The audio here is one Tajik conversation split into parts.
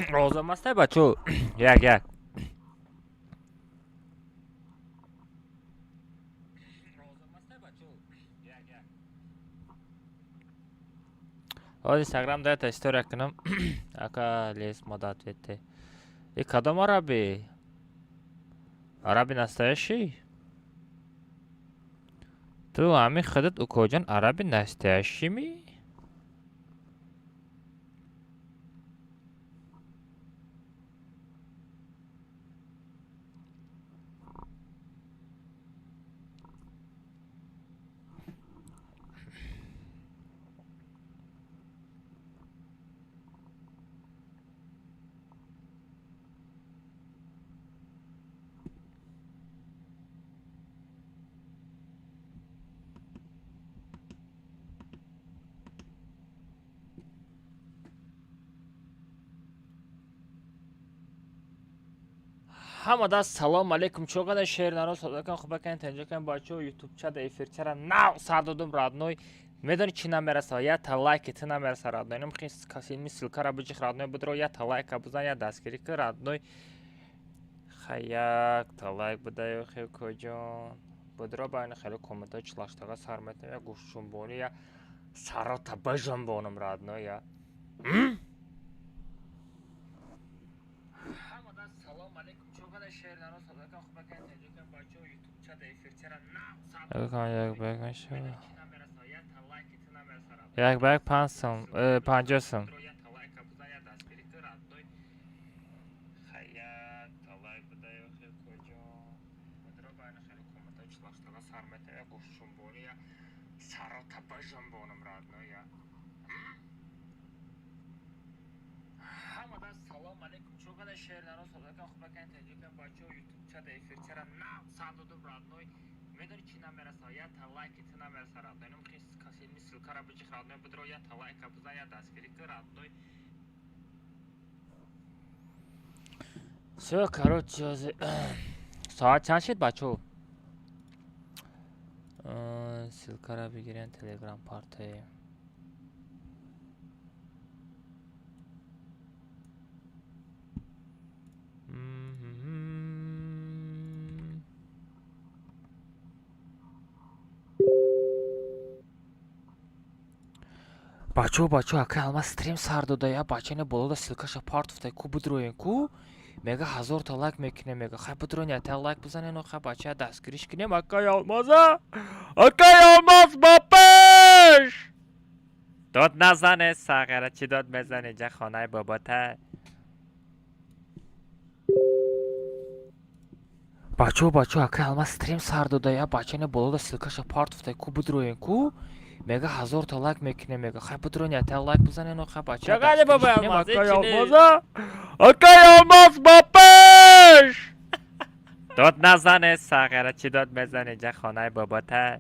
Розам астай, бачо? Як як ҳоз Инстаграм даята история кунам. Ака, лес мода ответте. И кадом араби? Араби настоящий? Ту ҳамин худат, укоҷон, араби настоящий ми? Ҳамада салом алейкум, чоғада шернаро содакан, хубакан, танҷакан, бачо. Ютубчада эфирчара нав сар додум, родной. Медони, чӣ намераса? Ята лайки ту намераса, родной. Намхи касими ссылкара биҷих, родной, будро, ята лайка бизан, я дастгирӣ ки, родной. Хай, якта лайк бидаю, хекоҷон, будро. Байна хеле комментҳои чилаштага сар метам, я гӯшчунбонӣ, я сарота бижанбонам, родной, я. Ҳамада салом алейкум, чоғада шернаро содакан, хубакан, танҷакан, бачо. Ютубчада эфирчара нав сар як ба як 5 сум, 50 сум. Ҳамада салом алейкум, чоғада шернаро содакан, хубакан, танҷакан, бачо. Ютубчада эфирчара нав сар додум, родной. Медони, чӣ намераса? Ята лайки ту намераса, родной. Намхи касими ссылкара биҷих, родной, будро, ята лайка бизан, я дастгирӣ ки, родной. Всё, короче, соат чанд шид, бачо? Ссылкара бигирен, Телеграм партаи. Бачо, бачо, акай Алмаз стрим сар дода, я бачане болода ссылкаша партуфтай ку, бидроен ку. Мега, 1000-та лайк мекунем, мега. Хай, бидроен, ята лайк бизанен, хай, бача, дастгириш кунем акай Алмаза. Акай Алмаз ба пеш! Дод назане, сағара, чӣ дод мезане, ҷа хонаи бобота. Бачо, бачо, акай Алмаз стрим сар дода, я бачане болода ссылкаша партуфтай ку, бидроен ку. Мега, 1000-та лайк мекунем, мега. Хай, бидроен, ята лайк бизанен, хай, бача, Чақади дастгириш бобои кунем Алмаз, акай ҳеҷ нест. Алмаза. Акай Алмаз ба пеш! Дод назане, сағара, чӣ дод мезане, ҷа хонаи бобота.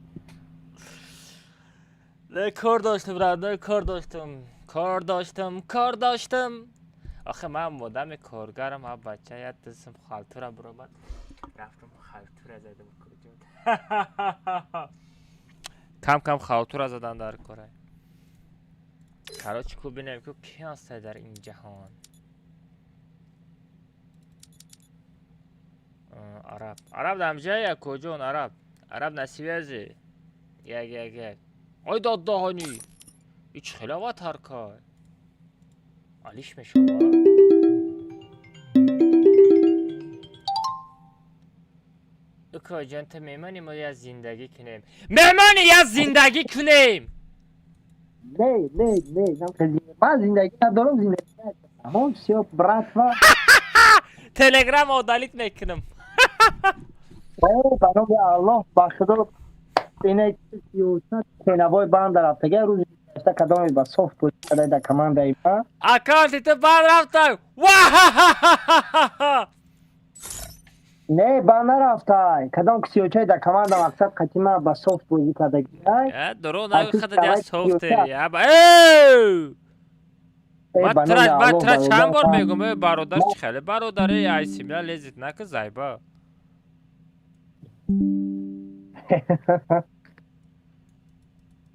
Не, кор доштам, родной, кор доштам. Кор доштам, кор доштам. Охе, ман одами коргарам, а бача, я дисм халтура биромад. Рафтам халтура задам, куҷо. Кам кам халтура задан дар кора. Короче, ку бинем, ку ки ҳастай дар ин ҷаҳон. Араб. Араб дамҷая куҷон, араб? Араб на связи. Як як як. Ой, дод даҳонӣ. И чӣ хеле аватаркай. Алиш мешава. Укоҷон, ту меҳмони мо, я зиндагӣ кунем. Меҳмони, я зиндагӣ кунем. Не, не, не, ман зиндагӣ надорам, зиндагӣ надорам. Всё, братва. Телеграм удалить мекунам. Ба номи Аллоҳ, ба худо, ине сенавои банда рафтага, рӯзи гузашта кадоме ба соф бозӣ дар командаи ма. Аккаунти ту банд рафта. Ва! Не, ба нарафтай. Кадом кисиёчай да команда мақсад қатима ба софт бозӣ кардагиай. Э, дурӯғ А нагӯ, ту хада я давай софтери. кисиёча. Аба, э! Э, Ма ба тра номи ма Аллоҳ тра чанд бор бародар. мегӯм, э, бародар чӣ хеле бародаре, ай семья лезет нака зайба.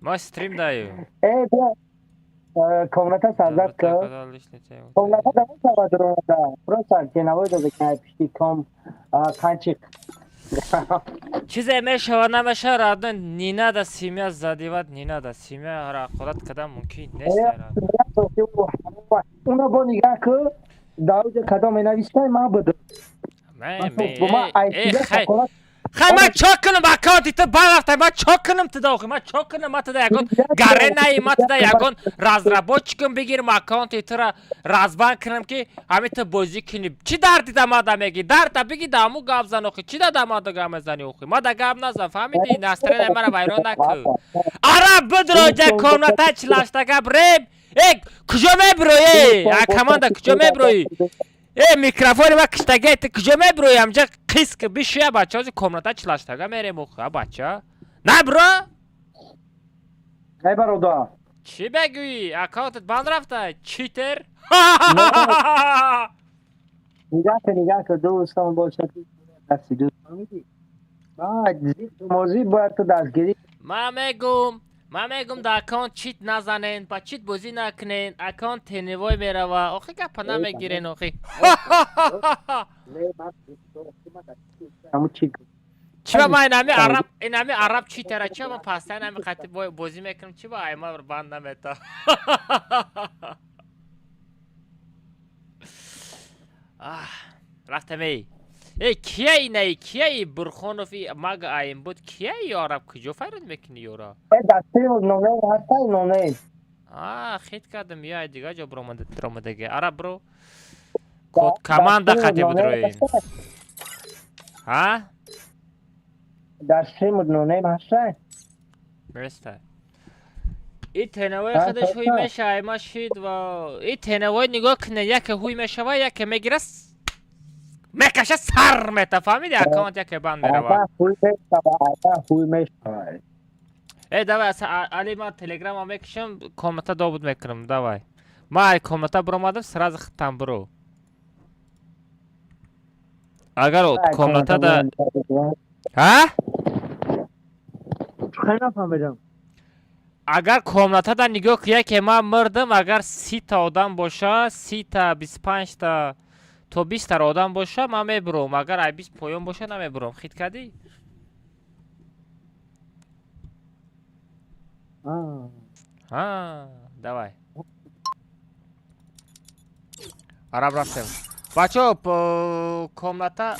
Ма стрим даю. Э, бия, комната сарзад ка. Комната да мешавад ронда. Просто теновой дада ки пишти ком қанчиқ. Чизе мешава намешава, родной, не надо семья задевать, не надо семья рақорат кардан мумкин нест. Родной. Уно бо нигаҳ ку, дар оҷа кадом менавистай, ман будам. Ме Бо ман ме ай э семья хай ҳақорат хай ман чо кунам, аккаунти ту барафтай, ман чо кунам туда охи, ман чо кунам, ман туда ягон гаренаи, ман туда ягон разработчикам бигирам, аккаунти тура разбан кунам ки ҳамин ту бозӣ кунӣ. Чӣ дарди да мада мегӣ? Дарда биги да ҳамун гап зан охи, чӣ да да мада гап мезанӣ охи? Мада гап назан, фаҳмидӣ? Настроение мара вайрон накун. Араб бидроҷа комната чилашта гап реб. Э, куҷо мебироӣ? А команда куҷо мебироӣ? Э, микрофони ма киштагай, ту куҷо мебироӣ? Ҳамҷа қиск бишия бача, ҳозир комната чилаштага мерем охи, а бача. На биро? Эй бародар. Чӣ бегӯӣ? Аккаунтат банд рафта? Читер? Нигаҳ кун, нигаҳ кун, дӯстон бошад. Дасти дӯст фаҳмидӣ? Баъд зиқу мозӣ бояд ту дастгирӣ. Ман мегум дар аккаунт чит назанен, ба чит бозӣ накунен, аккаунт теневой мерава. Охи гапа намегирен охи. Ҳамун чӣ Чӣ ба ман инами араб, инами араб читера, чӣ ба ман пастан ҳами қати бозӣ мекунам, чӣ ба айма банд намета? Ах, рафтам эй. Эй, кия инаи, кия и Бурхонов и мага аим буд, кия и араб куҷо файрод мекунӣ ёра? Э, дасти ноней ҳастай ноней. А, хит кардам, я дигар ҷо биромадаги. Араб бро. Код команда қати будрои. Ҳа? Дасти ноней ҳастай. Мерста. И тенавои Ҳа, худаш ҳуй ҳа. мешава, ма шид ва и тенавои нигоҳ кунед, яке ҳуй мешава, яке мегира, мекаша сар мета, фаҳмиди? Аккаунт яке банд мерава. Ата ҳуй мешава, ата ҳуй мешава. Э, давай, али ман телеграма мекушам, комната добуд мекунам, давай. Ман ай комната биромадам, сразу хиттам биро. Агар комната да. Ҳа? Хеле нафаҳмидам. Агар комнатада нигоҳ кунӣ, яке ман мурдам, агар 30-та одам боша, 30-та, 25-та то 20-та одам боша, ман мебурам. Агар ай 20 поён боша, намебурам. Хит кардӣ? Ҳа, давай. Араб рафтем. Бачаҳо, комната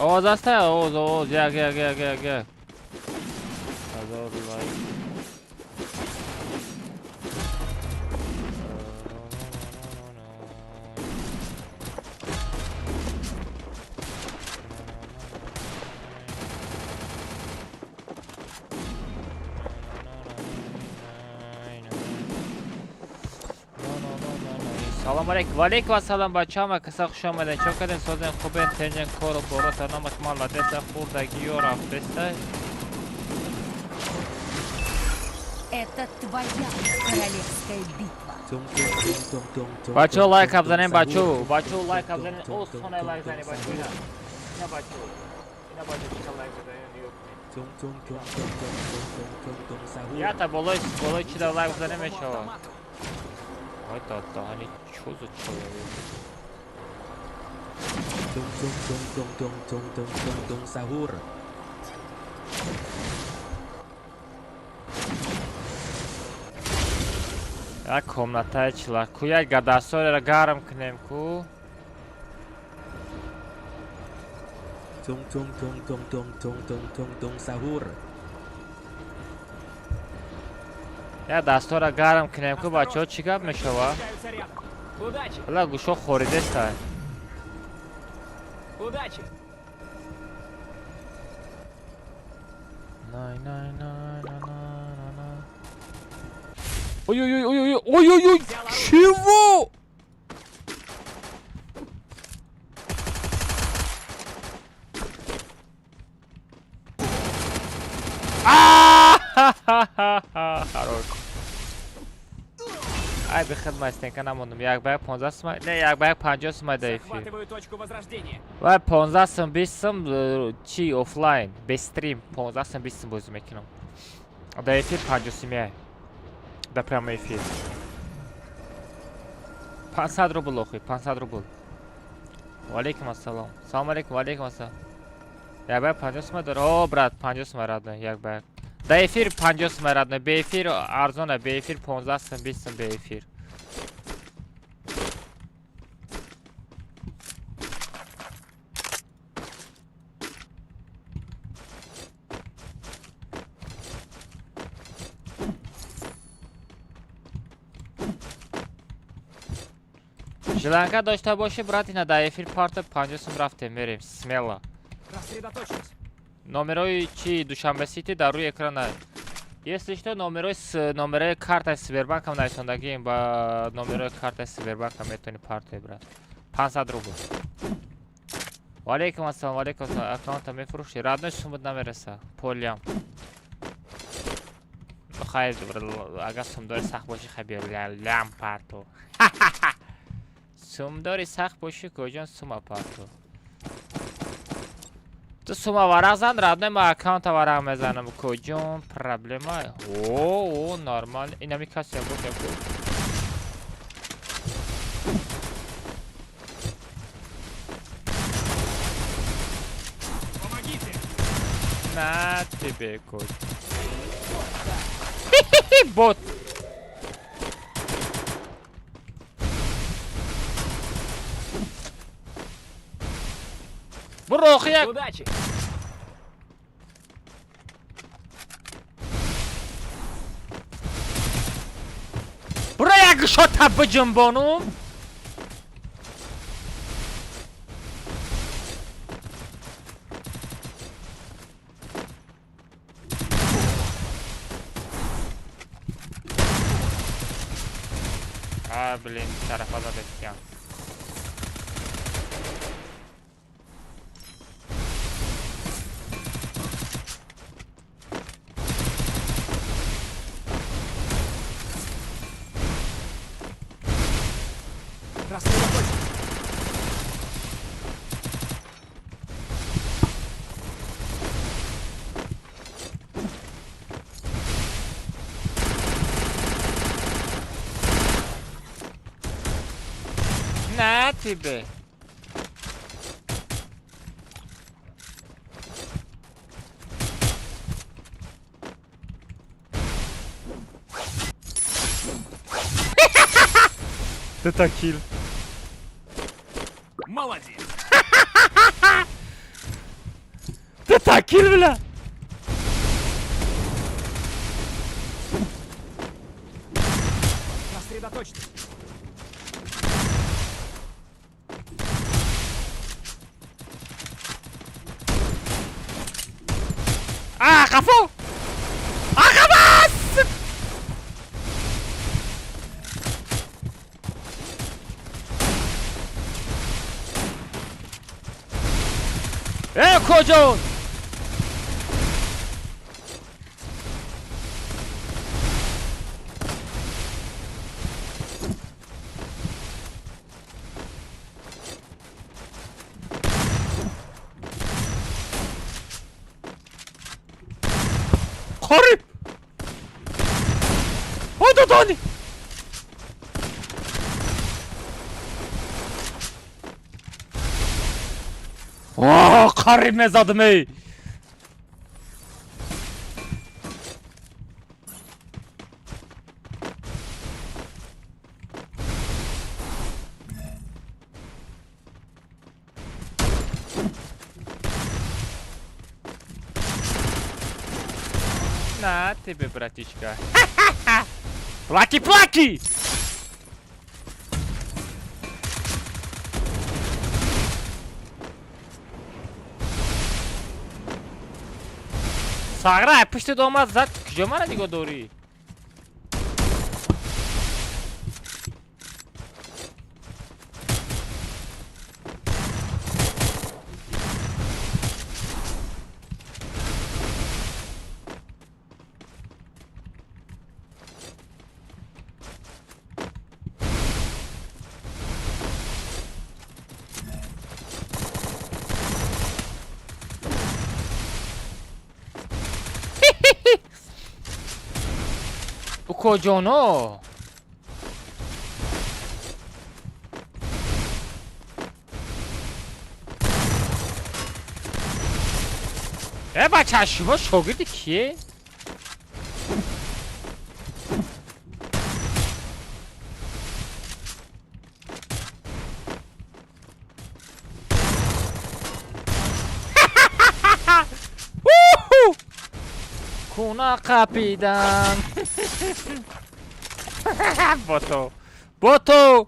Овоз аста, овоз, овоз, як, як, як, як, як. 1000 лайк. Салом алейкум. Ва алейкум ассалом, бачаҳо, каса хуш омаден. Чо кардем, созен, хубен, тенҷен, кору борота, номаш маладеса, хурдаги ё рафтеса. Это твоя королевская битва. Бачаҳо, лайк абзанем, бачаҳо. Бачаҳо, лайк абзанем. О, сонай лайк зани, бачаҳо, ина. Ина, бачаҳо. Ина, бачаҳо, чӣ лайк заданем, нигоҳ кунед. Ята болои чи да лайк занем мешавад. Ой, да, они чё за человек? Tung tung tung tung tung tung tung tung tung sahur. Як комнатаи чила ку, як гадасореро гарм кунем ку. Tung tung tung tung tung tung tung tung tung sahur. Як дастора гарм кунем ку, бачаҳо, чӣ гап мешава? Встречаются рядом. Удачи! Ла гӯшо хоридеста. Удачи! Най най най най най най. Ой ой ой ой ой ой ой, чего? А-ха-ха-ха-ха! Хорош. Ай, бихед, ма стенка намондум. Як ба як 15 сума, не, як ба як 50 сума да эфир. Захватываю точку возрождения. Вай, 15 сум, 20 сум, чи офлайн, без стрим, 15 сум, 20 сум бозӣ мекунам. Да эфир 50 сумия. Да прямой эфир. 500 рубл охи, 500 рубл. Ва алейкум ассалом. Салом алейкум, ва алейкум ассалом. Як ба як 50 сума дора. О, брат, 50 сума, родной, як ба як. Да эфир 50 сума, родной, бе эфир арзона, бе эфир 15 сум, 20 сум бе эфир. Желанка дошта боши, брат, ина да эфир парта 50 сум, рафтем, мерем, смело. Рассредоточимся. Номерои чи Душанбе Сити дар рӯи экрана. Если что, номерои картаи Сбербанкам нависондагием, ба номерои картаи Сбербанкам метавонӣ партои, брат. 500 рубл. Ва алейкум ассалом, ва алейкум ассалом. Аккаунта мефурӯшӣ? Родной, сумат намереса. Полиам. Хайр, агар сумдори сахт бошӣ, хай биё лям парту. Сумдори сахт бошӣ, коҷон, сума парту. Ту сума варақ зан, родной, ма аккаунта варақ мезанам. Коҷон, проблема? О, о, нормал. Инами касе бош яку. Помогите! На тебе, коҷ. Бот. Буро охи як. Удачи! Буро як шота биҷунбонум. А, блин, тарафа задестям. Рассредоточимся. На тебе. Это килл. Молодец! Кил, бля! Рассредоточьтесь. А, қафо! А, қафо! Э, куҷон? Қариб! Ой, додони! О, қариб мезадим, эй! На тебе, братишка. Плаки, плаки! Сағра, пушти домад зад, куҷо мара нигоҳ дорӣ? Укоҷоно! Э, бача, шумо шогирди кие? Куна қапидан. Боту. Боту!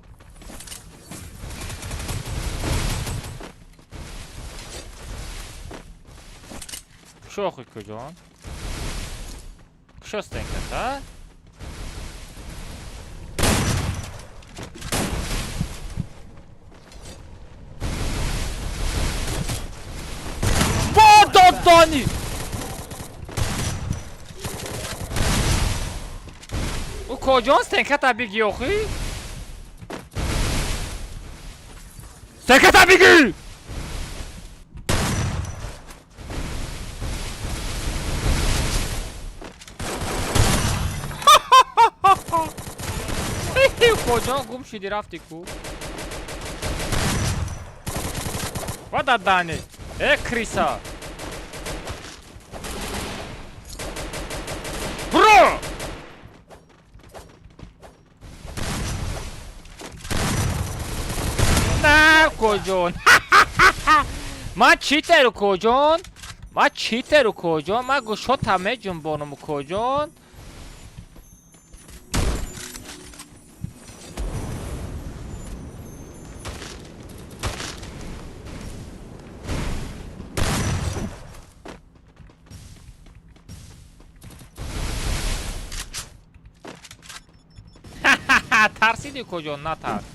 Кушо охи куҷон? Кушо стенката? Бододони! Ӯ куҷон стенката биги охи? Стенката биги! Куҷон гум шуди рафти ку? Вададани! Э, криса! Бро! На, куҷон? Ман читеру куҷон? Ман читеру куҷон? Ман гӯшота меҷунбонам куҷон? Тарсиди куҷон? Натарс.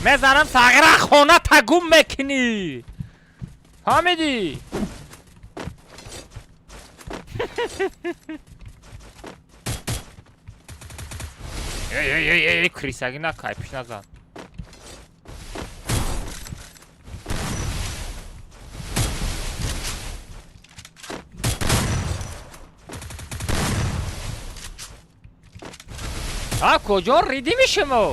Мезанам сағира хона тагум мекунӣ. Фаҳмидӣ? Эй, эй, эй, эй, крисагӣ накай, пиш назан. А куҷо ридими шумо?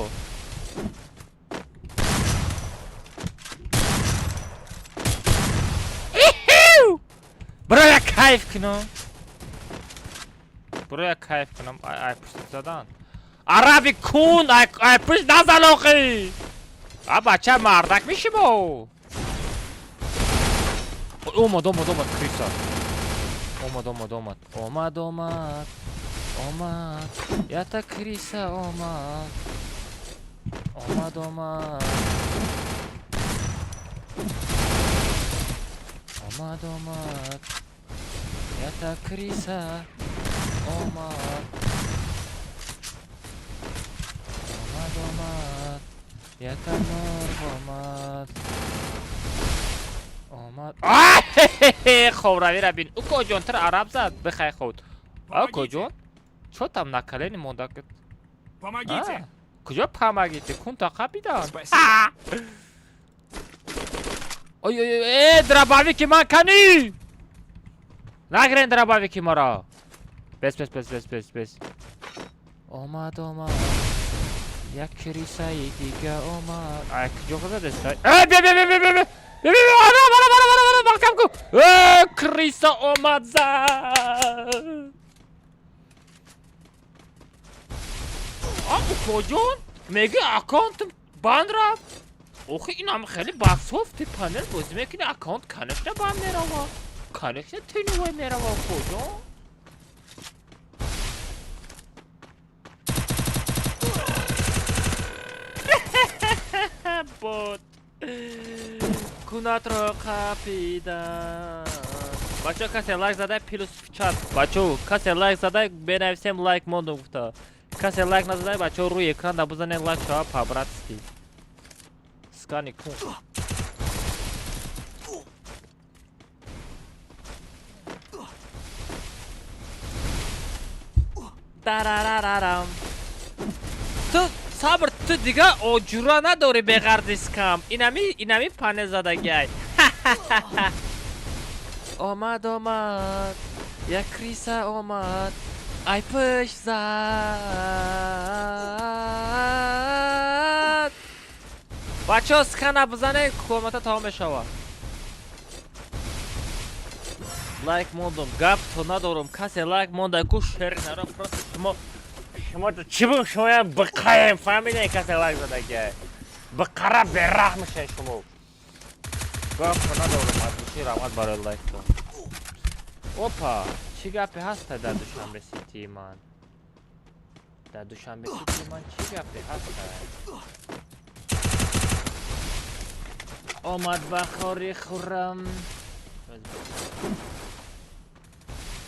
Бро як кайф кунам. Бро як кайф кунам. Ай, ай пушти задан. Араби кун, ай пушт назан охи. А бача мардак меши бо. Омад, омад, омад, крыса. Омад, омад, омад. Омад, омад. Омад. Ята крыса омад. Омад, омад. Омад, омад. Ята крыса. Омад. Омад, омад. Ята мурғ омад. Омад. Ховравира бин. Укоҷон, тир араб зад. Бихай худ. Акоҷон? Чо там на колени монда? Помогите! Куҷо помогите? Кун тақа бидан. Спасибо. Ой, ой, ой, э, дробовики ман кани! Нагирен дробовики маро. Бес, бес, бес, бес, бес, бес. Омад, омад. Як крысаи дига омад. Ай, куҷо задеста? Э, бе, бе, бе, бе, бе, бе. Бе, бе, бе, ана, ана, ана, ана, ана, маҳкам ку. Э, крыса омад зад. А, укоҷон, меги аккаунтам банд рафт. Охи, инам хеле басофти панел бозӣ мекунӣ, аккаунт конечно банд мерава. Конечно теневой мерава, укоҷон. Бот. Кунатро қапидан. Бачо, касе лайк задай, плюс в чат. Бачо, касе лайк задай, бенависем лайк мондум гуфта. Касе лайк назадай, бачо, рӯи экран да бизанед лайк шава по-братски. Скани кун. Тарарарарам. Ту сабр, ту дига оҷура надорӣ беғарзи скам. Инами панел задагиай. Омад, омад. Як крыса омад. Ай пушт зад. Бачаҳо, скана бизанед, комната тамом мешавад. Лайк мондум, гап то надорум. Касе лайк монда, ку шер наро, просто шумо чӣ бу, шумо биқаем, фаҳмидем, касе лайк задагиай. Биқара бераҳм мешавед шумо. Гап то надорум, аз души раҳмат барои лайктон. Опа, чӣ гапе ҳаста дар Душанбе Ситии ман? Дар Душанбе Ситии ман чӣ гапе ҳаста? Омад ба хори хуррам.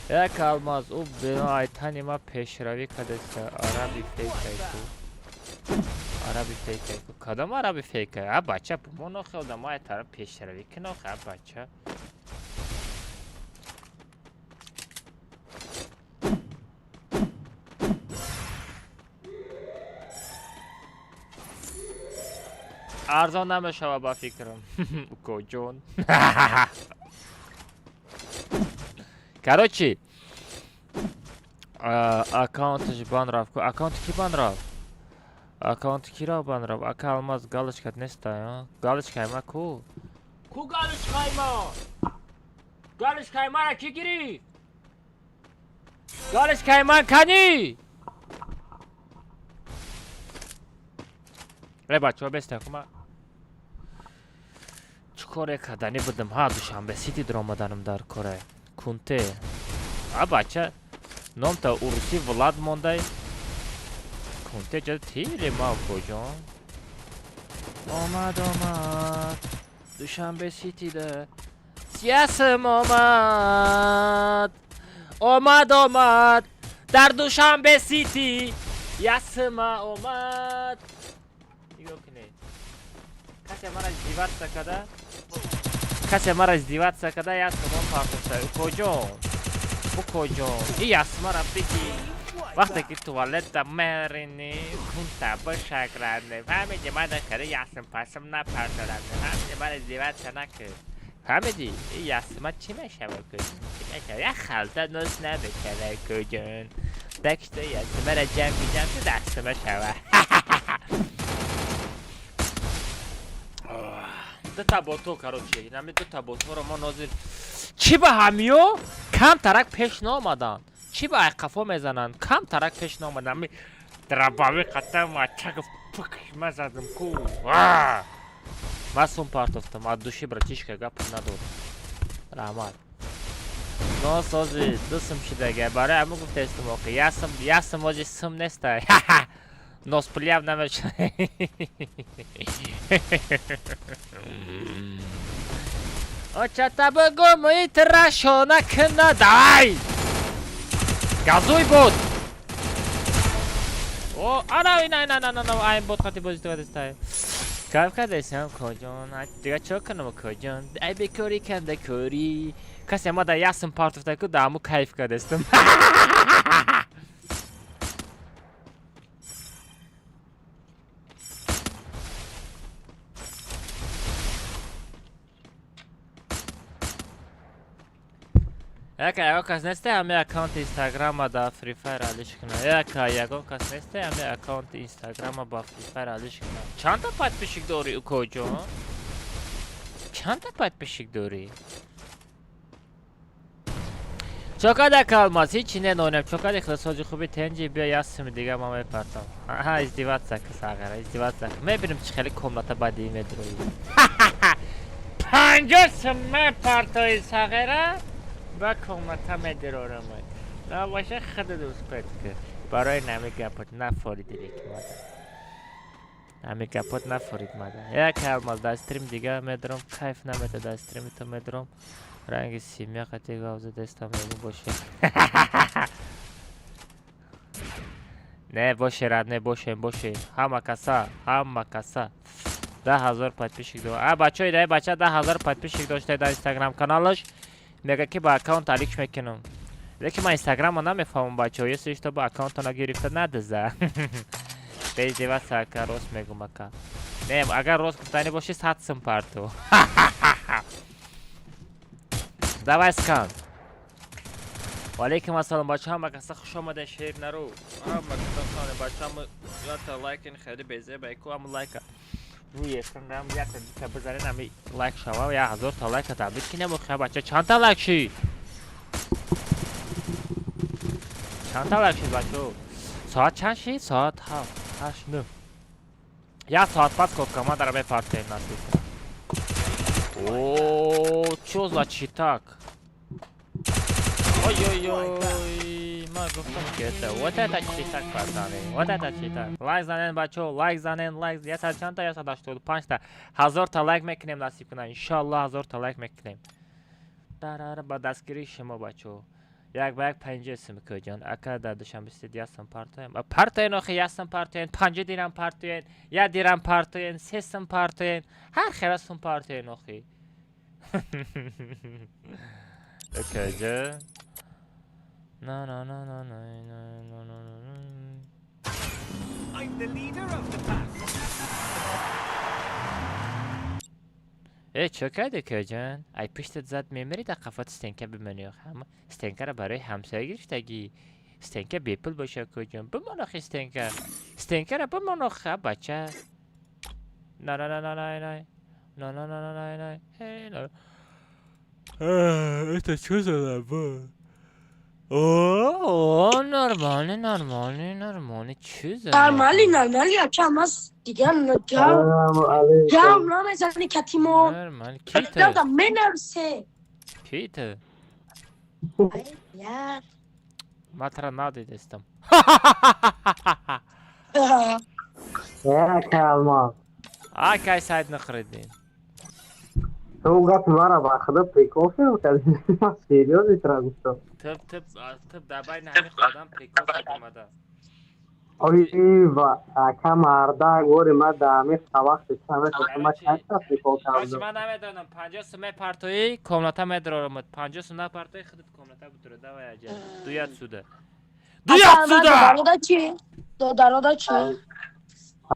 Як алмаз, ӯ айтани ма пешравӣ кадаста. Араби фейкайку. Араби фейкайку. Кадом араби фейкай? А бача, бумон охи одамо ай тараф пешравӣ кин охи, а бача. Арзон намешава ба фикрам. Укоҷон. Короче, аккаунташ бан рафт. Аккаунти ки бан рафт? Аккаунти киро бан рафт? Ака алмаз, галочкат неста, галочкаи ма ку? Ку галочкаи ма? Галочкаи мара ки гирифт? Галочкаи ман кани? Э, бачаҳо, беста ку, ма чӣ коре карданӣ будам? Ҳа, Душанбе Сити даромаданам дар коре. Кунте. А бача, номта урусӣ Влад мондай. Кунте ҷа тире ма, укоҷон. Омад, омад. Душанбе Ситида. Сиясим омад. Омад, омад. Дар Душанбе Сити ясима омад. Нигоҳ кунед. Касе мара издеваться када? Касе мара издеваться када, як сомон партошта. Укоҷон. Укоҷон. И ясмара биги. Вақте ки туалетда мерини, кунта бишакране. Фаҳмиди, мана хари ясм пасм напарторане. Фаҳмиди, мара издеваться накун. Фаҳмиди? И ясма чӣ мешава, кӯҷон? Чӣ мешава? Як халта нос намешава, кӯҷон. Так что ясмара ҷамъ ҷамъ дастма шава. Дута бото, короче, инами дута боторо мо нозир. Чӣ ба ҳамиё кам тарак пеш наомаданд? Чӣ ба айқафо мезананд? Кам тарак пеш наомаданд. Дробовик қата мачак пук ма задам ку. Ма сум партофтам, от души, братишка, гап надод. Раҳмат. Но сози ду сум шидага. Барои ҳамун гуфтаистам охи. Ясм, ясм ози сум нестай. Нос пулиам намеша. Очата бугум итрашона кна давай! Газуй бот! О, ана ина ина ина ина айн бот қати бозӣ кардастай. Кайф кардасам коҷон. Дига чо кунам коҷон? Ай бекорӣ канда корӣ. Касе ма да ясм партофта ку да ҳаму кайф кардастам. Яка ягон кас несте ҳами аккаунти инстаграма да Free Fire алиш куна. Яка ягон кас несте ҳами аккаунти инстаграма ба Free Fire алиш куна. Чандта подписчик дорӣ укоҷон? Чандта подписчик дорӣ? Чокада калмас, ҳичи ненонем. Чокади хилсози хуби тенҷи биё ясми дига ма мепартам. Аҳа, издеваться ка сағара, издеваться. Мебинем чи хеле комната бадии медроӣ. 50 сум мепартои сағера ба комната медирорам. Набоша худат успеть ки. Барои нами гапот нафориди леки мада. Ами гапот нафорид мада. Як алмаз дар стрим дига медром, кайф намета дар стрими ту медром. Ранги симя қати гап задастам мегу боше. Не боше рад не боше боше. Ҳама каса, ҳама каса. 10,000 подписчик дор. А бачаи дай бача 10,000 подписчик дошта дар Инстаграм каналаш. Мега ки ба аккаунт алик мекунам. Лекин ман Инстаграмро намефаҳмам бачаҳо. Если что ба аккаунтона гирифта надиза. Бездеваться ака, рост мегум ака. Не, агар рост гуфтанӣ бошӣ 100 сум парту. Давай скан. Валейкум ассалом бача, ҳама каса хуш омада шер нару. Ҳама каса хуш омада бача, ҳама ята лайкин хеле безеба ку ҳама лайка. Рӯи экран рам якта дута бизанен ҳами лайк шава, 1000 та лайка табрик кинем охи бача. Чандта лайк шид? Чандта лайк шид бачо? Соат чанд шид? Соат 7, 8, 9. Як соат пас код командара мепартем насиб. О, чё за читак? Ой-ой-ой, ма гуфтам ки это, вот это читак, пацаны, вот это читак. Лайк занен бачо, лайк занен, лайк. Ясад чандта? 185 та. 1000 та лайк мекунем насиб кунам. Иншаллоҳ 1000 та лайк мекунем. Дарара ба дастгирии шумо бачо. Як ба як 50 сум кӯҷон. Ака дар Душанбе сид ясам партоем. Партоен охи ясам партоен, 50 дирам партоен, 1 дирам партоен, 3 сум партоен, ҳар хела сум партоен охи. Окей, на на на на на на на на на. I'm the leader of the pack. Э, чё карди кӯҷон? Ай пиштат зад мемири дар қафат стенка бимонӣ охи. Ҳама стенкаро барои ҳамсоя гирифтагӣ. Стенка бепул боша кӯҷон. Бимон охи стенка. Стенкаро бимон охи, бача. На на на на на на. На на на на на на. Эй, на. Это чё за лаба? О, нормально, нормально, нормально. Чё за Нормали, нормали, ака мас дигар гав Салому алейкум. гав намезани катимо. Нормально. Ки ту? Дада менависе. Ки ту? Я. Ма тра надидестам. Яка алмаз. Акай Сайд Нахриддин. Ту гапи мара ба худо прикол шуд кардӣ. Ман серьёзно тра гуфтам. Тиб тиб тиб дар байни ҳамин одам прикол омада. Ой ва ака мардак вори ма дар ҳамин вақти чанд ма чанд та прикол кардам. Ман намедонам 50 сум мепартоӣ комната медрорамад. 50 сум напартоӣ худат комната бутура. Давай аҷа. Дуят суда. Дуят суда. Додарода чи? Додарода чи?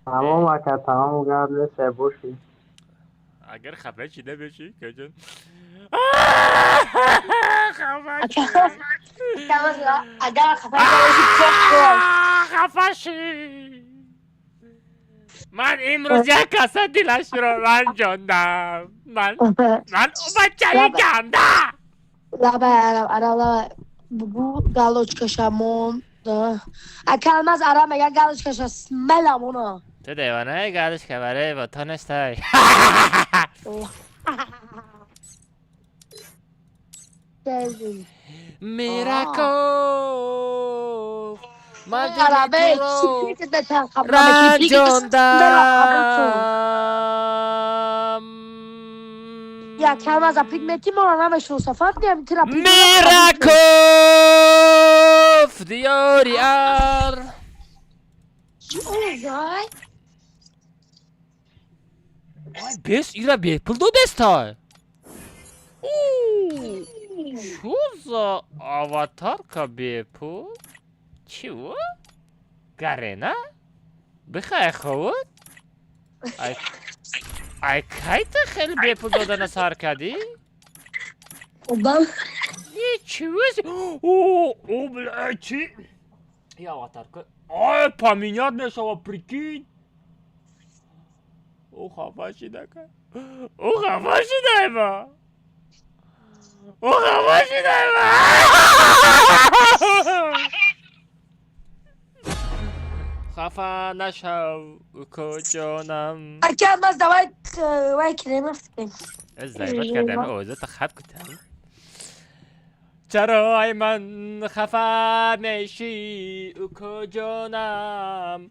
Тамом ака тамом гап нест бошӣ. Агар хафа шида бошӣ каҷон. Ака агар хафа бошӣ хафа шӣ. Ман имрӯз як каса дилашро ранҷондам. Ман бачаи ганда. Лаба ара лаба бугу галочка шамон. Да. Ака Алмаз ара мега галочкаша смела мона. Ту девонаи, галочка барои ватан нестай. Мираков, ман дили туро ранҷондам. Я калмаз апик мети мора намешноса, фаҳмидӣ? Тира. Мираков, диёри ар. Ой. Бес ира бепул додестай. Чё за аватарка бепул? Чего? Гарена? Бихай ховуд? Ай, ай, кайта хеле бепул додана сар кардӣ? Одам. Ничего себе! О, о, бля, чи? И аватарка. Ай, поменять мешава, прикинь. О, хафа шидака. О, хафа шидайма. О, хафа шидайма. Хафа нашав, куҷонам. Ака Алмаз, давай вай кинем, рафтем. Зайбат кардам, овозата хаб кутам. Чаро ай ман хафа мешӣ, укоҷонам?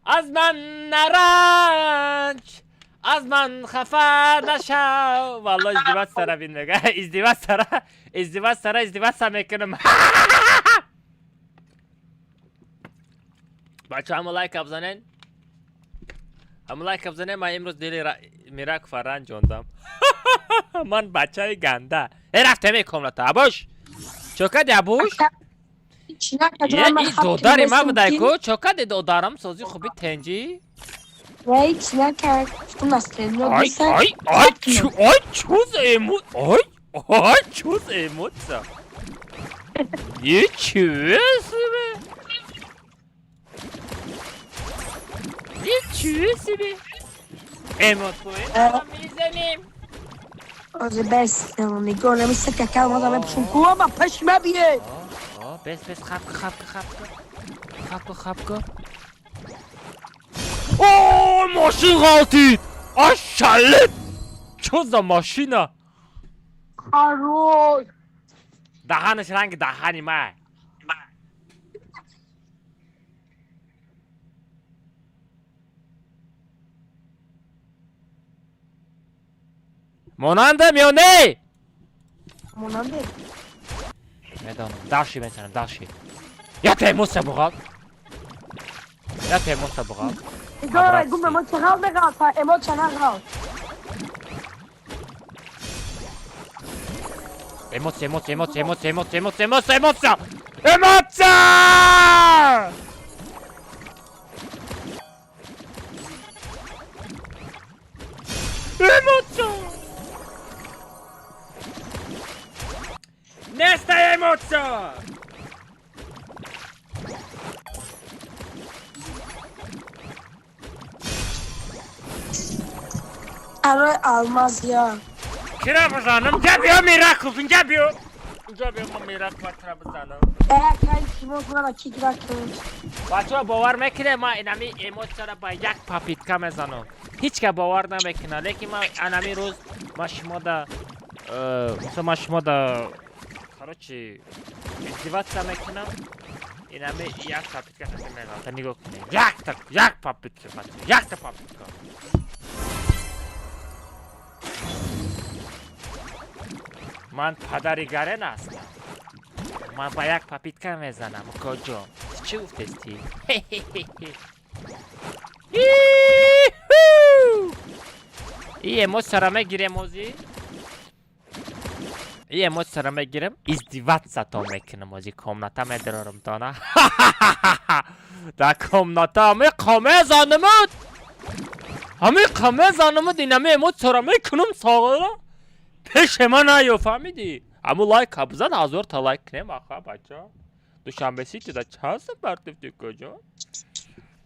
Аз ман наранҷ, аз ман хафа нашав. Валло, издиват сара бин мега. Издиват сара, издиват сара, издиват мекунам. Бача, ҳамо лайка бизанен. Ҳамо лайка бизанен, ман имрӯз дили Миракова ранҷондам. Ман бачаи ганда. Э, рафтем э комната. Абуш. Чо кади, абуш? Е, и додари ма будай ку? Чо кади, додарам, сози хуби, тенҷӣ? Вай, чӣ накард? Гуфтум настроение Ай, ай, ай, чу, ай, чё за эмо? Ай, ай, чё за эмоция? Ничего себе! Ничего себе! Эмоции мизанем. Озе бес, нигоҳ намисад, ки ака Алмаз аме пушум куама пеш мабие. О, бес, бес, хапка, хапка, хапка. Хапка, хапка. О, мошин ғалтид! Ашалит! Чё за машина? Хорош. Даҳанаш ранги даҳани май. Монандам ё не? Монанде. Медонам. Дальше мезанам, дальше. Якта эмоция буғал. Якта эмоция буғал. Нигоҳ, гум эмоция ғал меғалта, эмоция нағал. Эмоция, эмоция, эмоция, эмоция, эмоция, эмоция, эмоция, эмоция! Эмоция! Эмоция! Неста эмоция! Арои Алмаз я. Кира бизанам? Инҷа биё, Мираков, инҷа биё. Инҷа биё, ман Миракова тира бизанам. Э, кай кимо кунам, ки гира кун. Бачаҳо, бовар мекунед, ман инами эмоцияро ба як попытка мезанам. Ҳеҷ ка бовар намекунад, лекин ман анами рӯз ман шумода мисол ман шумода, короче, издеваться мекунам. Инами як попытка хати меғалта, нигоҳ кунед. Якта, як попытка, бача, якта попытка. Ман падари Гарен ҳастам. Ман ба як попытка мезанам, укоҷон. Чӣ гуфтести? Иху! И эмоцияро мегирем озӣ. И эмоцияро мегирем, издеваться-тон мекунам озӣ, комната медарорам тона. Дар комната ҳами қомезанамуд. Ҳами қомезанамуд, инами эмоцияро мекунам соғара. Пеше ман наё, фаҳмидӣ? Аму лайк бизан, 1000 та лайк кунем, аха, бача. Душанбе Сити да чанд сум партифти, куҷо?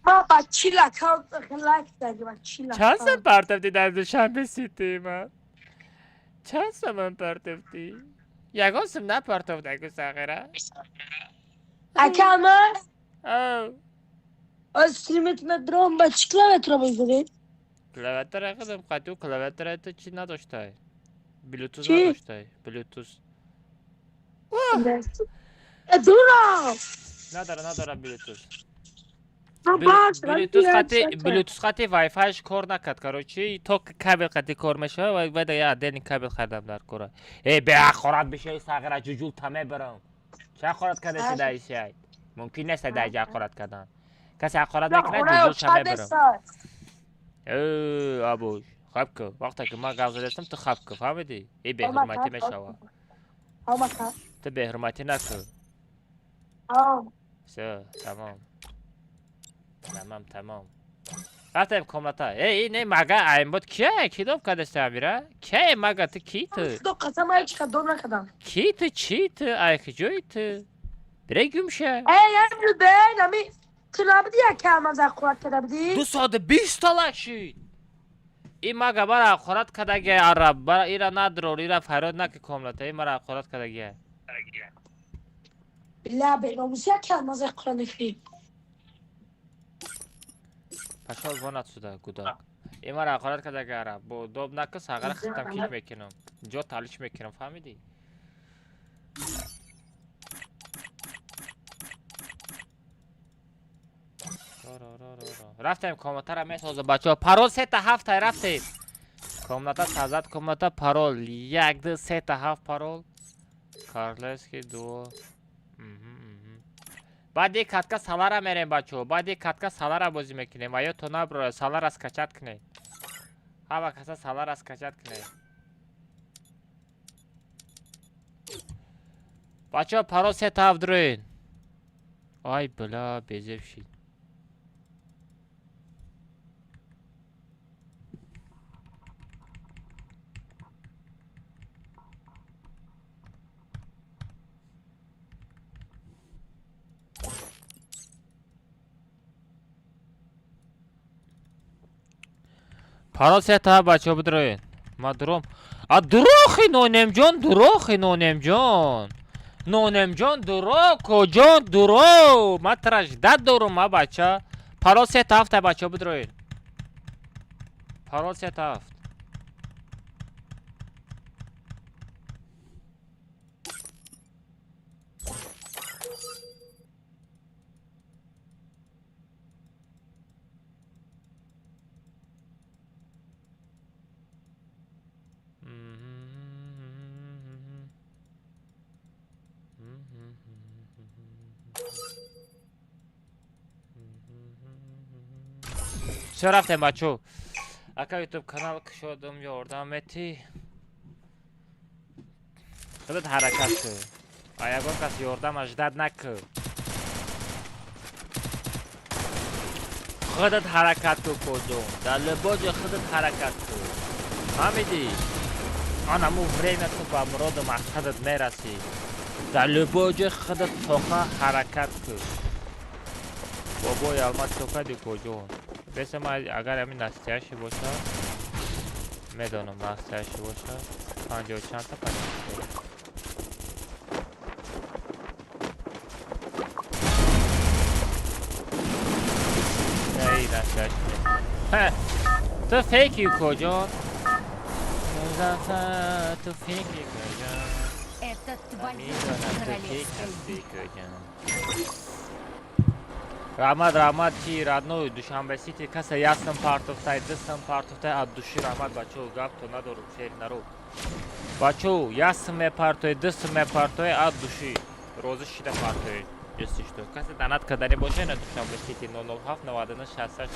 Ма ба чил аккаунт лайк зади, ба чил. Чанд сум партифти дар Душанбе Сити ман? Чанд суман партифтӣ? Ягон сум напартофт, аку сағира. Ака Алмаз. Аз стримет надром ба чӣ клавиатура бозӣ? Клавиатура худам қатъ клавиатура ту чӣ надоштай? Bluetooth надоштай? Bluetooth. Дурам! Надора Bluetooth. Bluetooth қати Wi-Fi кор накард, короче, то кабел қати кор мешава ва баъд я отдельный кабел хардам дар кора. Э, беақорат бишаи сағира ҷуҷул та мебарам. Чӣ ақорат кардаси дар исяй? Мумкин нест дар иҷа ақорат кардан. Касе ақорат мекунад ҷуҷул та мебарам. Э, абуш, хаб ку. Вақте ки ман гап задастам, ту хаб ку, фаҳмидӣ? Э, беҳурматӣ мешава. Ту беҳурматӣ накун. Всё, тамом. Тамом. Рафтем комната. Эй, не мага аймбот кия? Ки дом кадаст амира? Кия мага ту ки ту? Худо қасам ай чӣ дом накардам. Ки ту чи ту? Ай куҷои ту? Бире гумша. Эй, амру бен, ами ту набуди як алмаз ақорат карда будӣ? 220 та лайк шид. И мага бара ақорат кадаги араб, бара ира надрор, ира фарёд наки комната, и мара ақорат кадаги. Била беномус як алмаз ақорат накардӣ. Пошел вон отсюда, гудок. И мара ақорат кадаги араб, бо доб наки сағара хитам кик мекунам. Ҷо талиш мекунам, фаҳмидӣ? Рафтем комнатара месоза бачаҳо. Парол 3 7 рафтем. Комната сазад, комната парол 1 2 3 7 парол. Карлески 2. Баъди катка салара мерем бачаҳо. Баъди катка салара бозӣ мекунем. Ва ё то набро салара скачать кунед. Ҳама каса салара скачать кунед. Бачаҳо парол 3 7 дроен. Ай бла безеб шид. Парол 3 7 бачаҳо бидроен. Ма дуром. А дурохи нонемҷон, дурохи нонемҷон. Нонемҷон дуро, коҷон дуро. Ма траждат дорум, ма бача. Парол 3 7 бачаҳо бидроен. Парол 3 7. Всё рафтем бачо. Ака ютуб канал кушодум, ёрдам метӣ. Худат ҳаракат кун. А ягон кас ёрдам аждад накун. Худат ҳаракат кун козон. Дар либоҷи худат ҳаракат кун. Фаҳмидӣ? Анаму время ту ба муроду мақсадат мерасӣ. Дар либоҷи худат тоқа ҳаракат кун. Бобои алмаз чо кардӣ коҷон? Беса ма агар ҳамин настоящий боша, медонам настоящий боша, 50 чандта 53. Эй, настоящий нест. Ту фейки коҷон? Музаффар, ту фейки коҷон? Это твоя Медонам, ту фейк королевская ҳастӣ битва. коҷон. Раҳмат, раҳмат ки родной Душанбе Сити каса ясам партофтай, дистам партофтай от души раҳмат бачаҳо, гапто надорум, шер наро. Бачаҳо, ясам мепартои, дистам мепартои от души. Розӣ шида партои. Если что. Касе донат кардани боша на Душанбе Сити 007 99 66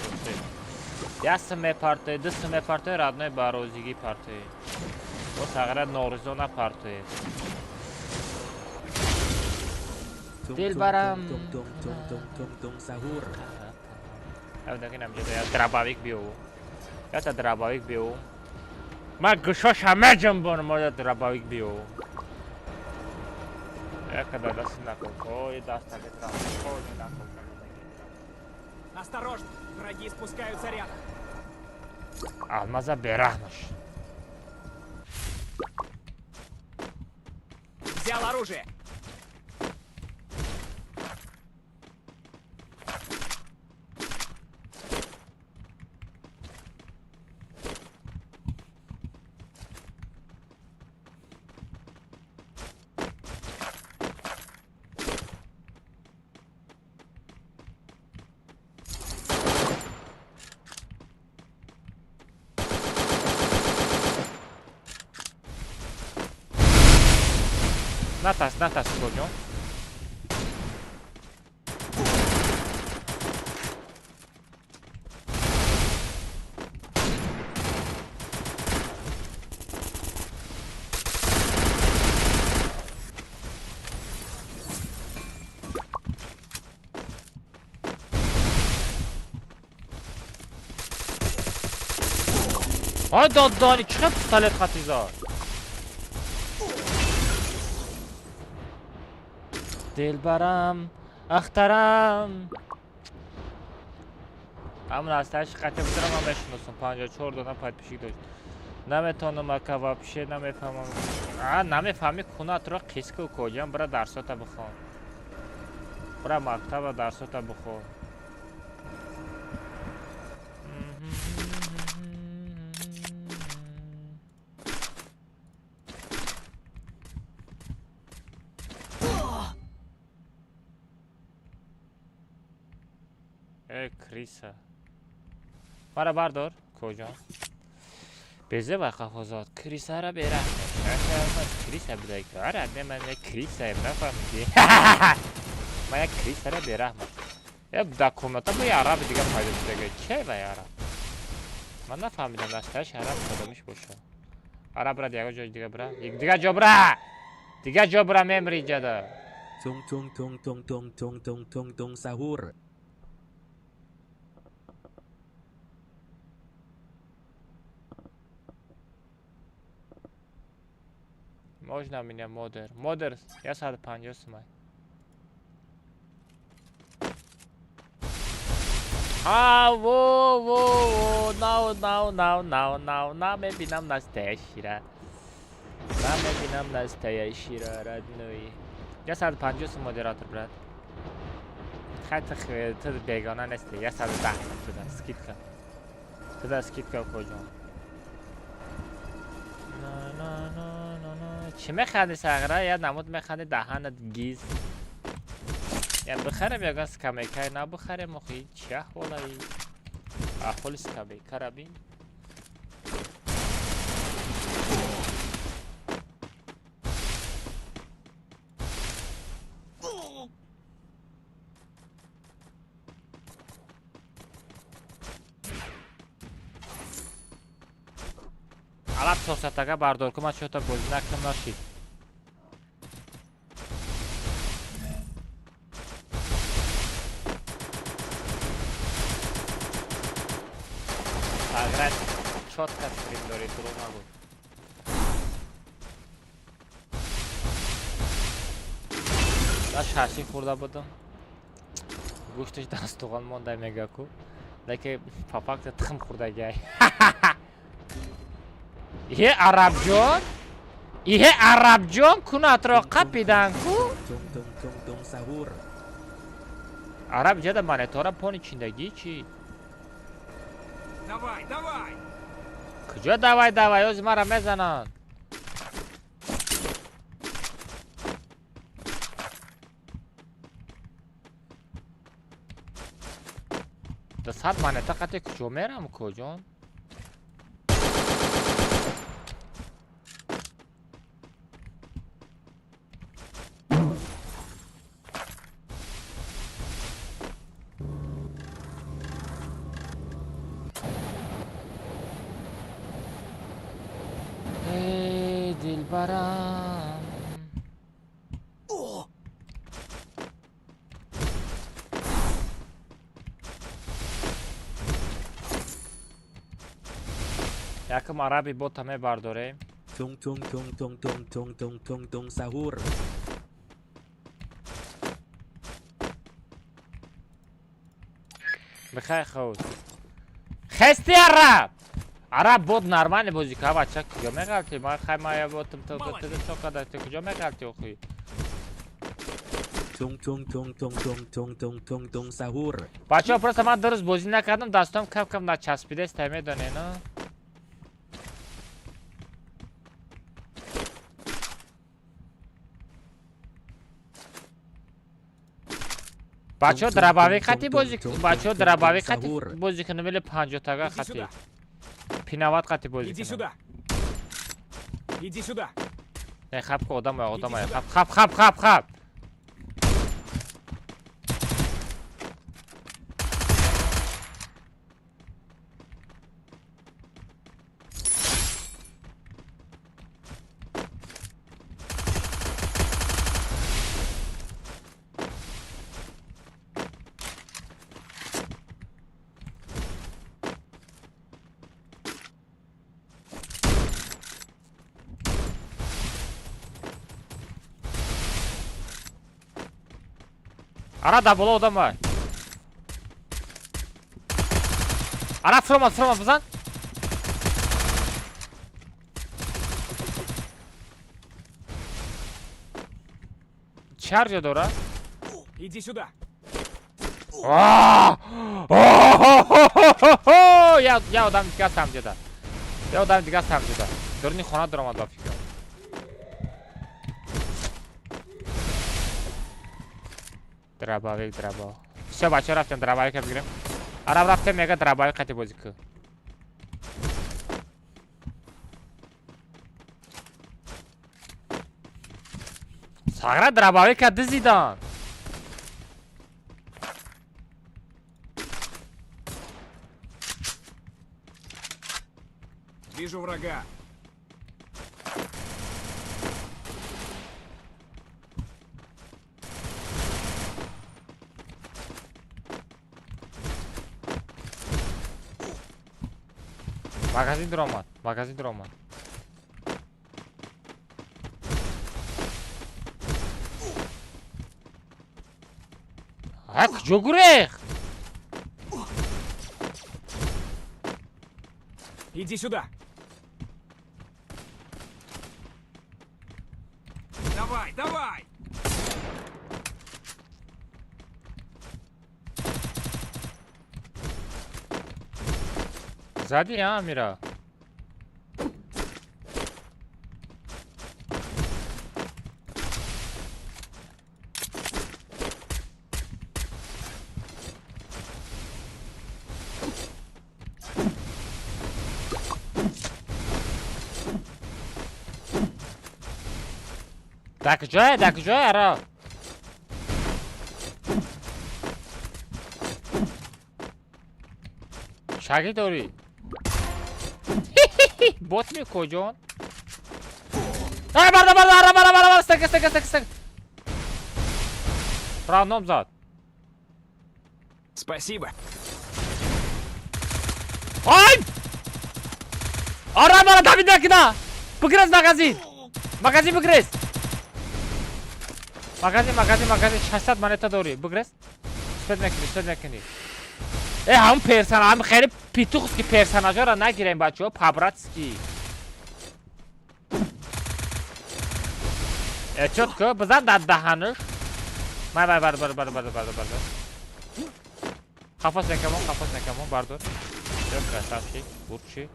43. Ясам мепартои, дистам мепартои, родной ба розигӣ партои. Бо сағира норизо напартои. Дилбарам. Tung tung tung tung tung tung sahur. Дробовик биёв. Ята дробовик биёв. Ма гӯшоша меҷунбонам, оя дробовик биёв. Якада даст накун. Ой, даста метрам. Ой, накун. Осторожно, враги спускаются рядом. Алмаза бераҳмаш. Взял оружие. Натарс, натарс, коҷон. Ай доддани чӣ хел пистолет қатизад? Дилбарам, ахтарам. Ҳамон астааш қати будара ман мешиносам. 54 дона подписчик дошт. Наметонам ака, вообще намефаҳмам. А, намефаҳми кунатро қис ку коҷам, бира дарсота бихон. Бира мактаба дарсота бихон. Э, крыса. Мара бардор, коҷон. Безе ва қафозот. Крыса ра бераҳм. Крыса будай ки. Ара, не ман як крыса ем, нафаҳмидӣ? Ман як крыса ра бераҳмам. Э, дар комната бо як араби дига пайдо шудага. Чай вай араб? Ман нафаҳмидам, дастааш араб кадомиш боша. Араб бира дига ҷои дига бира. Дига ҷо бира! Дига ҷо бира мемри ҷада. Tung tung tung tung tung tung tung tung tung sahur. Можно меня модер? Модер, 150 сумай. А, во, во, во, нау, нау, нау, нау, нау, на мебинам настоящий-ра. На мебинам настоящий-ра, родной. 150 сум модератор, брат. Хай ту бегона нести, 110 сум туда, скидка. Туда скидка коҷон. На, на, на, на, на. Чӣ механдӣ сағра? Я намуд механдӣ даҳанат гиз. Я бихарем ягон скамейкай набихарем охи чӣ аҳволаи? Аҳволи скамейкара бин. Алаб чорсатага бардор ку ман чота бозӣ накунам нашид. Сағра чотка стрим дорӣ, дурӯғ нагӯ. Да шаши хӯрда будам. Гӯшташ дастуған монда мега ку. Лекин по факту тухм хӯрдагиай. Иҳе арабҷон? Иҳе арабҷон кунатро қапидан ку? Tung tung tung tung sahur. Араб ҷада манетора пони чиндагӣ чӣ? Давай, давай! Куҷо давай давай, ози мара мезананд. 200 манета қати куҷо мерам куҷон? Эй, дилбарам. Якум араби бота мебардорем. Tung tung tung tung tung tung tung tung tung sahur. Бихай худ. Хести араб! Араб бот нормальный бозӣ ка бача куҷо меғалти? Ман хай ма я ботам ту ту чо қадар ту куҷо меғалти охи? Tung tung tung tung tung tung tung tung tung sahur. Бачаҳо просто ман дуруст бозӣ накардам, дастом кам кам начаспидест, та медонед, на? Бачаҳо дробовик хати бозӣ бачаҳо дробовик хати бозӣ кунам или панҷотага Иди хати? сюда! Пинават хати бозӣ Иди кунам. сюда! Иди сюда! Не, хап ку, одам одам хап хап хап хап хап. Ара да боло одам ай. Ара фрома фрома бизан. Чар ҷо дора? Иди сюда. Я я одам дига самҷода. Я одам дига самҷода. Дурни хона даромад ба фикр. Дробовик, дробов. Всё, бача рафтем дробовика бигирем. Араб рафтем мега дробовик қати бозӣ ку. Сағра дробовика дизидан. Вижу врага. Магазин даромад, магазин даромад. А куҷо гурехт? Иди сюда. Давай, давай! Зади, а, Мира? Дар куҷое? Дар куҷое, ара? Шагӣ дорӣ? Бот мекоҷон? Ай, барда, барда, ара, бара, бара, бара, стека, стека, стека, стека. Рандом зад. Спасибо. Ай! Ара, бара, Давид накина! Бигрез магазин! Магазин бигрез! Магазин, магазин, магазин, 600 монета дорӣ. Бигрез. Спед мекунӣ, спед мекунӣ. Э, ҳамун персонаж, ҳам хеле петухский персонажҳоро нагирем, бачаҳо, по-братски. Э, чётко, бизан дар даҳанаш. Май, май, бар, бар, бар, бар, бар, бар. Қафас накамон, қафас накамон, бардор. Всё, красавчик, бурчи.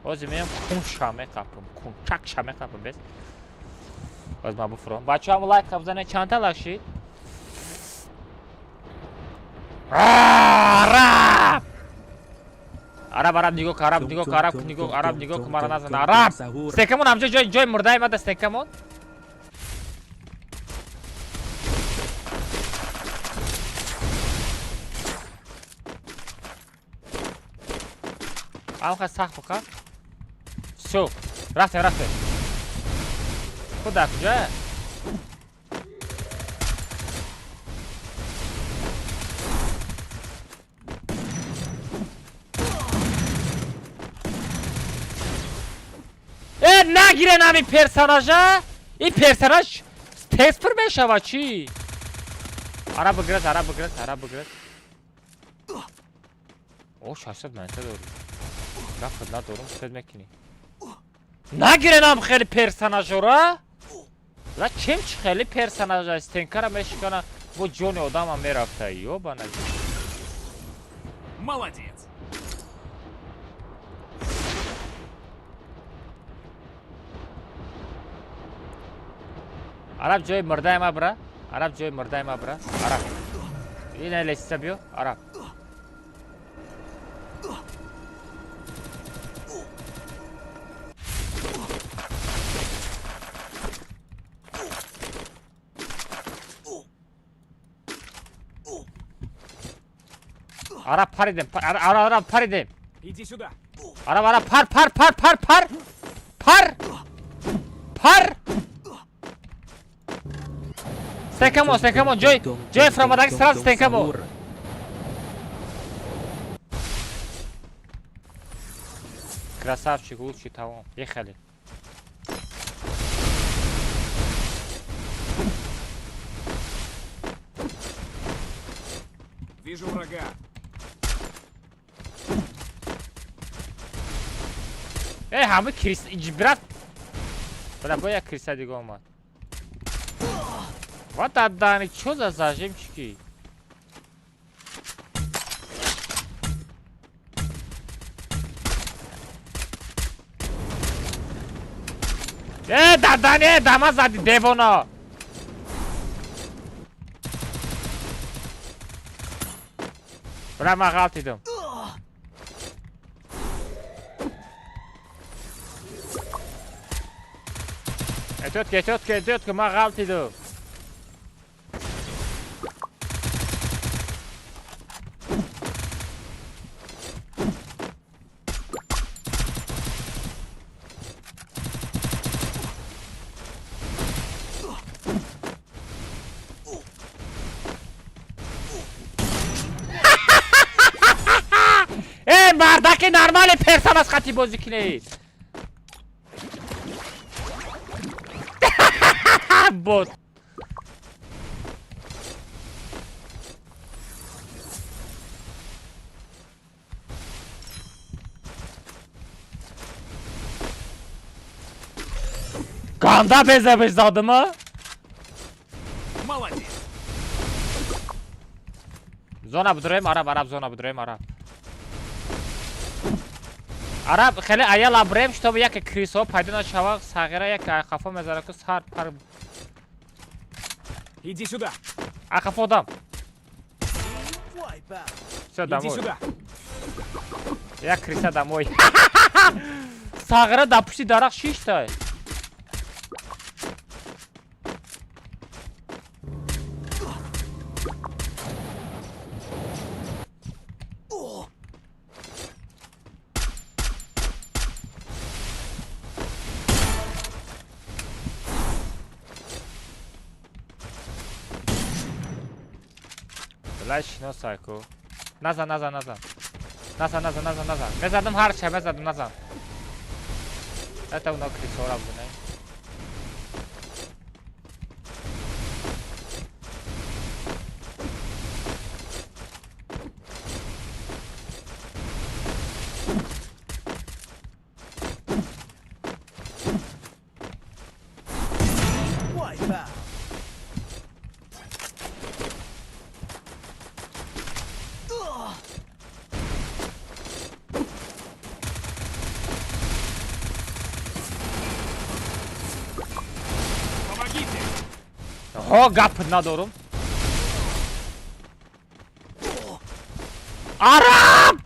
Ҳозир меям кунша меқапам, кун, чакша меқапам, бес. Ҳозир ман буфурам. Бачаҳо, ҳамун лайк бизанед, чандта лайк шид? Араб! Араб, араб, нигоҳ кун, араб, нигоҳ кун, араб, нигоҳ, араб, нигоҳ кун, мара назан, араб! Стекамон ҳамҷо ҷой, ҷои мурдаи мада стекамон. Ам хай сахт буқа. Всё, рафтем, рафтем. Худ дар куҷое? Э, нагирен ҳамин персонажа? Ин персонаж тез пур мешавад чӣ? Араб бигирез, араб бигирез, араб бигирез. О, 600 монета дорӣ. Гапат надорум, спед мекунӣ. Нагиренам хеле персонажора? Ла чем чи хеле персонажа стенкара мешикана, бо ҷони одамам мерафта. Ёбана. Молодец. Араб ҷои мурдаи ма бира. Араб ҷои мурдаи ма бира. Араб. Ина лестница биё, араб. Араб паридем. Араб, араб паридем. Иди сюда. Араб, араб, пар, пар, пар, пар, пар. Пар. Пар. Стекамо, стекамо, ҷой, ҷой фаромадаги сразу стекамо. Красавчик, лучший тамом. Ехали. Вижу врага. Э, ҳама крис брат. Бля, бо як криса дига омад. Вот отдани, чё за зажимчики? Э, дадани, дама зади, девона. Бля, ман ғалтидам. Эҳтиёт ки, эҳтиёт ки, эҳтиёт ки, ман ғалтидам. Э, мардаки нормали персонаж хати бозӣ кунед. Бот. Ганда безебеш задима? Молодец. Зона бидроем, араб, араб, зона бидроем, араб. Араб, хеле аяла брем, чтобы яке крисо пайдо нашава, сағира яке қафо мезара ку сар пар. Иди сюда. Ақафо дам. Всё, Иди домой. сюда. Як криса домой. Сағира дар пушти дарахт шиштай. Билай шиносай ку. Назан, назан, назан. Назан, назан, назан, назан. Мезадам ҳарча, мезадам, назан. Это уно крисора буд, не? Помогите. Ҳо, гап надорум. Араб!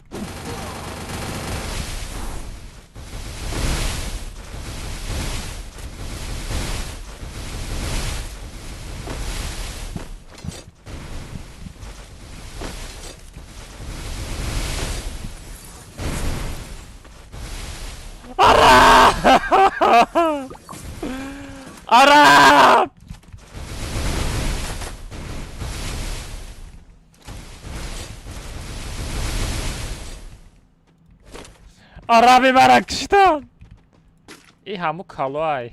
Араб! Араб! Араби мара киштан! И ҳаму калоай.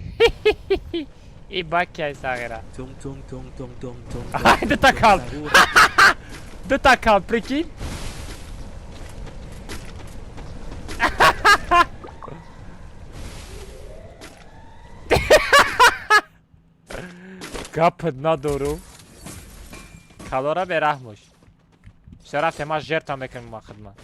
И бакиай сағира. Tung tung tung tung tung tung. Ай, дута кал. Дута кал, прикинь? Гап надорум. Калора бераҳмош. Всё, рафтем, ман жертва мекунам ма хидмат.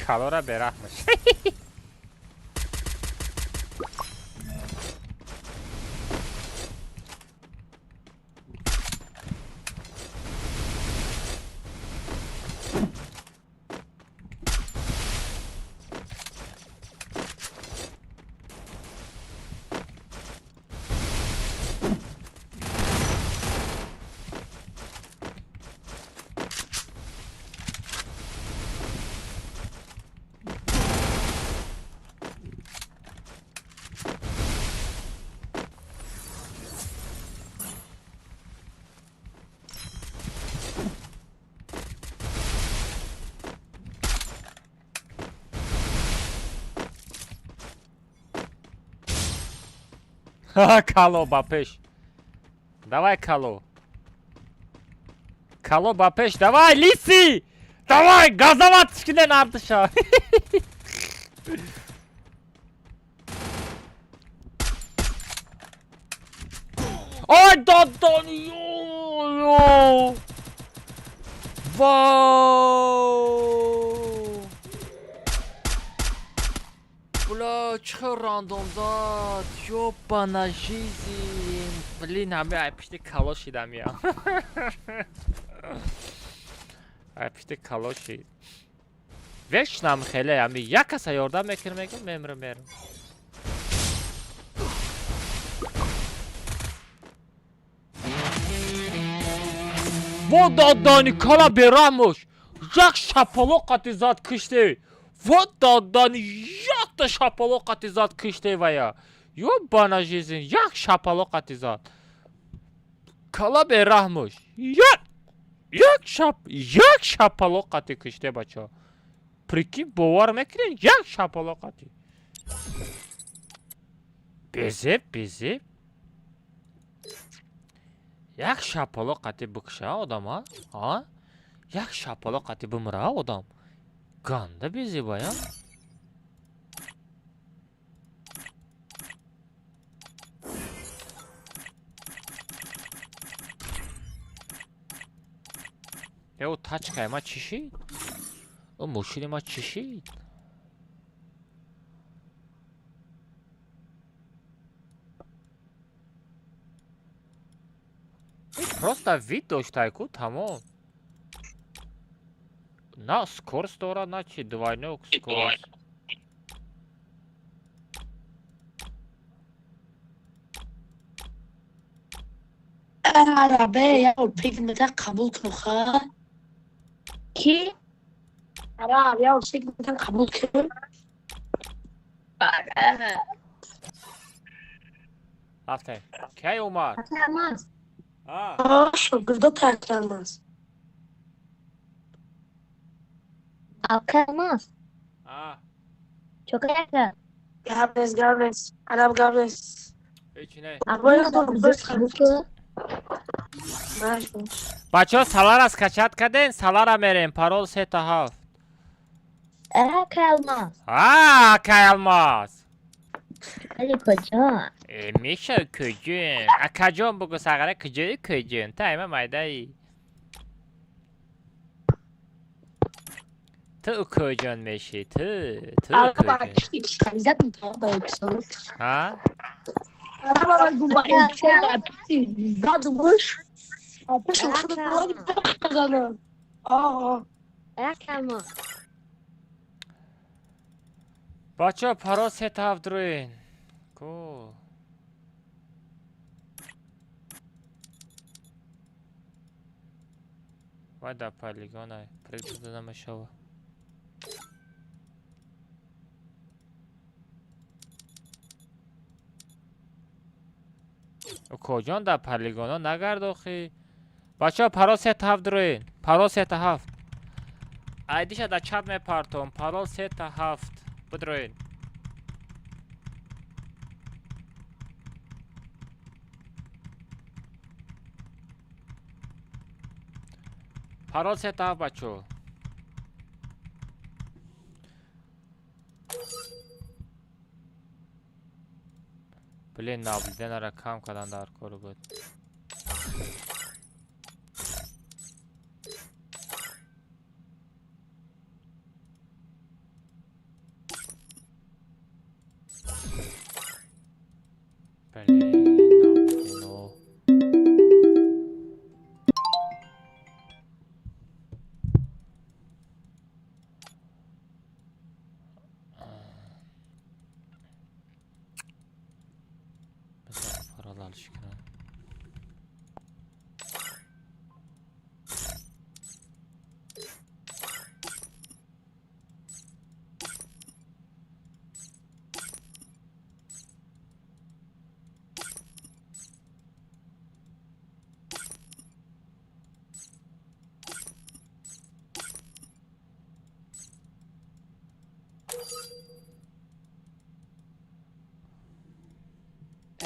Калора бераҳмош. Кало ба пеш. Давай, Кало. Кало ба пеш. Давай, Лиси! Давай, газоват кунен ардыша. Ай, додон, ё! Вау! Бля, чӣ рандом зад? Ёбана жизнь. Блин, ҳами ай пишти кало шидам я. Ай пишти кало шид. Вечно хеле ами як каса ёрдам мекунам, мегӯм мемирам, мерам. Во додани кала бераҳмош. Як шапалоқ қати зад киште. Во додани якта шапалоқ қати зад киште вая. Ёбана жизнь, як шапалоқ қати зад. Кала бераҳмош. Як як шап як шапалоқ қати киште бача. Прикинь, бовар мекунед? Як шапалоқ қати. Безеб, безеб. Як шапалоқ қати бикша одам, а? А? Як шапалоқ қати бимира одам. Ганда безеба, я? Э, о тачкаи ма чӣ шид? О мошини ма чӣ шид? Просто вид доштай ку тамом. На скорость дорад, на чи двойной скорость. Арабе, я пикнета қабул кун ха. Ки? Араб, я пикнета қабул кун. Рафтем. Кай омад? Алмаз. А, Шогирдо таркалмаз. Алмаз. а, Чокарка. Габнес, габнес. Араб габнес. ҳеҷ не. Бачаҳо салара скачать карден, салара мерем, парол 3 7. Алмаз. А, акай Алмаз. Али куҷо? Э, меша куҷун. Акаҷон бугу сағара куҷои куҷун? Та айма майдаи. Ту куҷон мешӣ? Ту, ту куҷон? Ҳа? Алмаз. Бачаҳо парол 3 7 дуроен. Ку. Вай дар полигонай. Пригода намешава. Куҷон дар полигоно нагард охи. Бачаҳо парол 3 7 дуроен. Парол 3 7. Айдиша дар чат мепартом. Парол 3 7. Бидроен. Парол 3 7 бачаҳо. Блин, наблюденара кам кардан дар кор буд. Блин, наблюдено. Бизор парол алиш кунам.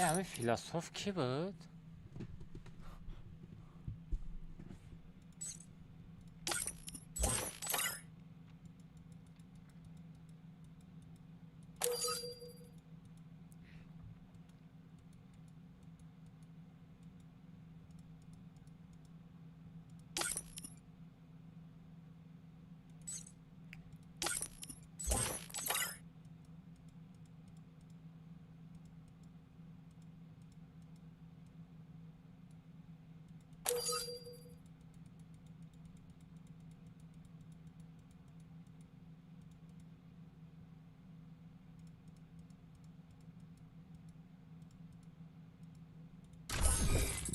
Ҳамин философ кӣ буд?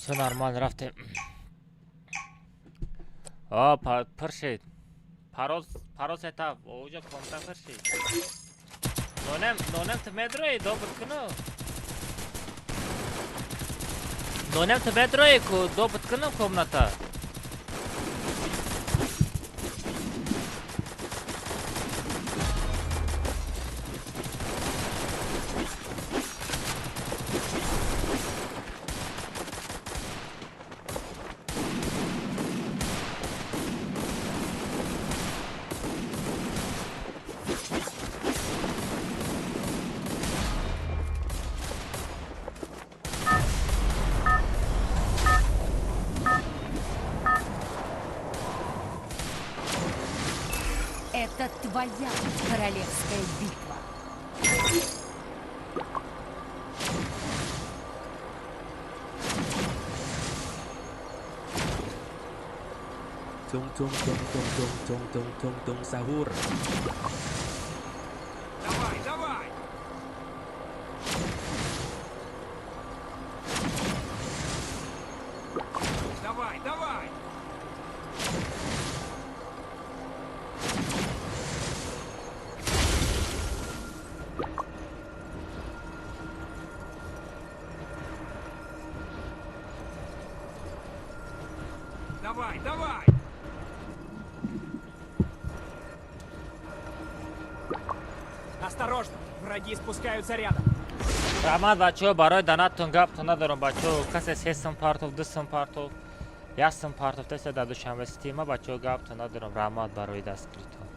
Все нормально, рафтем. О, пур шид. Пароз, пароз этап. Оҷа комната пур шид. Нонем, нонем ту медрои, добр куну. Нонем ту медрои ку добр куну комната. Это твоя королевская битва. Tung tung tung tung tung tung tung tung tung sahur. Давай, давай! Давай, давай! Давай, давай! Осторожно! Враги спускаются рядом. Раҳмат, бачаҳо, барои донаттон. Гаптон надорам, бачаҳо. Касе 3 сум партов, 2 сум партов, 1 сум партов теса дар Душанбе Сити ма, бачаҳо, гаптон надорам. Раҳмат барои дастгиритон.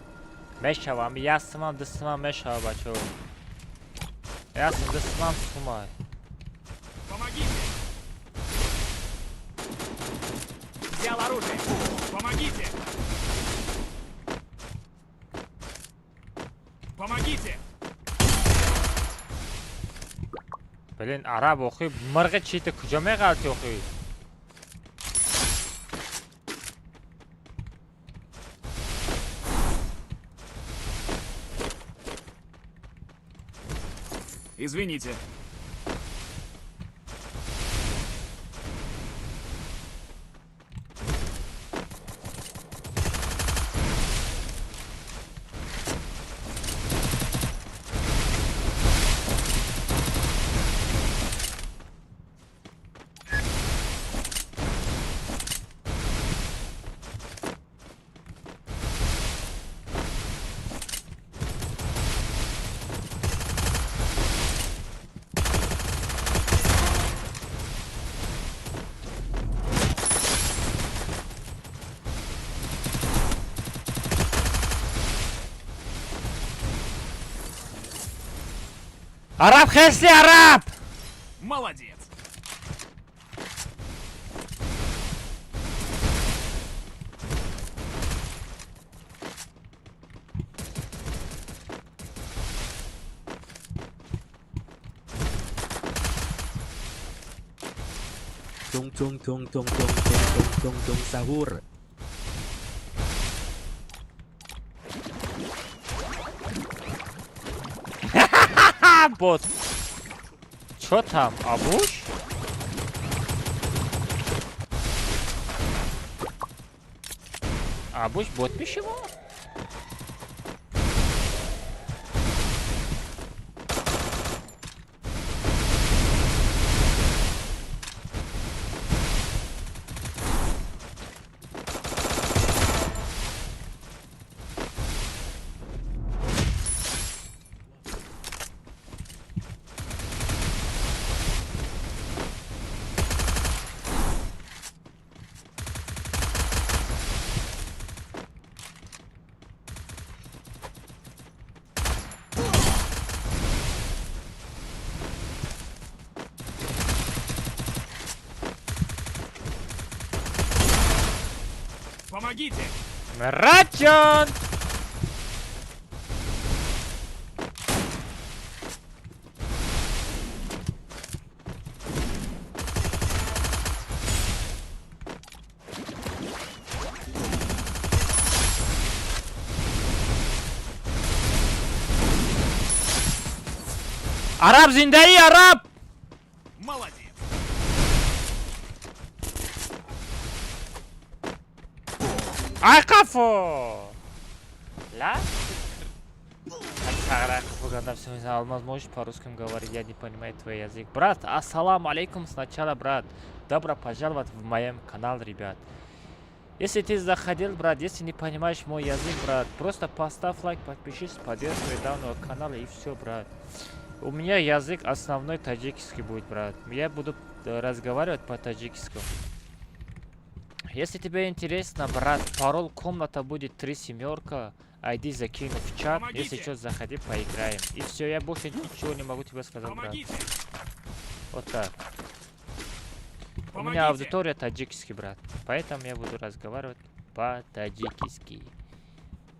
Мешавам, 1 сумам, 2 сумам мешава, бачаҳо. 1 сум, 2 сумам сумай. Помогите! Взял оружие! Помогите! Помогите! Блин, араб, охи мирғи чита куҷо меғалти, охи? Извините. Араб хесли, араб! Молодец! Tung tung tung tung tung tung tung tung tung sahur. Бот. Чё там? Абуш? Абуш бот пишемо? Помогите! Муратҷон! Араб зиндаи, араб! Молодец! Ай қафо! Ла? Алмаз, можешь по-русски говорить? Я не понимаю твой язык. Брат, ассаламу алейкум сначала, брат. Добро пожаловать в моем канал, ребят. Если ты заходил, брат, если не понимаешь мой язык, брат, просто поставь лайк, подпишись, поддерживай данного канала и все, брат. У меня язык основной таджикский будет, брат. Я буду разговаривать по-таджикскому. Если тебе интересно, брат, пароль комната будет 3 семерка. ID закину в чат. Помогите! Если что, заходи, поиграем. И все, я больше ничего не могу тебе сказать, брат. Помогите! Вот так. У меня Помогите! аудитория таджикский, брат. Поэтому я буду разговаривать по-таджикски.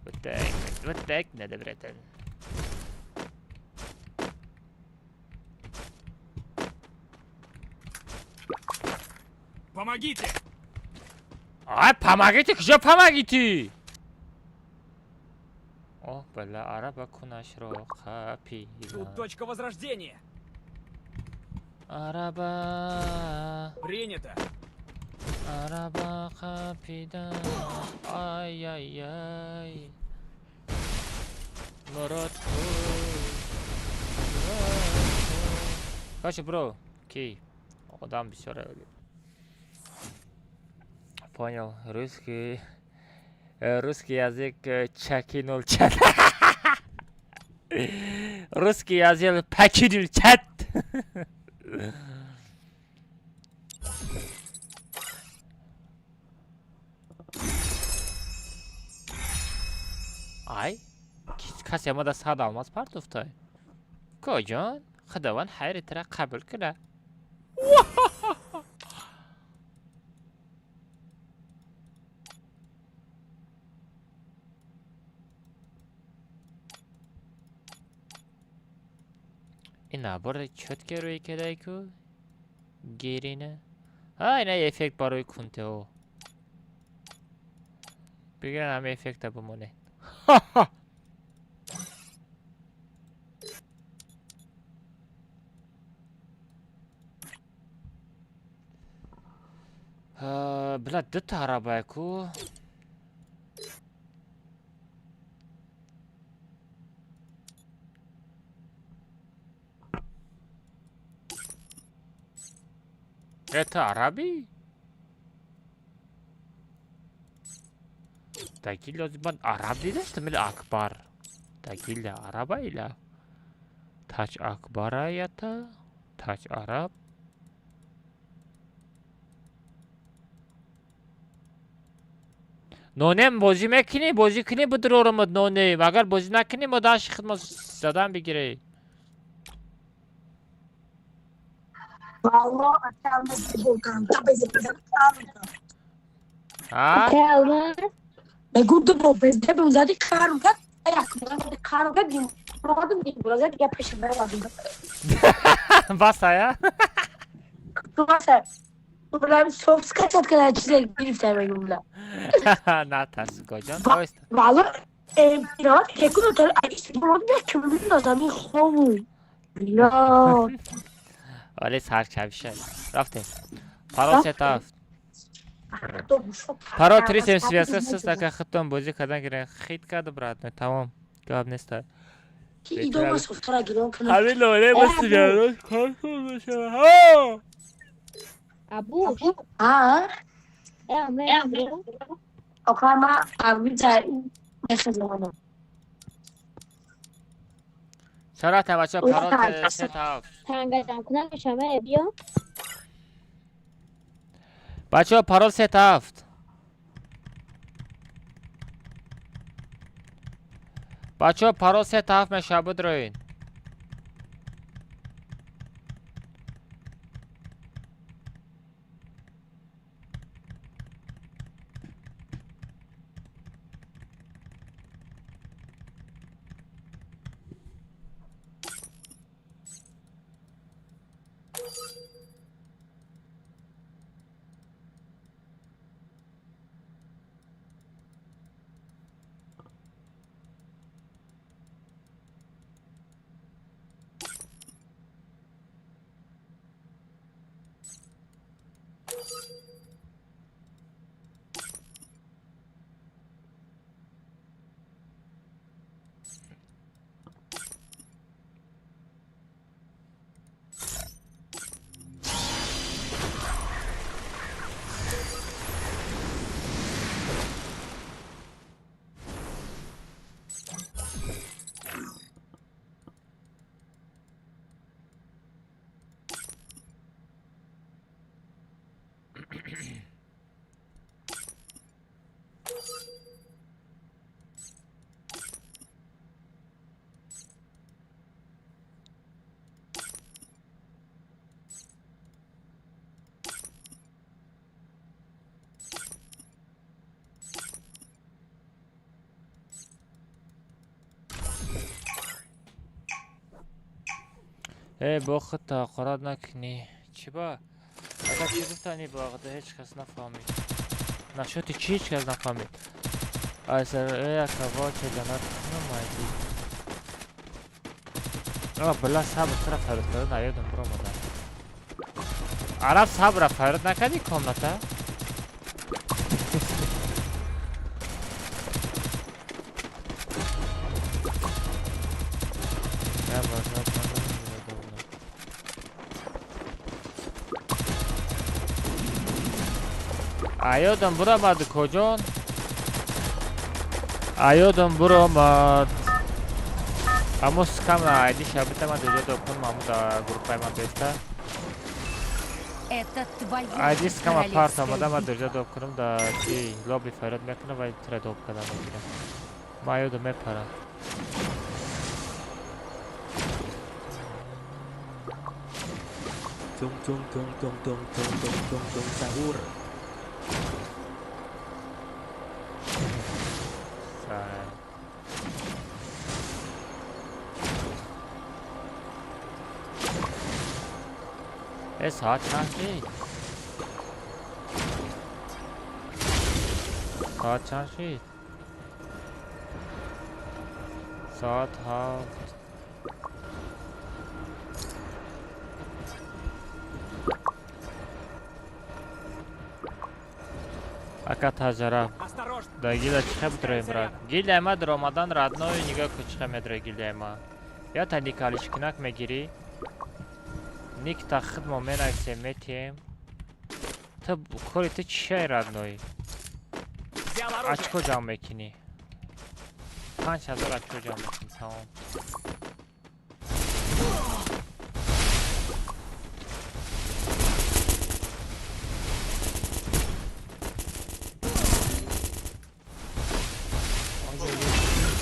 Вот так вот, вот так надо, братан. Помогите! Ай, помогите, где помогите? О, бля, араба кунашро хапи. Тут точка возрождения. Араба, Принято. араба хапида. Ай-яй-яй. Мурат. Короче, бро, окей. Одам бисёр. Понял, русский. Русский язык чакинул чат. Русский язык покинул чат. Ай, касе омада сад алмаз партофтай. Коҷон, худованд хайри тира қабул куна. Ин набор чётке рӯи кадай ку? Гирина. А, ина эффект барои кунтео. Бигиран ҳама эффекта бимоне. Бля, дута арабая ку? Это араби? Дагил ман араб дидаштам или Акбар? Дагил араба или Тач Акбара ята? Тач араб? Нонем бозӣ мекунӣ? Бозӣ кунӣ бидрорамад нонем. Агар бозӣ накунӣ мо дашти хидмат задан бигирӣ. Валло, А? Мегу дубо бездеб зади каруга, як каруга гим. Родом гим, разад я пеш барадум. Бас ая? Класса. Проблем софт скачат када чизе гирифта мегум бла. На тарс коҷон. Оиста. Валло, пират кекуно тар айс брод кемин назами хову. Бля. Вале сарчавиша. Рафтем. Парол сета ҳафт. Парол 373 сис така худтон бозӣ кардан гирен. Хит кард брат, тамом. Гап неста. Идома софтара гирон кунам. Ҳамин лоне басигарон кор кун бошава. Ҳо! Абуш. А? Э, Ока ма авита мехазонам. Чаро бача парол сета ҳафт. Тангажам кунам шама биё. Бачаҳо парол сета ҳафт. Бачаҳо парол сета ҳафт мешавад бидроед. Э, бо худ ҳақорат накунӣ. Чӣ ба? Агар чӣ гуфтани бо ҳеҷ кас нафаҳмид. Нашоти чӣ ҳеҷ кас нафаҳмид? Айсаакавоча ҷанат намайди. А, била сабр тура фарёд карда наёдам биромада. Араб сабра фарёд накардӣ комната? Аёдам буромад коҷон? Аёдам буромад. Аммо скам айди шабита ман деҷа докун маму да группаи ман беста. Это твоя Айди скама парт омада ман королевская деҷа битва. докунам да чи лоби фарёд мекунам ва тира доб карда мегирам. Ман аёдам мепарам. Tung tung tung tung tung tung tung tung tung sahur. Сай. Э, соат чанд шид? Соат чанд шид? Соат 7. Ака таҷара. Осторожно! Да гилда чихе бидроем брат? Гилдаи ма даромадан родной нигоҳ кун чихе медрои гилдаи ма. Я та никалишкинак мегирӣ. Ник та хидмо менависем метием. Ту кори ту чиай родной? Взял оружие! Очко ҷамъ мекунӣ. 5000 очко ҷамъ мекунӣ тамом.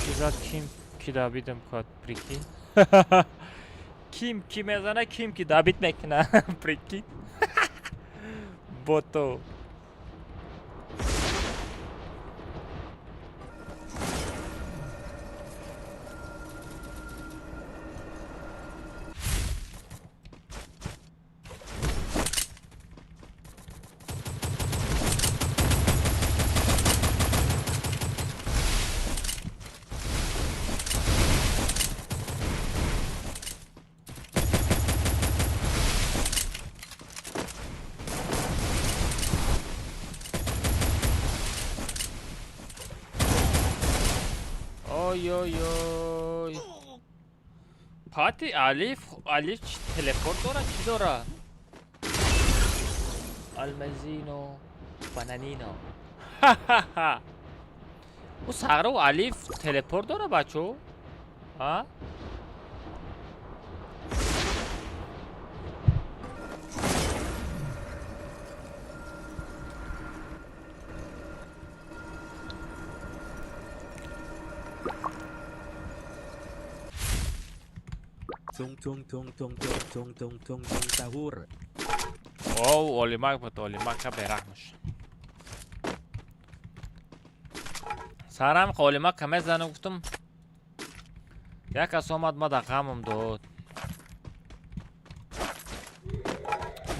Чиза ким ки добидам код, прикинь. Ким ки мезана, ким ки добид мекуна, прикинь. Бото. Ой-ой-ой. Пати Алиф, Алиф чӣ телепорт дора, чӣ дора? Алмазино, бананино. Ха-ха-ха. Ӯ сағру Алиф телепорт дора, бачо? А? Tung tung tung tung tung tung tung tung tung sahur. Оу, олимак буд, олимак бераҳмш. Сарам олимак мезанам гуфтам. Як кас омад ма да ғамам дод.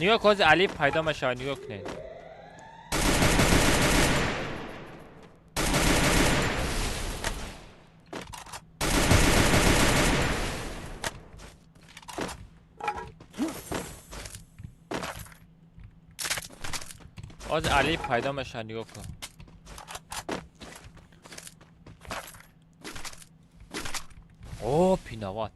Нигоҳ кун, ҳозир Алиф пайдо мешавад, нигоҳ кунед. Оз Али пайдо мешавад, нигоҳ кун. О, пинават.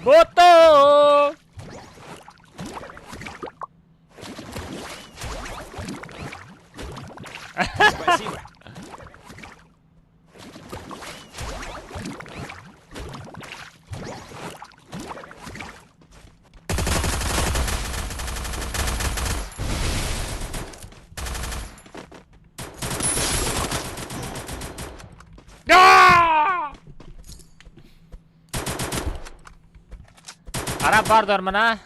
Бото! Спасибо. Араб бардор мана.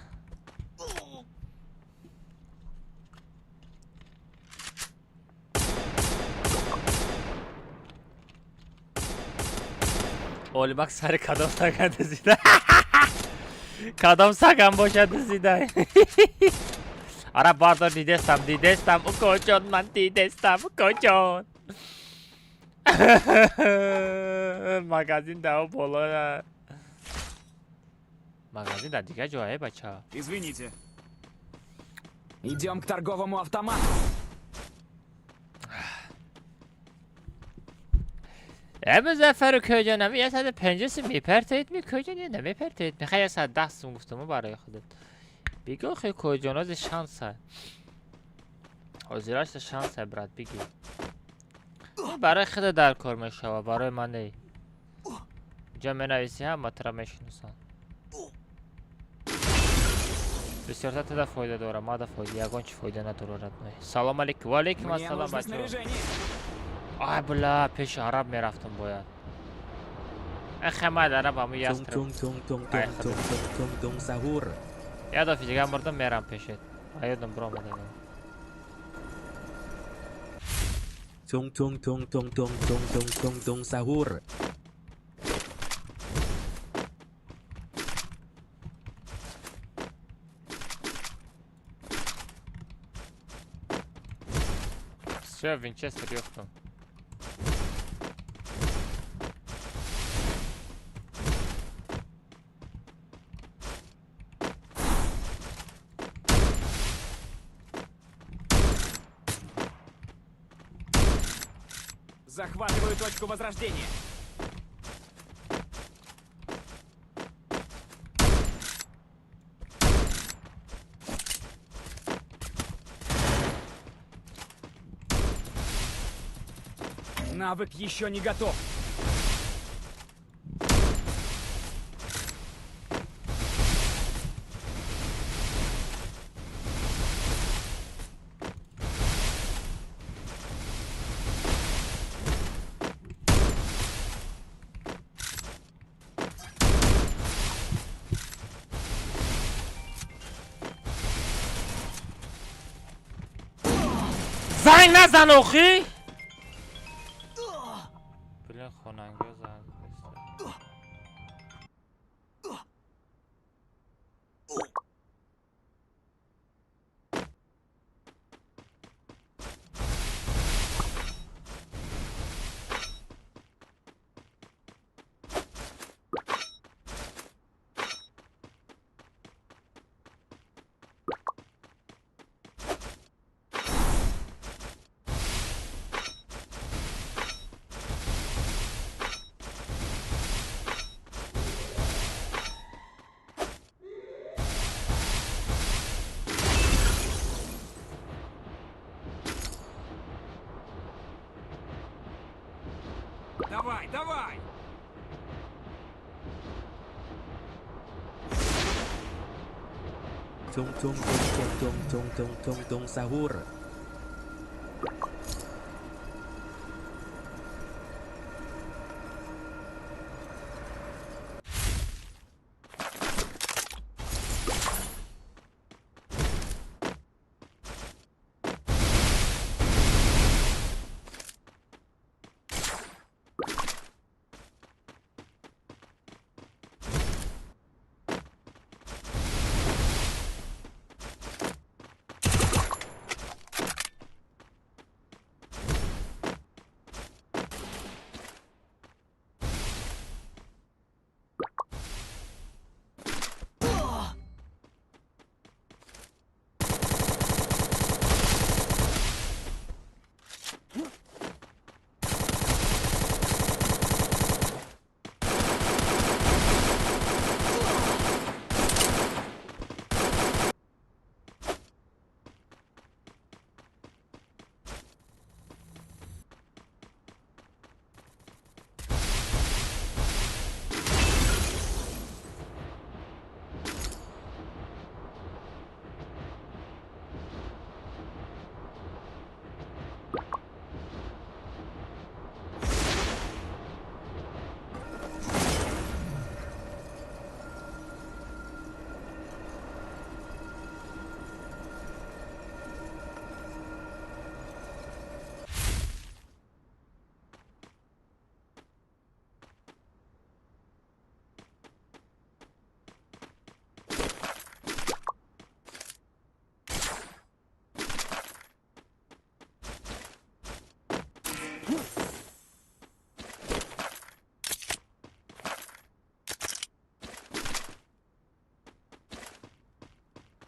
Олимак сари кадом саган дизида? Кадом саган бошад дизида? Араб бардор, дидестам, дидестам, укоҷон, ман дидестам, укоҷон. Магазин дао боло. Магазин дар дигар ҷое, бача. Извините. Идем к торговому автомату. Музаффару кӯҷонам, 150 сум мепартоед ми кӯҷон ё намепартоед? Мехоҳ 110 сум гуфтам барои худат. Бигӯ хе кӯҷон, ози шанса. Ҳозирашта шанса, брат, бигӣ. Барои худа дар кор мешава, барои ман не. Инҷа менависӣ, ҳама тура мешиносанд. Бисёртар туда фоида дорам, мада фоида, ягон чи фоида надорад, родной. Салом алейкум, ва алейкум Мне ассалом, нужно бачаҳо. снаряжение. Ай, бля, пеши араб мерафтам бояд. Эхе, мад араб ҳаму Tung ястреб. tung tung tung Ай, tung худо. tung tung tung tung sahur. Я дафъи дигар мурдам, мерам пешет. Аёдам биромадам. Tung tung tung tung tung tung tung tung tung sahur. Всё, Винчестер ёфтам. Захватываю точку возрождения. Навык еще не готов. Занг назан охи! Блин, хонангиё занг зада. Давай, давай! Tung tung tung tung tung tung tung tung tung sahur.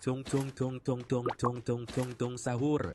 Tung tung tung tung tung tung tung tung tung sahur.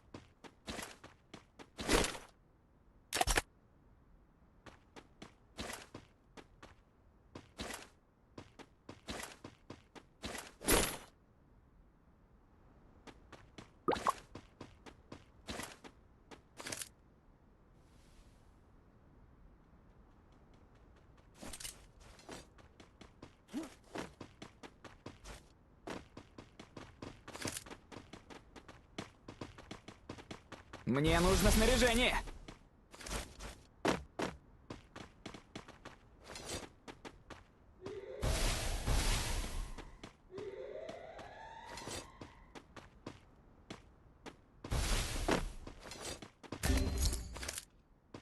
Мне нужно снаряжение.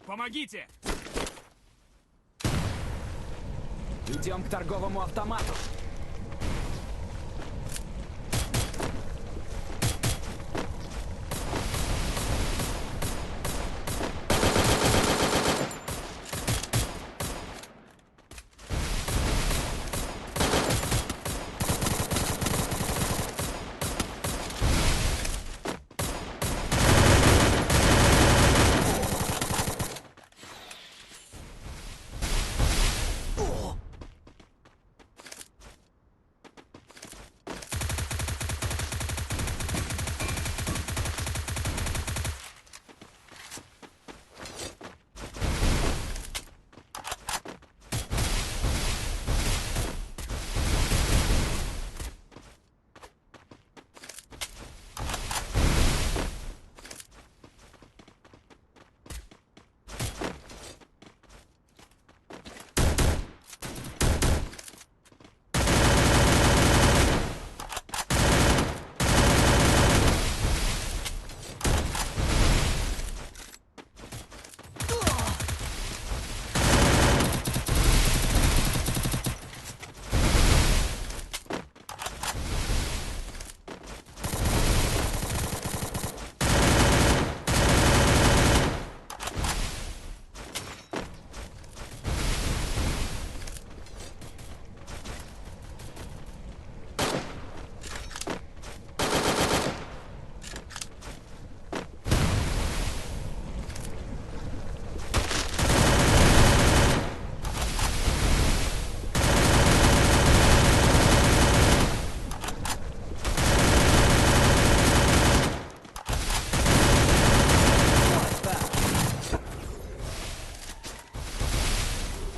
Помогите! Идем к торговому автомату.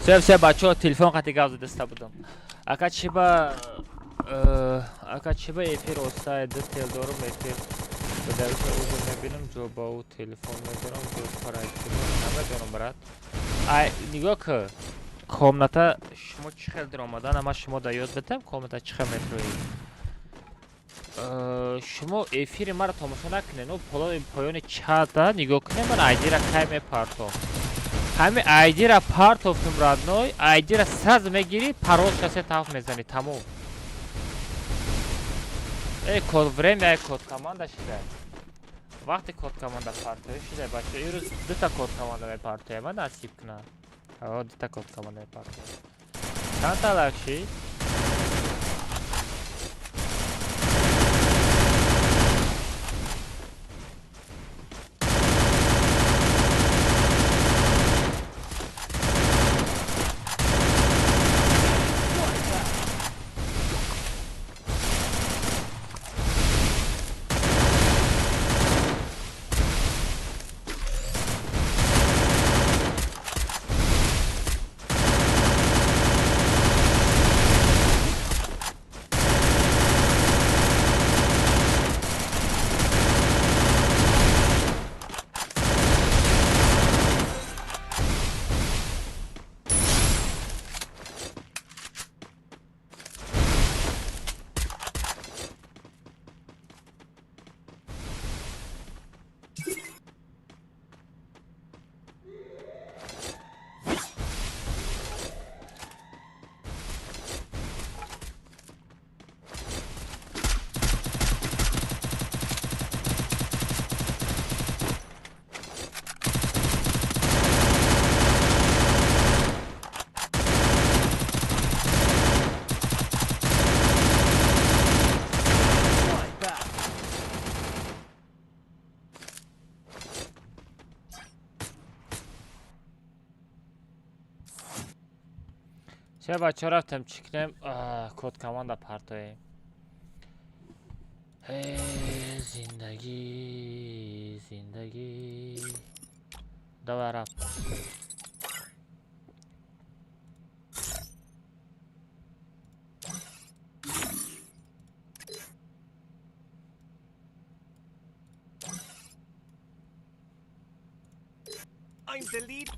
Все, все, бачаҳо, телефон қати гап задаста будам. Ака чиба ака чиба эфир остай ду тел дорум эфир. Бадаруша ужо мебинам, ҷо ба ӯ телефон медорам, ҷо парайти намедонам, брат. Ай, нигоҳ ки комната шумо чӣ хел даромадан, ама шумо да ёд бидам комната чӣ хел метроед. Шумо эфири маро тамошо накунед, но поёни чата нигоҳ кунед, ман айдира кай мепартом. Ҳами айдира партофтум, родной, айдира сразу мегирӣ, парол 67 мезанӣ, тамом. Эй, код время, эй, код команда шида. Вақти код команда партоӣ шида, бача, ирӯз дута код команда мепартоям, ман насиб кунам. О, дута код команда мепартоям. Чанд та лайк шид? Че бачаҳо рафтем чӣ кунем? Код команда партоем. Зиндагӣ, зиндагӣ. Давай рафт. I'm the lead.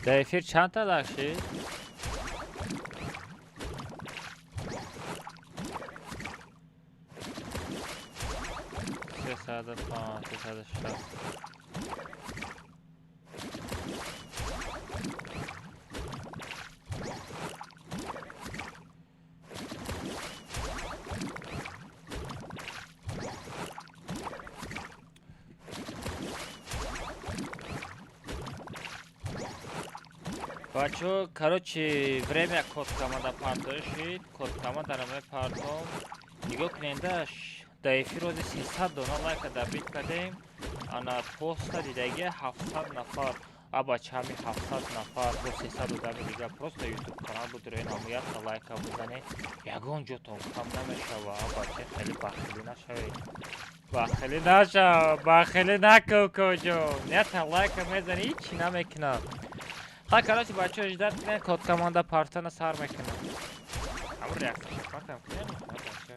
Дар эфир чанд та лайк шид? 305, 360. Бачо, короче, время код команда партоишид, код командара мепартом. Нигоҳ куненда, дар эфир рози 300 дона лайка добит кардем. Ана поста дидаги 700 нафар. А бача ҳами 700 нафар бо 300 одами дига просто YouTube канал будроин ҳамуятта лайка бизанед. Ягон ҷотон кам намешава. А бача хеле бахилӣ нашавед. Бахилӣ нашав, бахилӣ накун коҷо. Ята лайка мезанӣ, ҳичи намекунад. Ха, короче, бачаҳо ждать кунед, код команда партана сар мекунад. Ҳамун реаксияша партам кунед, бача.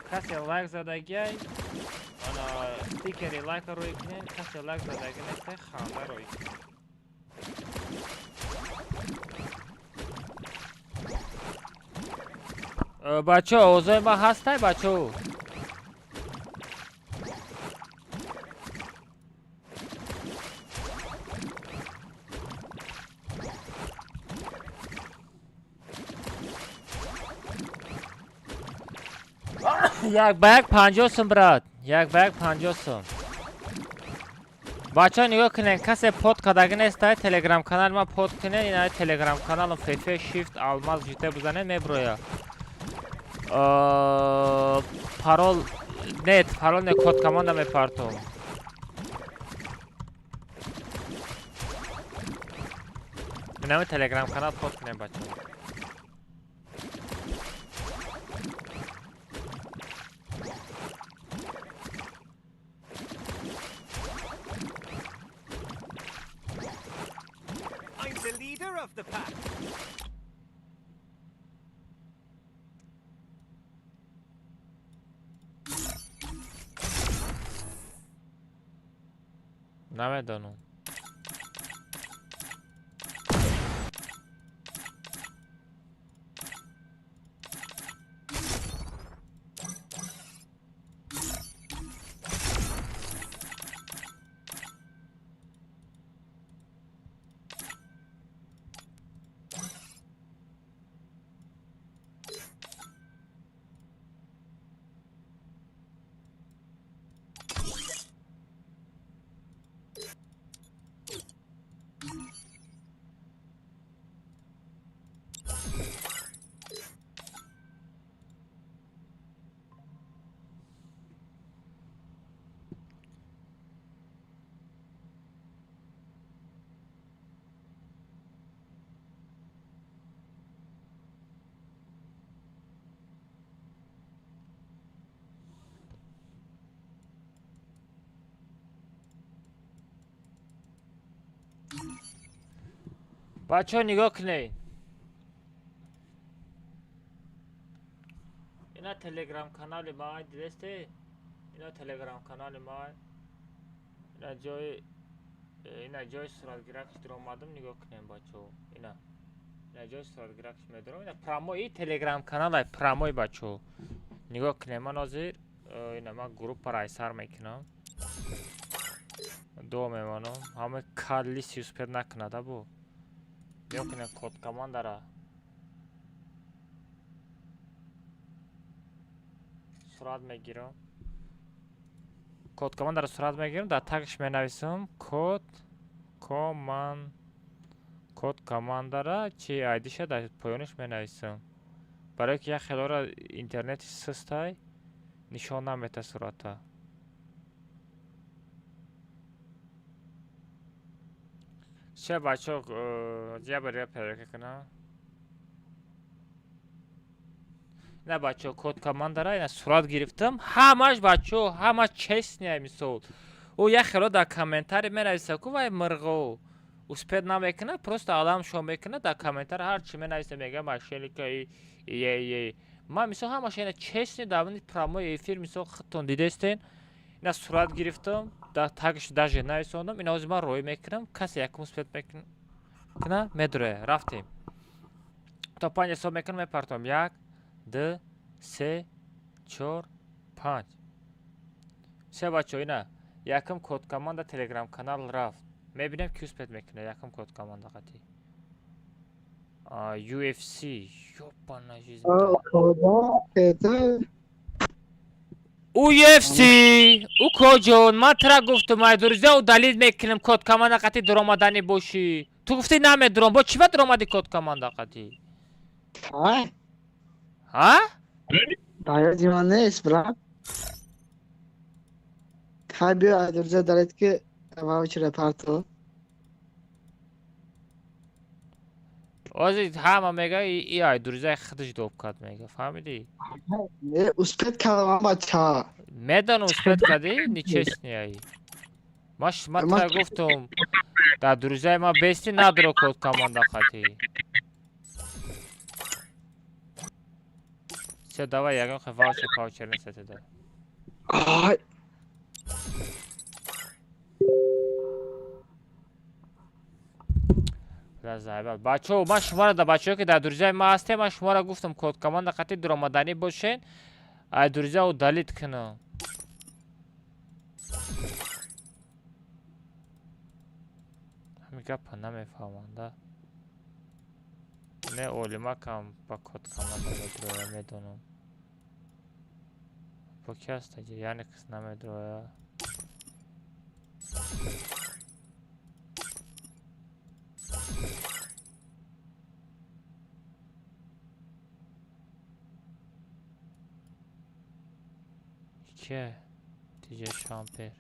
Касе лайк задагиай, ана стикери лайка рӯй кунед, касе лайк задаги нестай, ханда рӯй кунед. Бачаҳо, овозои ман ҳастай, бачаҳо? Як ба як 50 сум, брат. Як ба як 50 сум. Бачаҳо нигоҳ кунед, касе под кадаги нестай, телеграм канали ман под кунед, ина телеграм каналам FF Shift Алмаз жите бизанед, меброя. Парол нет, парол не, код команда мепартом. Инами телеграм канал под кунед, бачаҳо. The leader of the pack. Намедонам. Бачаҳо нигоҳ кунед. Ина телеграм канали ман, дидесте? Ина телеграм канали ман. Ина ҷои суратгиракш дуромадам, нигоҳ кунед бачаҳо. Ина ҷои суратгиракш медорам. Ина прямой телеграм каналай, прямой бачаҳо. Нигоҳ кунед, ман ҳозир ина ман группаро айсар мекунам. Дуо мемонам. Ҳама калли сюспер накунад або. Нигоҳ кунед код командара. Сурат мегирам. Код командаро сурат мегирам, дар тагш менависам код команд, код командара чи айдиша дар поёнаш менависам. Барое ки як хелора интернети сустай, нишон намета сурата. Че бачаҳо, я бар я проверка кунам. На бачаҳо, код командара ина сурат гирифтам. Ҳамаш бачаҳо, ҳамаш честный мисол. Ӯ як хело дар комментарий менависа ку вай мирғо. Успеть намекунад, просто аламшо мекунад дар комментарий ҳар чи менависа мега мошенника и е е. Ман мисол ҳамаш ина честный дар прямой эфир мисол худтон дидестен. Ина сурат гирифтам, дар тагш даже нависондам. Ина ҳозир ман роӣ мекунам, касе якум успеть мекуна, медуре. Рафтем. То панҷ ҳисоб мекунам, мепартом. 1, 2, 3, 4, 5. Се бачаҳо, ина якум код команда телеграм канал рафт. Мебинем ки успеть мекунад якум код команда қатӣ. UFC, ёбана жизнь. UFC, укоҷон, ман тра гуфтум, ай друзья удалить мекунем код команда қатӣ дуромаданӣ бошӣ. Ту гуфтӣ намедуром, бо чӣ ба дуромадӣ код команда қатӣ? Ҳа? Даёди ман нест, брат. Хай биё ай друзья даред ки ваучера парто. Ҳозир ҳама мега и ай друзья худаш доб кард мега, фаҳмидӣ? Не, успеть кардам бача. Медонам успеть кардӣ, нечестный ай. Ман тра гуфтум, дар друзьяи ман бести надуро код команда қатӣ. Всё, давай, ягон хел ваучер паучер нест теда. Ай. Заебал. Бачаҳо, ман шуморо да бачаҳое ки дар друзьяи ман ҳастем, ман шуморо гуфтам код команда қатӣ дуромаданӣ бошен, ай друзья удалить кунам. Ҳамин гапа намефаҳманда. Не олимакам ба код команда медроя, медонам. Бо ки ҳаст аҷа? Яъне кас намедроя. Кие? Диҷе Шампер.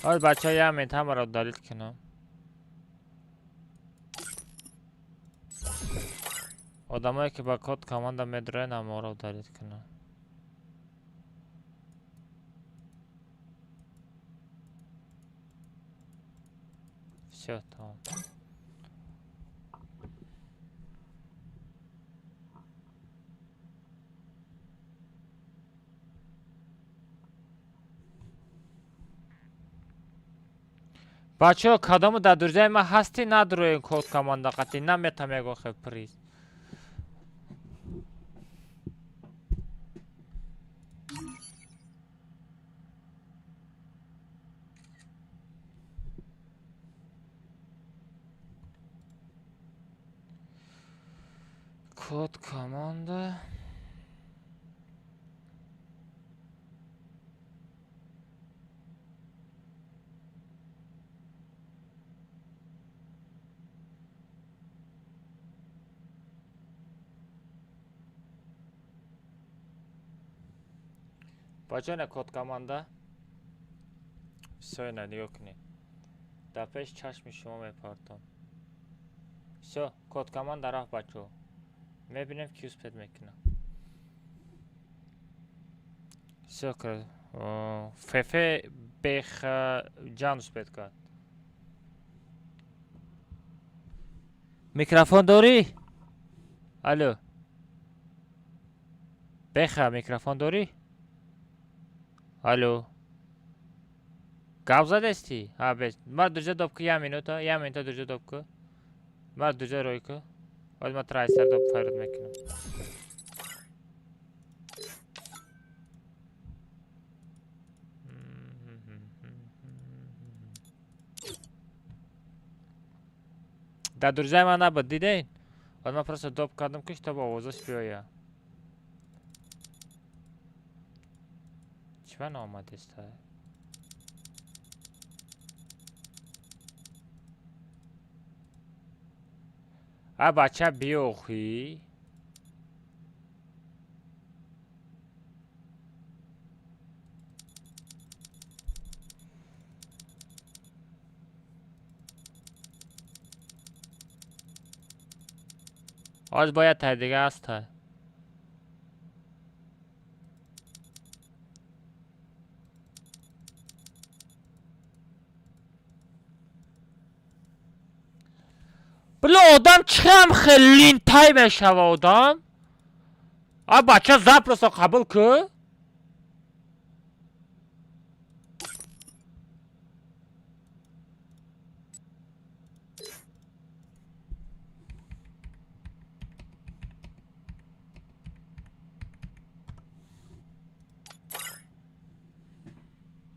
Ҳозир бачаҳо як минут ҳамаро удалить кунам. Одамое ки ба код команда медуроянд ҳамаро удалить кунам. Всё, тамом. Бачаҳо, кадому дар друзьяи ман ҳастӣ, надуроен код команда қатӣ, наметам ягон хел приз. Код команда. Бачаҳо, ина код команда. Всё, ина нигоҳ кунед. Дар пеш чашми шумо мепартом. Всё, код команда рафт бачаҳо. Мебинем ки успеть мекунад. Всё, ФФ бех ҷан успеть кард. Микрофон дорӣ? Алло, беха, микрофон дорӣ? Алло, гап задестӣ? Ҳа, бес, мар друзья доб ку, як минута, як минута, друзья доб ку, мар друзья рой ку. Ҳозир ман тра айсар доб фарёд мекунам. Дар друзьяи ман набуд, дидед? Ҳозир ман просто доб кардам, ки чтобы овозаш биёяд. Чӣ ба наомадеста? А, бача, биё охӣ. Ҳозир бояд тай дига ҳаста. Бля, одам чиқам хел линтай мешава одам? А, бача, запросто қабул ку.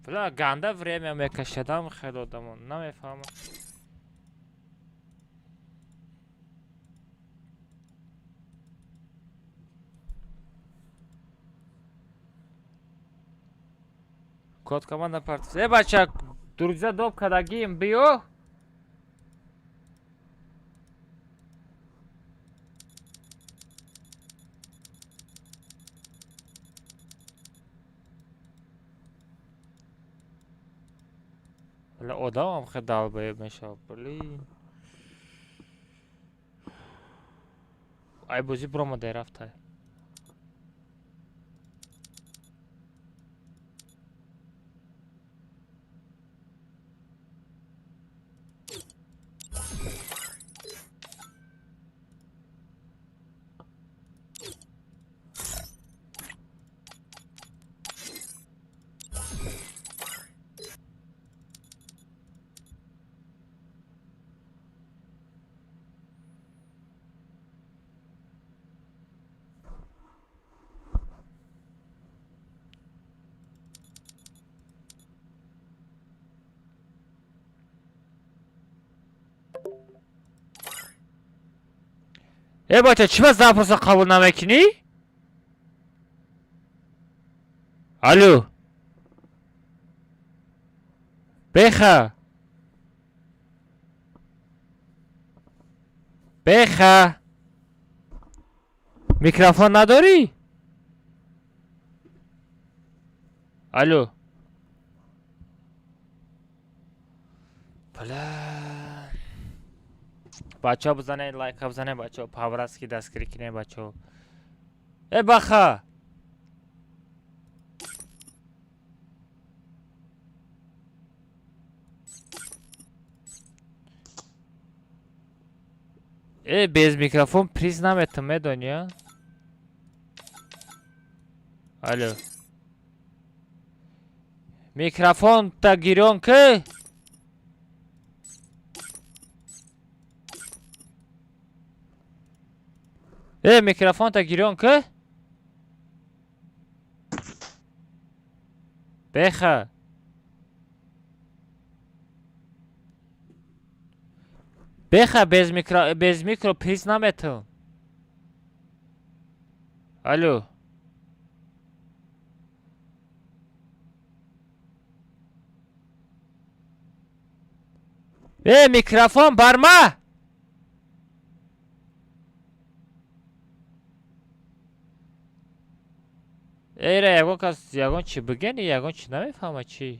Бля, ганда время мекашадам хел одамон, намефаҳмам. Код команда парт. Э, бача, друзья доб кардагим, биё. Бля, одамам хел долбоеб мешавад, блин. Ай, бозӣ биромадай, рафтай. Э, бача, чӣ ба запросо қабул намекунӣ? Алло, беха, беха, микрофон надорӣ? Алло, бля, бачаҳо, бизанед лайка, бизанед, бачаҳо, по-братски дастгирӣ кунед, бачаҳо. Э, баха, э, без микрофон приз наметам, медонӣ, а? Алло, микрофонта гирён ки. Э, микрофонта гирён ки. Беха, беха, без микро приз наметам. Алло, э, микрофон бар ма. Эра, ягон кас ягон чӣ бигени, ягон чӣ намефаҳма, чӣ?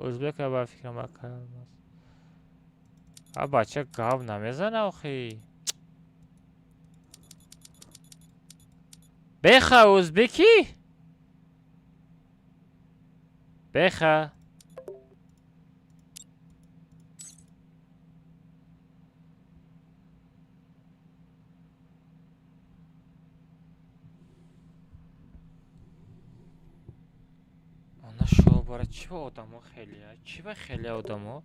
Ӯзбека ба фикрам акалмас. А, бача гап намезана охи. Беха, узбеки? Беха. Она шо бара чӣ ба одамо хелия? Чӣ ба хелия одамо?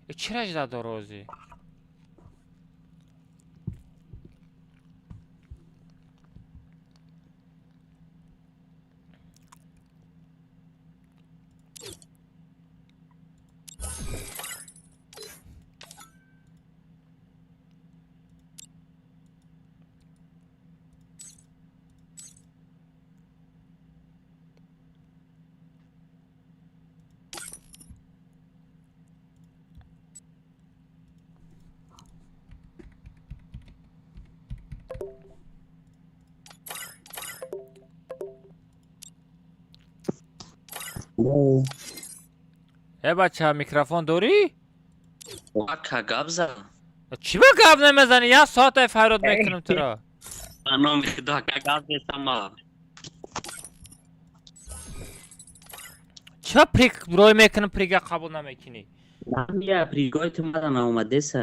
Э чӣ ражда дорозӣ? Э бача, микрофон дорӣ? Ака, гап зад. Чӣ ба гап намезанӣ? Як соат ай фарёд мекунам туро. Ба номи Худо, ака, гап зесама. Чӣ ба приг рой мекунам, прига қабул намекунӣ? Намия, пригои ту мада наомадеса.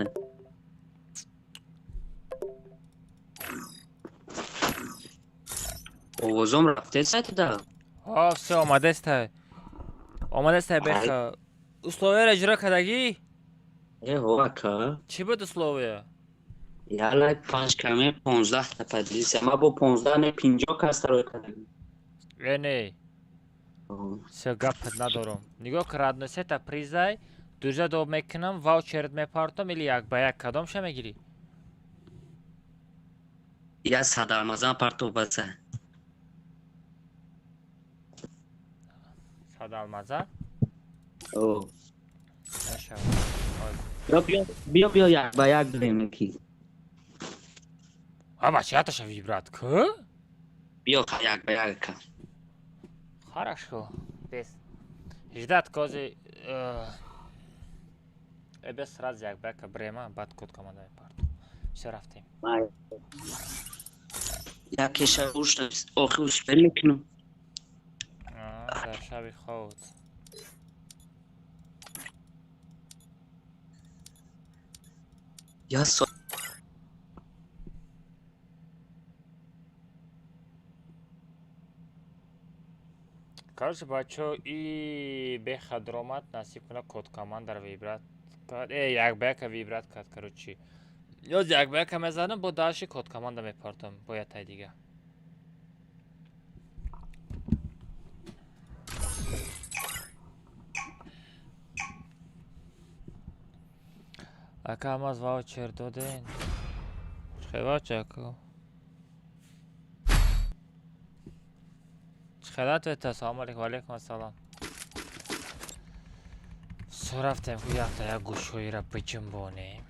Овозом рафтеса туда? Ҳо, всё, омадеста. Омадеста, беха. Условияро иҷро кардагӣ? Э, ҳо, ака. Чӣ буд условия? Я лайк панҷ каме 15 та поделиться. Ма бо 15 не 50 кас рой кардагӣ. Э не. Всё, гапат надорам. Нигоҳ кун, родной, сета призай, дужа доб мекунам, ваучерат мепартом или як ба як кадомша мегирӣ? Я садалмазан партов баса. Садалмаза? О. Нашавад. Биё, биё, биё, биё, як ба як дорем ки. А бача, яташа вибрат ку? Биё, як ба як ка. Хорошо. Бес. Ждать кози э бес сразу як ба яка брема, баъд код команда мепартом. Всё, рафтем. Якеша ушта охи успел мекунам. Дар шаби худ. Я со Короче, бачо, и беха дромад, насиб куна код командаро вибрат кард. Э, як ба яка вибрат кард, короче. Ёз як ба яка мезанам, бо дальше код команда мепартом, бо ятай дига. Ака, ам аз ваучер доден. Чӣ ваучер, ака? Чӣ хелат вета? Салом алейкум, ва алейкум ассалом. Всё, рафтем, ку якта як гӯшҳоира биҷунбонем.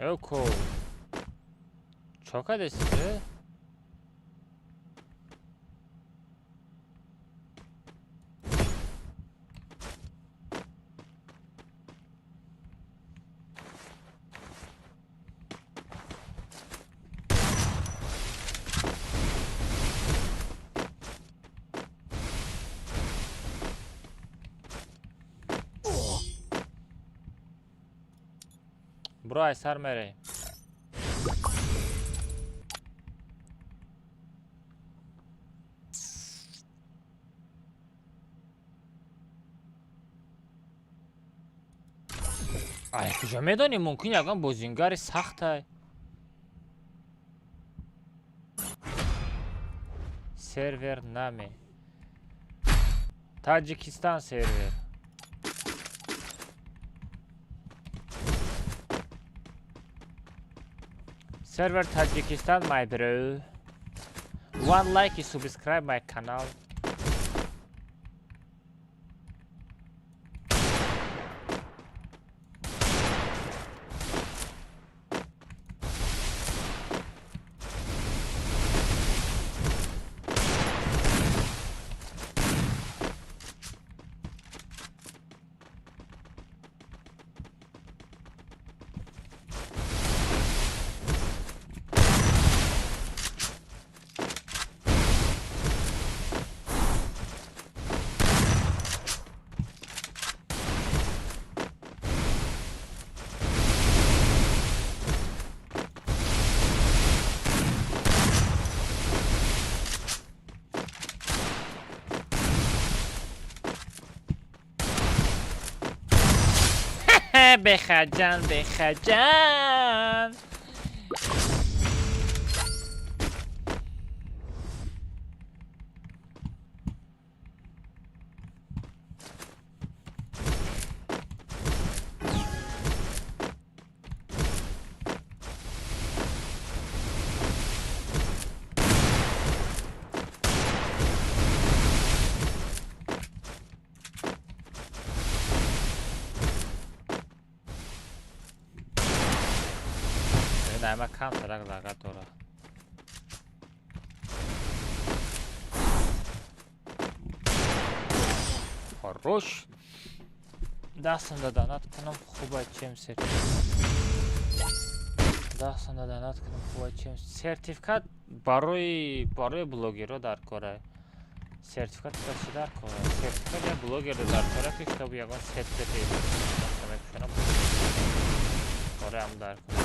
Эко. Чо кардеси ту? Буро, ай сар мерем. Ай, куҷо медонӣ, мумкин ягон бозингари сахтай. Сервер наме. Таҷикистан сервер. Сервер Таҷикистан, my bro. One like and subscribe my canal. Бехаҷан, бехаҷан. Нама камтарак лағат дорад. Хорош. Дастам донат кунам хуба чем сертификат. Дастам донат кунам хуба чем сертификат барои блогерро дар кора. Сертификат чӣ дар кора? Сертификат я блогерро дар кора ки китоби ягон сертификат кораам дар кора.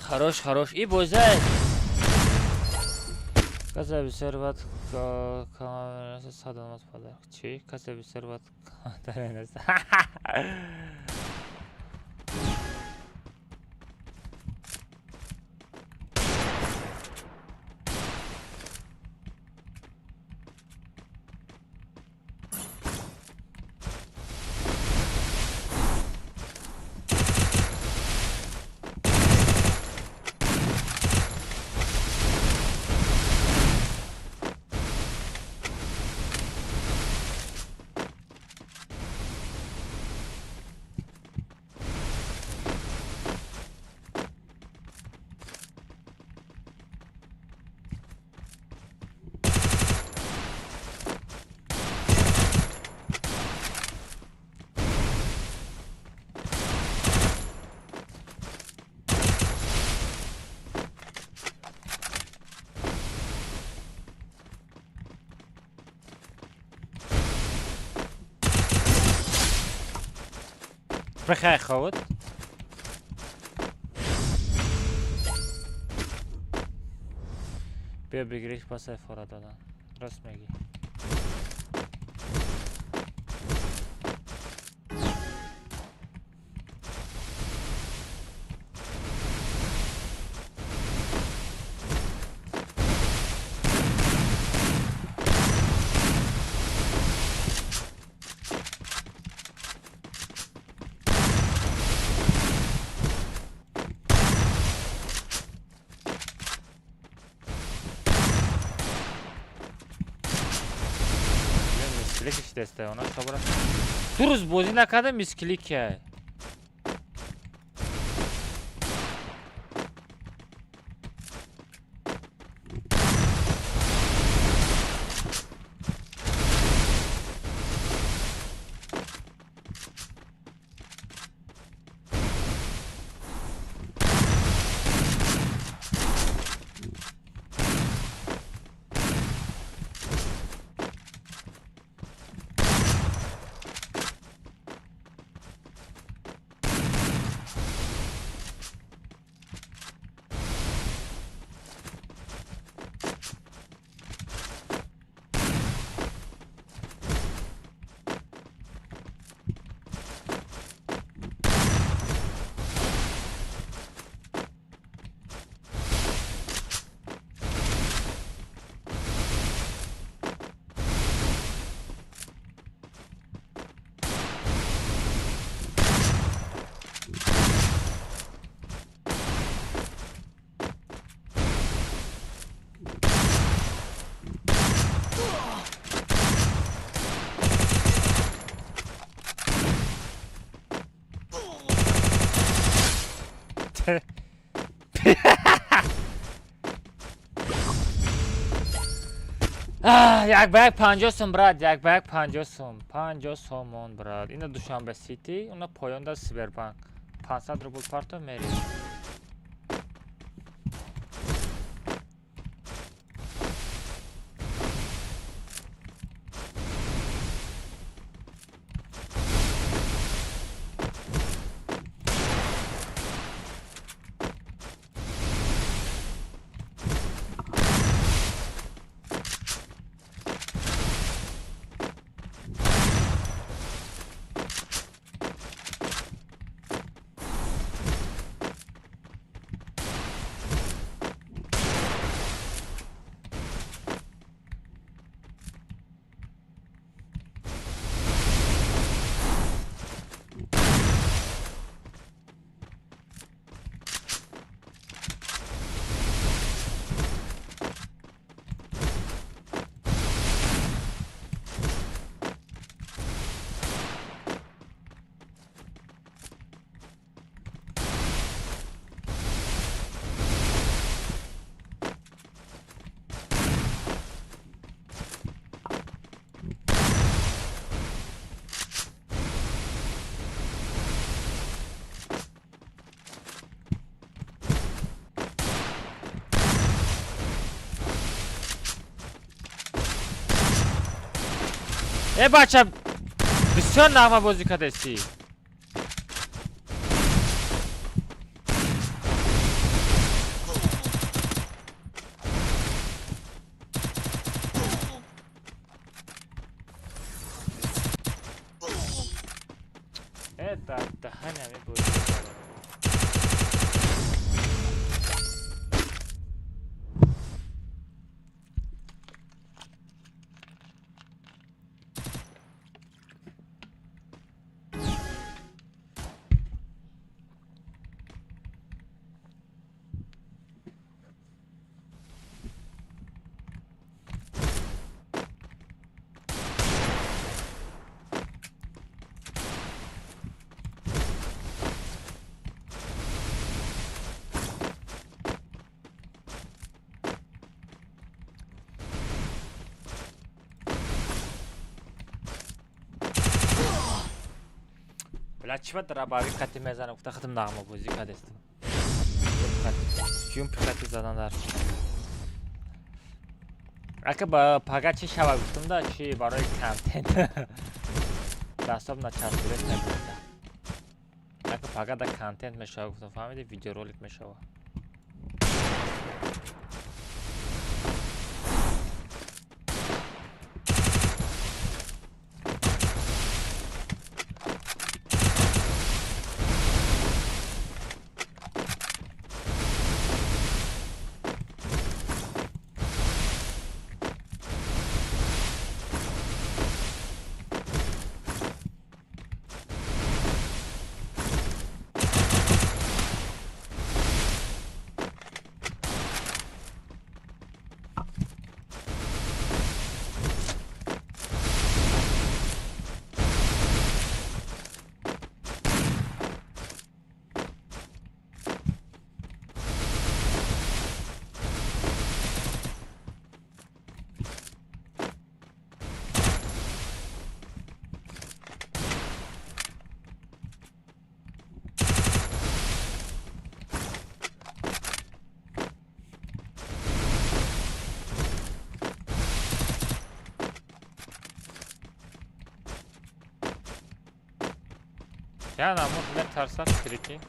Хорош, хорош. И бозай. Касе бисёр вақт садамат подарок. Чӣ? Касе бисёр вақт Прихай ховот. Биё бигириш пасай фора додан. Рост мегӣ. Ду рӯз бозӣ накардам, мисклик. Як ба як 50 сум, брат, як ба як 50 сум, 50 сомон, брат. Ина Душанбе Сити, уна поёнда Сбербанк. 500 рубл парто мери. Э, бача, бисёр нағма бозӣ кардастӣ. Э, дар даҳани ҳамин бозӣ. Бля, чӣ ба рабави қати мезанам, гуфта худам нағма бозӣ кардастам. Чун пикати задан дар. Ака ба пага чӣ шава гуфтам да, чи барои контент. Дастоб начаспидес нагуфта. Ака пага да контент мешава гуфтам, фаҳмиди, видеоролик мешава. Я намуд метарсад крики.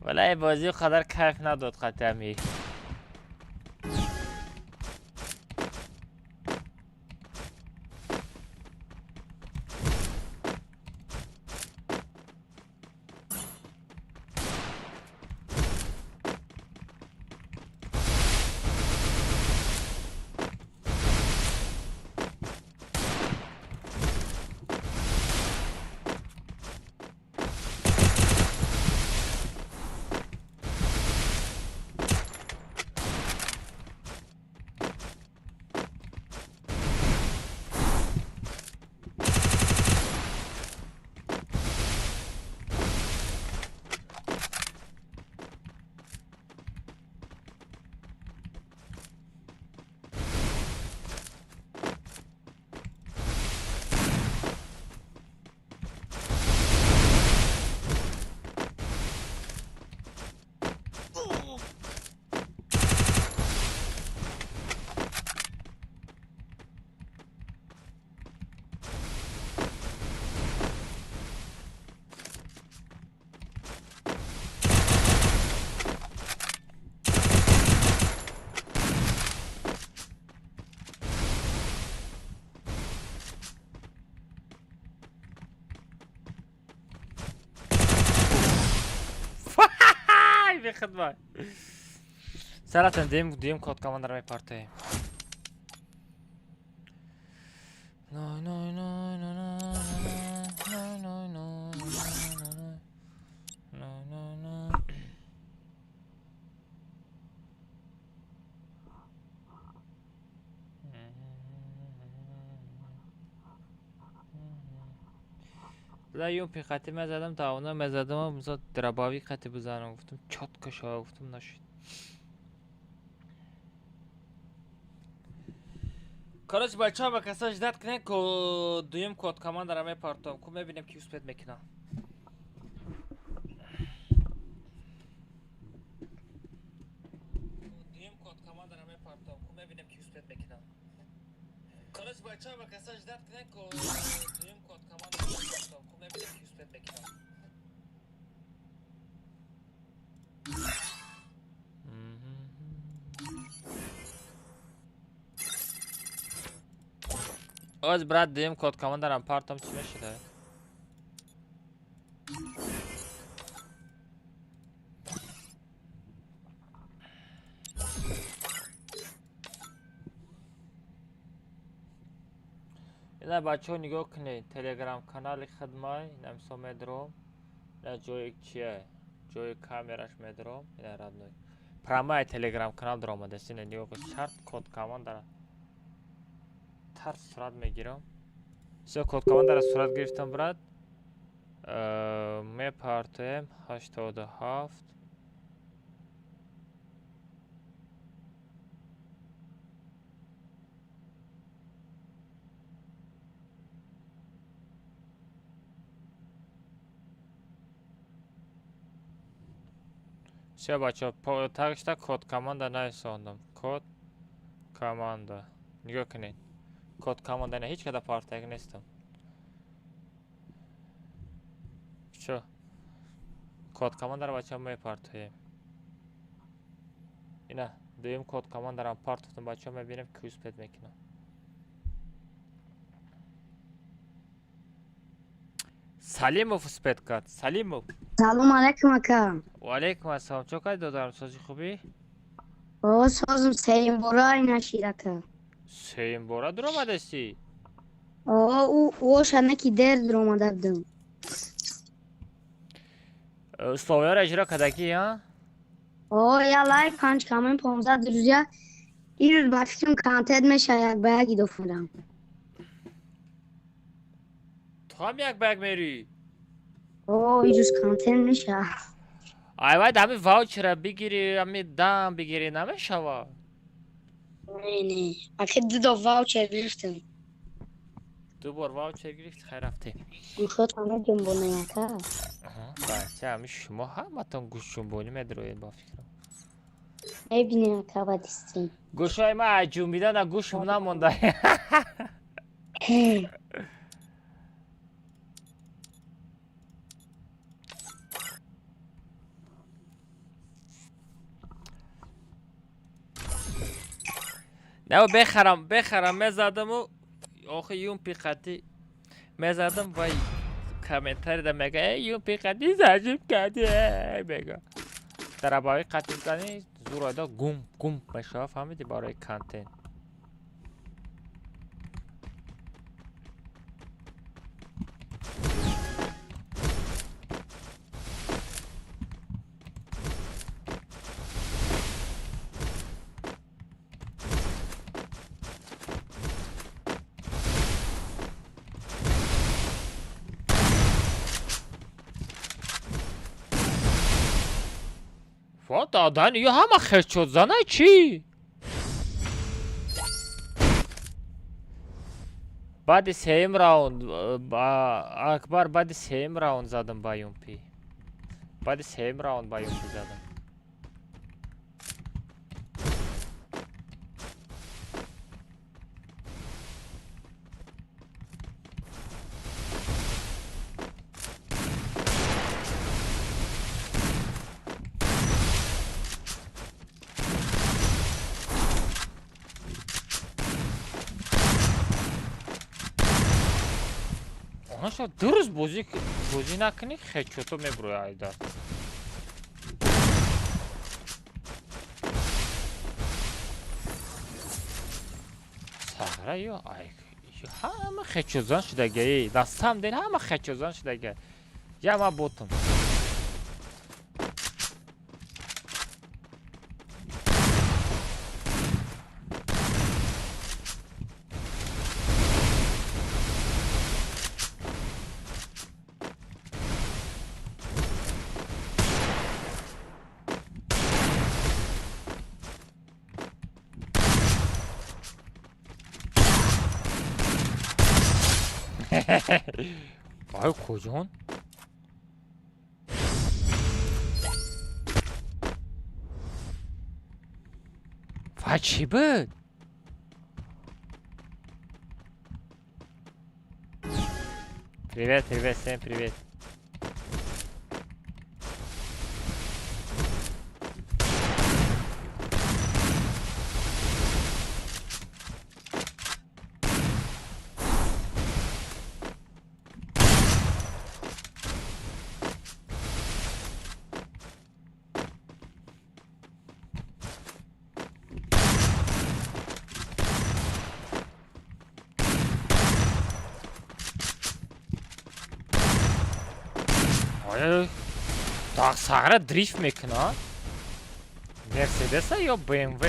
Валай бозӣ қадар кайф надод қатъами. Лайви хидмат. Саратан дим код командара мепартоем. Ной ной ной ной ной ной ной ной ной ной. Бля, юмпи хати мезадам, давно мезадам, мисол драбави хати бизанам, гуфтам чётко шава, гуфтам нашид. Короче, бачаҳо ба касо ждат кунед, ко дуюм код командара мепартом, ку мебинем ки успет мекунам. Дуюм код командара мепартом, ку мебинем ки успет мекунам. Короче, бачаҳо ба касо ждат кунед, ко дуюм код командара мепартом, ку мебинем ки успет мекунам. Оз брат дуюм код командарам партом чӣ мешуда? Ина бачаҳо нигоҳ кунед, телеграм канали хидмай, ина мисол медром, ина ҷои чия, ҷои камераш медром, ина родной. Прамай телеграм канал даромадааст, ина нигоҳ кунед, шарт код командара тар сурат мегирам. Всё, код командара сурат гирифтам, брат. Мепартоем 87. Всё, бачаҳо, тагшта код команда нависондам. Код команда. Нигоҳ кунед. Код команда не, ҳеҷ када партак нестам. Чо? Код командаро бачаҳо мепартоем. Ина, дуюм код командарам партофтам, бачаҳо мебинем ки успет мекунам. Салимов успет кард. Салимов. Салом алейкум ака. Ва алейкум ассалом. Чо кардӣ додарам, сози хубӣ? О, созм сеюм бора нашид ака. Сеюм бора дуромадасӣ? О, оша наки дер дуромада будам. Условияро иҷро кардагӣ, а? О, я лайк 5 коммент 15 друзья. Ирӯз ба фикрам контент меша як ба як идофурам. Ту ҳам як ба як мерӣ? О, ирӯз контент меша. Ай вай, ҳами ваучера бигирӣ, ҳами дам бигирӣ, намешава? Не, не. Аки ду до ваучер гирифтам. Ду бор ваучер гирифт, хай рафтем. Гӯшотам ҷунбонем ака. Бача, ҳами шумо ҳаматон гӯшҷунбонӣ медроед ба фикрам. Мебинем ака ба дистем. Гӯшҳои ман аз ҷунбидана гӯшам намонда. Не, бехарам мезадаму охи юмпи қати мезадам вай комментарида мега э юмпи қати зажим кади мега. Дарабави қати зани зур айда гум гум мешава, фаҳмиди, барои контент. Дадан ё ҳама хедшот зана чӣ? Баъди сеюм раунд Акбар, баъди сеюм раунд задам ба юмпи. Баъди сеюм раунд ба юмпи задам. Дуруст бозӣ накунӣ, хедшото мебурояд айда. Сағра ё ай ҳама хечозан шудагаи. На самом деле ҳама хечозан шудага. Я ма ботум. Ай куҷон? Ва чӣ буд? Привет, привет, всем привет. Сағра дрифт мекунад? Мерседеса ё БМВ?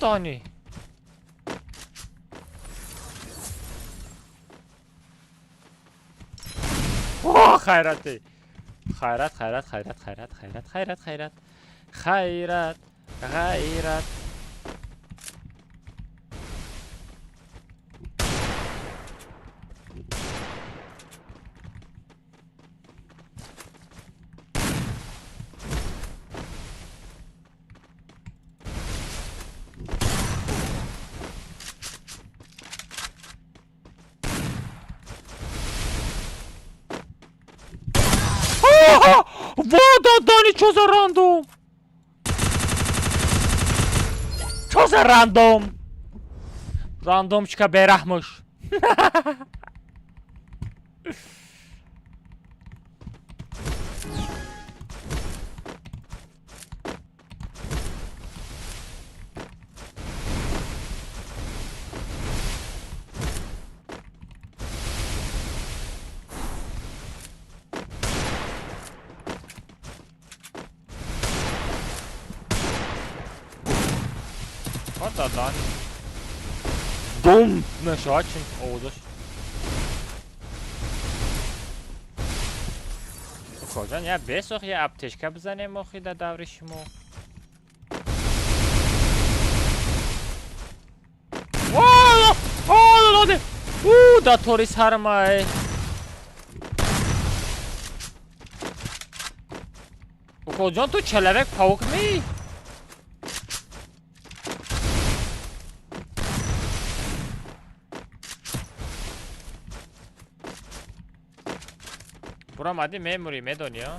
Дани. О, хайрати. Хайрат, хайрат, хайрат, хайрат, хайрат, хайрат, хайрат. Хайрат, хайрат. Дани, чё за рандом? Чё за рандом? Рандомчика берахмуш. Дум! Мешачин, овозаш. Коҷон, я бесох, я аптечка бизанем охи дар даври шумо. У, да тори сармай. Коҷон, ту человек паук ми? Буромадӣ мемурӣ, медонӣ, а?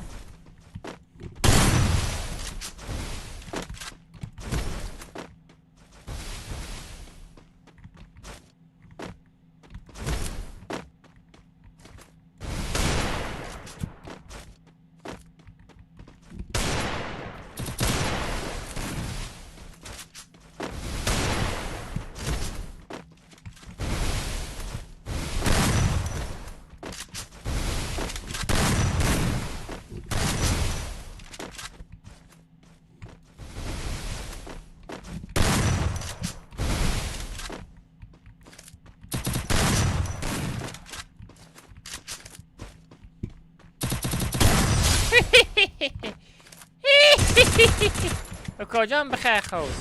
Коҷон бихайр худ.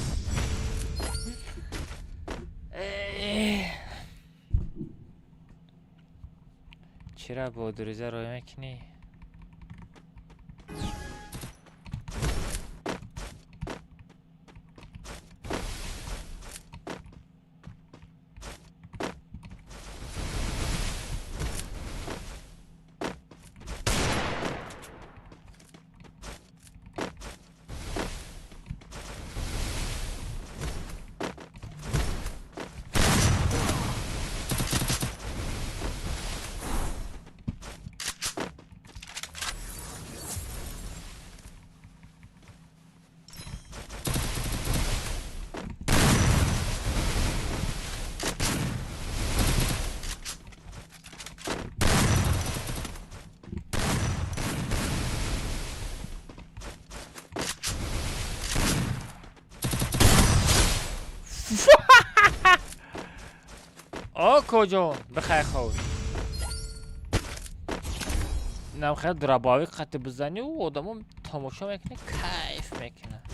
Чира бо дуриза рой мекунӣ? Окоҷон, бихай хов. Инам хеле дурабавӣ қати бизанӣ, ӯ одамо тамошо мекунад, кайф мекунад.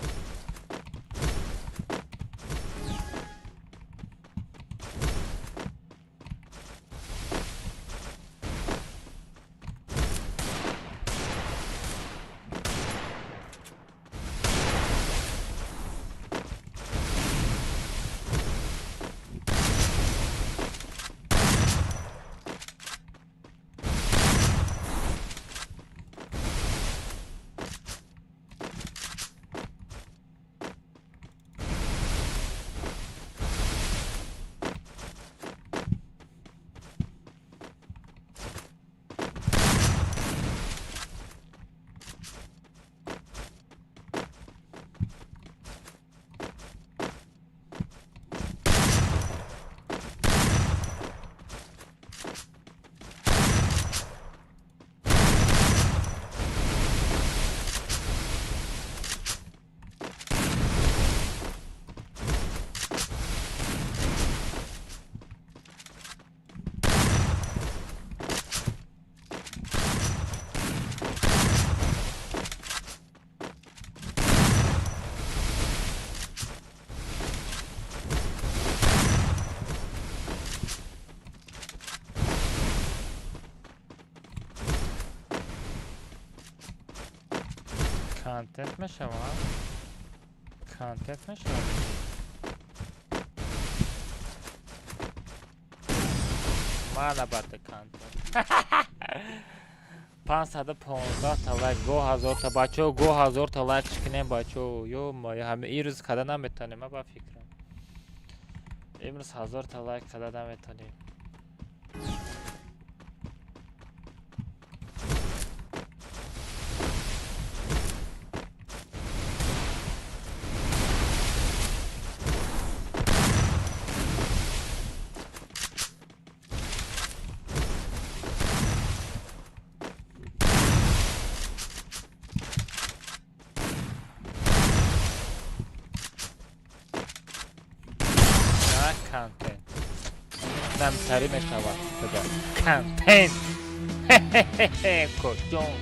Контент мешавад? Контент мешавад? Ман албатта контент. 515 та лайк, го 1000 та бачаҳо, го 1000 та лайк кунем бачаҳо. Ё ма ҳама ирӯз када наметонем, ма ба фикрам. Имрӯз 1000 та лайк када наметонем. Контент. Намтари мешавад. Контент. Хе-хе-хе, коҷон.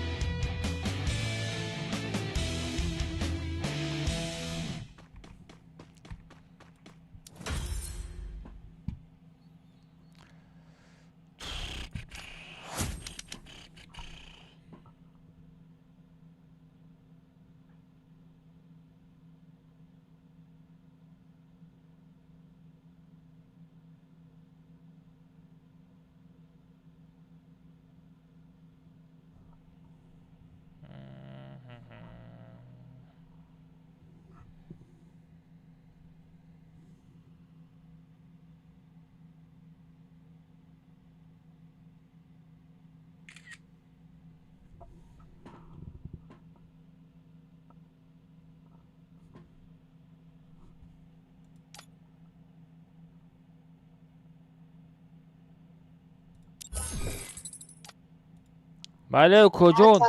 Бале, укоҷон,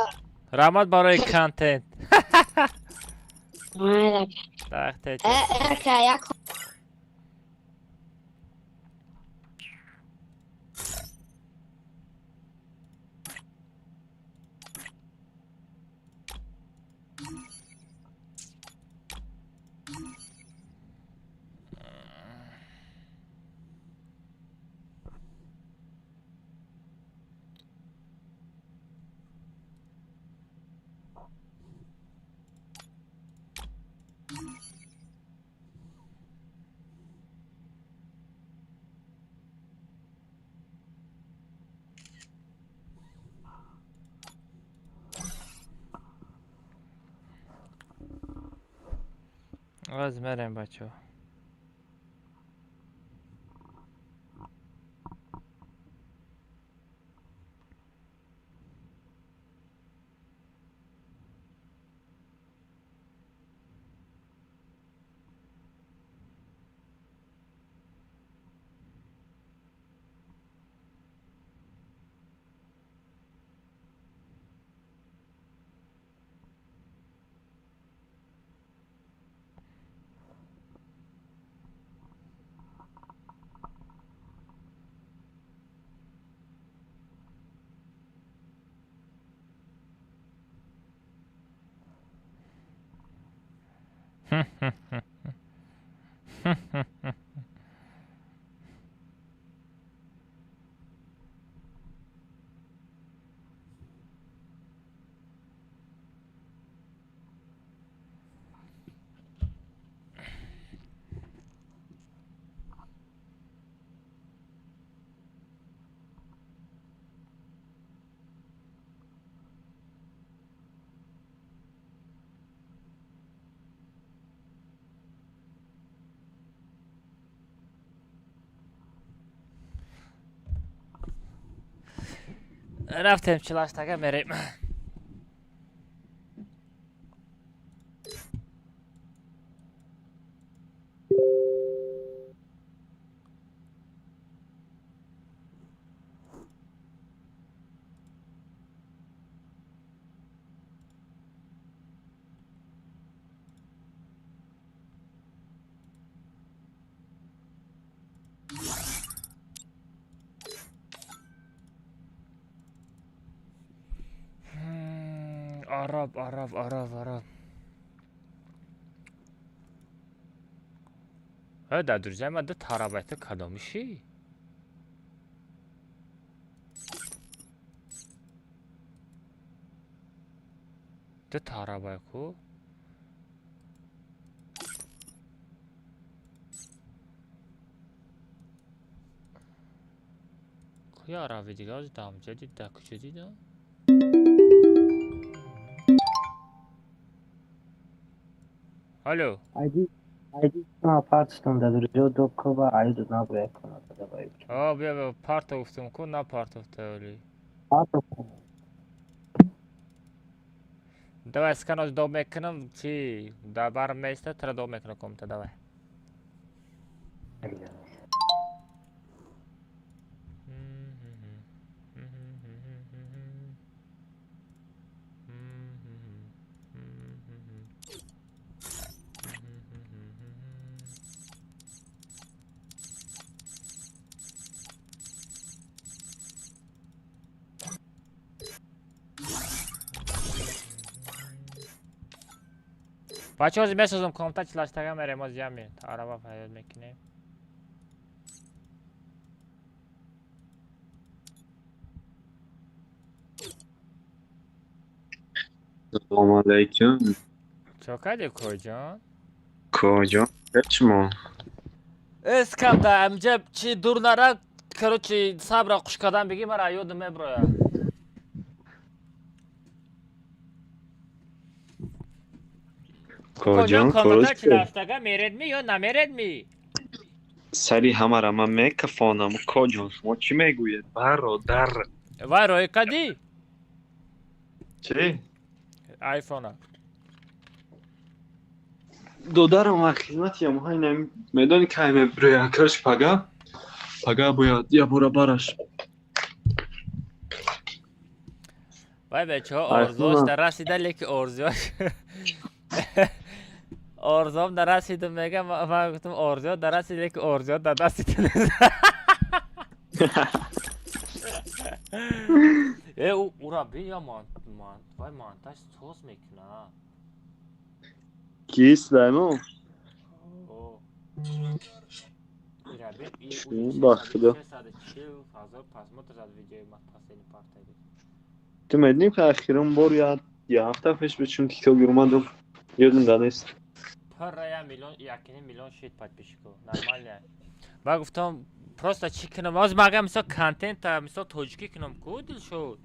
раҳмат барои контент. Аз мерем бачаҳо. Рафтем чилаштага мерем. Араб, араб, араб, араб. Да, друзья, ма да тарабайта кадомиши? Да тарабайку? Куя араби дига дамҷа дид, да куҷо дидам? Алло. Айди, айди, на партистон да друзья докова, айду на брекона давай. А, бия, бия, парта гуфтам ку, на партофта оли. Партофта. Давай сканос доб мекунам, чи да бар места тра доб мекунам комта, давай. Бачаҳо, ҳозир месозам комта, чилаштага мерем, ҳозир як минут араба пайдо мекунем. Салому алайкум. Чо кардӣ, коҷон? Коҷон, шумо? Эскам да амҷа чи дур нара, короче, сабра хуш кардан бигӣ, мара ёдам меброя. Коҷон, комната чилаштага мередми ё намередми? Сари ҳамара ман мекафонам. Коҷон, шумо чӣ мегӯед? Бародар. Вай роӣ кардӣ? Чӣ? Айфона. Додарам ва хизмати ямоҳаи медони кай меброя? Короче, пага. Пага бояд я бора бараш. Вай бечаҳо орзуош нарасида, леки орзуош орзуам нарасидум, мегам, ман гуфтам орзуот нарасид, леки орзуот дар дасти ту нест. Э, ура бин, я вай монтаж соз мекуна. Ки Сулаймон? Ира бин, Ба худо. 640 ҳазор просмотр зад видеои ма последний партия. Ту медонӣ ки ахирон бор я ҳафта пеш буд, чун тикток омадам. Ёдам да нест. Пара я миллион, якини миллион шид подписчиков. Нормально. Ба гуфтам, просто чӣ кунам? Ҳозир ман агар мисол контента, мисол тоҷикӣ кунам, ку Дилшод?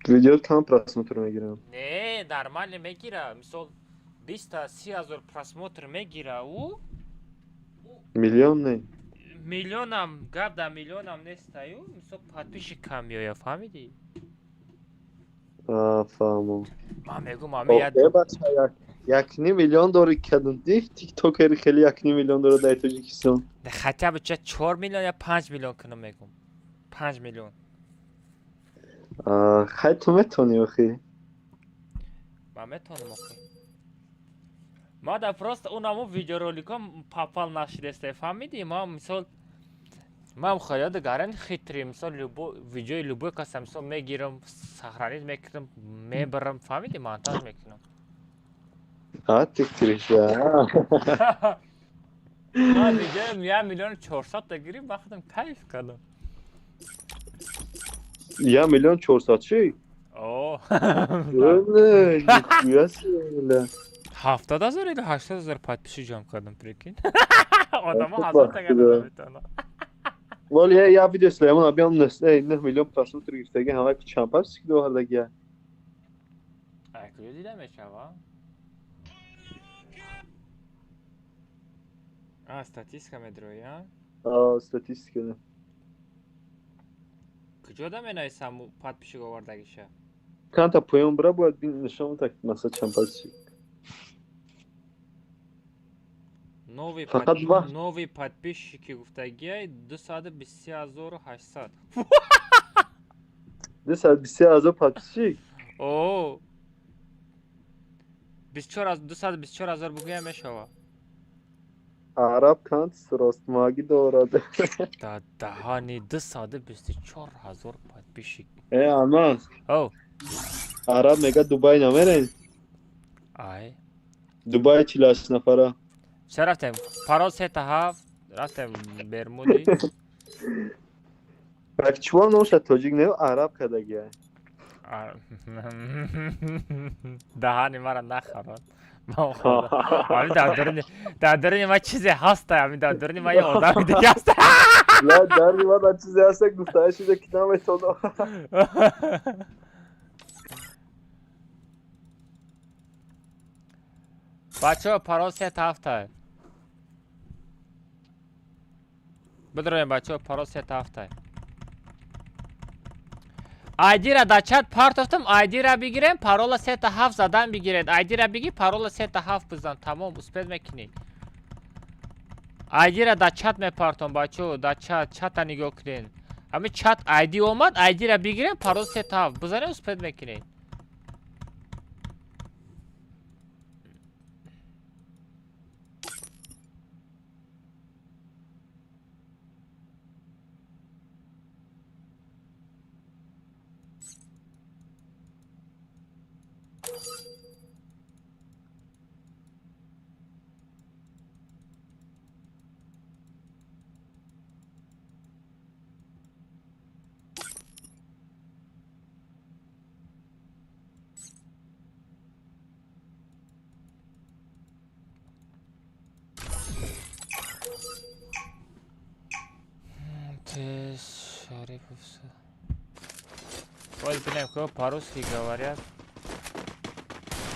Видео кам просмотр мегирам. Не, нормально мегира. Мисол 20 та 30 ҳазор просмотр мегира ӯ. Миллион не. Миллионам, гап дар миллионам нестаю, мисол подписчик кам меояд, фаҳмидӣ? Фаҳмам. Ман мегӯм, ами я Бача, 1,5 миллион дори кадом тиктокери хеле 1,5 миллион дора дар Тоҷикистон? Хотя бы ча 4 миллион я 5 миллион кунам, мегӯм. 5 миллион. Хай, ту метавонӣ охи. Ман метавонам охи. Ма да просто унамо видеороликҳо попал нашидеста, фаҳмидӣ? Ма мисол ман хаёда гаран хитрӣ, мисол любой видеои любой каса мисол мегирам, сохранить мекунам, мебарам, фаҳмидӣ, монтаж мекунам. А, тиктириша. Ман видеоям 1 миллион 400 та гирифт, ман худам кайф кардам. 1 миллион 400 чӣ? О. Не, 70 ҳазор или 80 ҳазор подписчик ҷамъ кардам, прикинь. Одамо ҳазор та гап наметавонад. Вале я видео Сулеймон абиам 9 миллион просмотр гирифтаги, ҳама чанд подписчик довардаги. Ай, куҷо дида мешава? А, статистика медрои, а? А, статистика. Куҷо да менависам подписчик овардагиша? Канта поён бира, бояд нишон так маса чанд подписчик. Новый Фақат вақт. Новый подписчики гуфтагиай 223 800. 223 ҳазор подписчик? О. 24 224 ҳазор бугӯям мешава. Араб кант ростмагӣ дорад. Да даҳани 224 ҳазор подписчик. Э, Алмаз. О. Араб мега Дубай намерем? Ай. Дубай 48 нафара. Ча рафтем? Парол сета ҳафт, рафтем Бермуди. Бак чувал номша тоҷик не, араб кардагия. Даҳани мара нахарон. Ами дар даруни ма чизе ҳаста, ами дар даруни ма я одами дига ҳаста. Ла, даруни ма дар чизе ҳаста, гуфтаа шуда ки наметонам. Бачаҳо, парол сета ҳафта. Бидроем, бачаҳо, парол сета ҳафта. Айдира дар чат партофтам, айдира бигирем, парола сета ҳафт задан бигиред. Айдира биги, парола сета ҳафт бизан, тамом, успеть мекунӣ. Айдира дар чат мепартом, бачаҳо, дар чат, чата нигоҳ кунед. Ҳамин чат айди омад, айдира бигирем, парол сета ҳафт бизанем, успеть мекунед. Шарипов. Вот, блин, как по-русски говорят.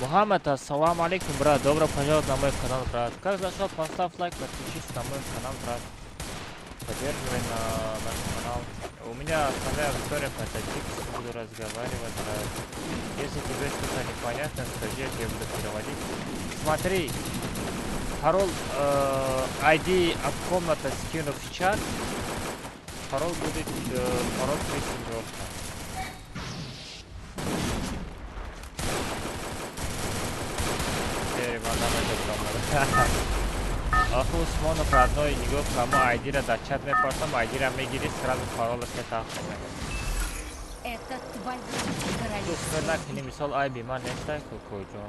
Мухаммад, ассаламу алейкум, брат. Добро пожаловать на мой канал, брат. Как зашел, поставь лайк, подпишись на мой канал, брат. Поддерживай на наш канал. У меня основная аудитория по-таджикски, буду разговаривать, брат. Если тебе что-то непонятно, скажи, я тебе буду переводить. Смотри, пароль ID от комнаты скину в чат. Пароль будет пароль 3 семерка. Охи Усмонов, родной, нигоҳ кун, мо айдира дар чат мепартам, айдира мегири, сразу парола сета ҳафт мезанӣ. Это твоя Ту успеть королевская накунӣ, битва. Мисол айби ман нестай ку куҷо.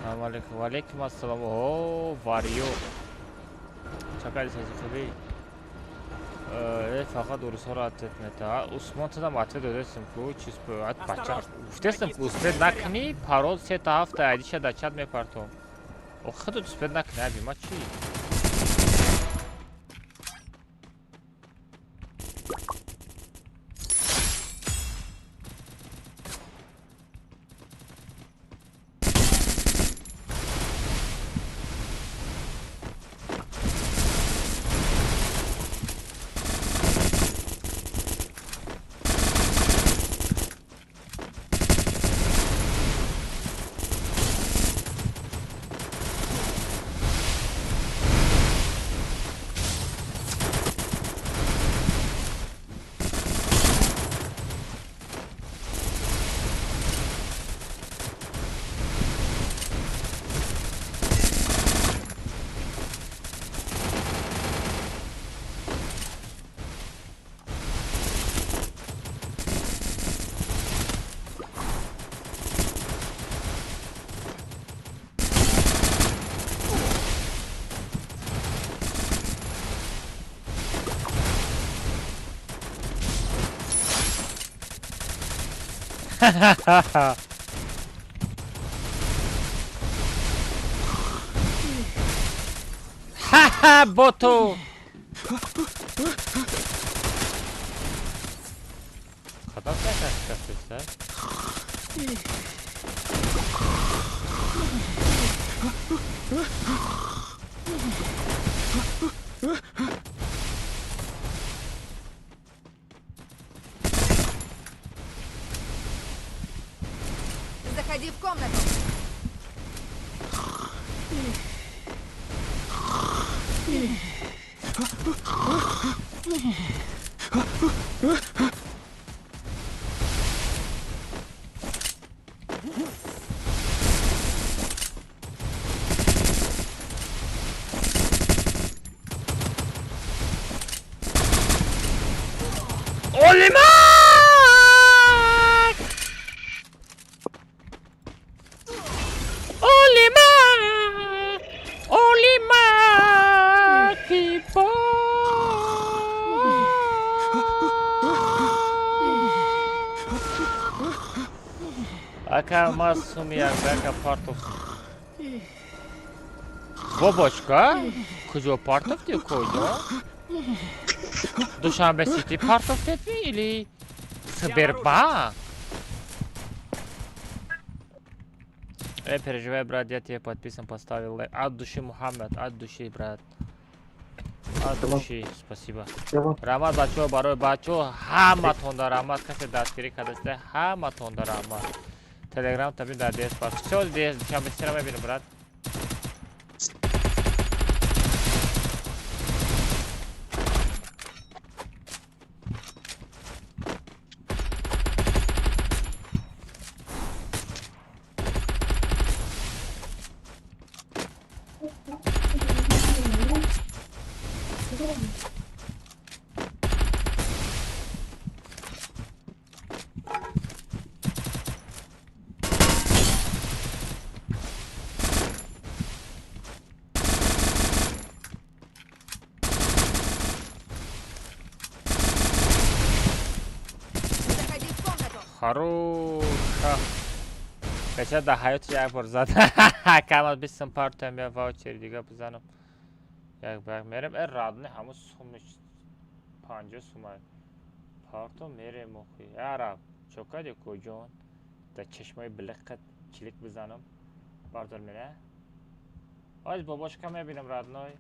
Салом алейкум. Ва алейкум ассалом. О, вариё. Чакади сази хубӣ? Фақат урусҳоро ответ мета. Усмон тадам ответ додестам ку, чиз ат бача. Гуфтестам ку успеть накунӣ, парол сета ҳафта айдиша дар чат мепартом. Охи худат успеть накунӣ, аби ма чӣ? Ха-ха, боту! Кадом кафеса? Заходи в комнату. Олимак! Олимак! Олимак! Ака масум як ака партов. Бобочка? Куҷо партовти куҷо? Душанбе Сити партовтедми или Сбербанк? Переживай, брат, я тебе подписан, поставил лайк. От души, Мухаммад, от души, брат. От души, спасибо. Раҳмат, бачаҳо, барои бачаҳо ҳаматонда раҳмат. Касе дастгирӣ кардаста, ҳаматонда раҳмат. Телеграм таби дар дс пас. Всё, дс Душанбе Ситиро мебинем, брат. Хороша. Кача да ҳаёти як бор зад. Камат бистам партоям я ваучери дига бизанам. Як ба як мерем. Э радни ҳамун суми 50 сума. Парто мерем охи. Араб, чо кади куҷон? Да чашмои билиқат чилик бизанам. Бардор мене. Оз бобошка мебинам родной.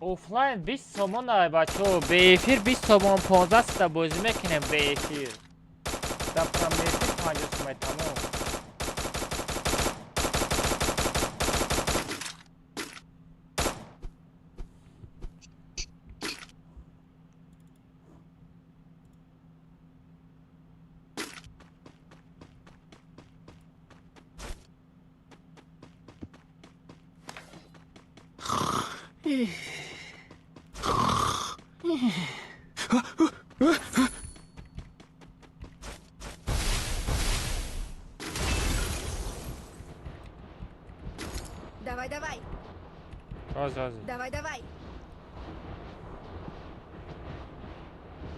Офлайн 20 сомон ай бачо, беэфир 20 сомон 15 та бозӣ мекунем беэфир. Дар промоэфир 50 сомай тамом. Давай, давай. Оз. Давай, давай.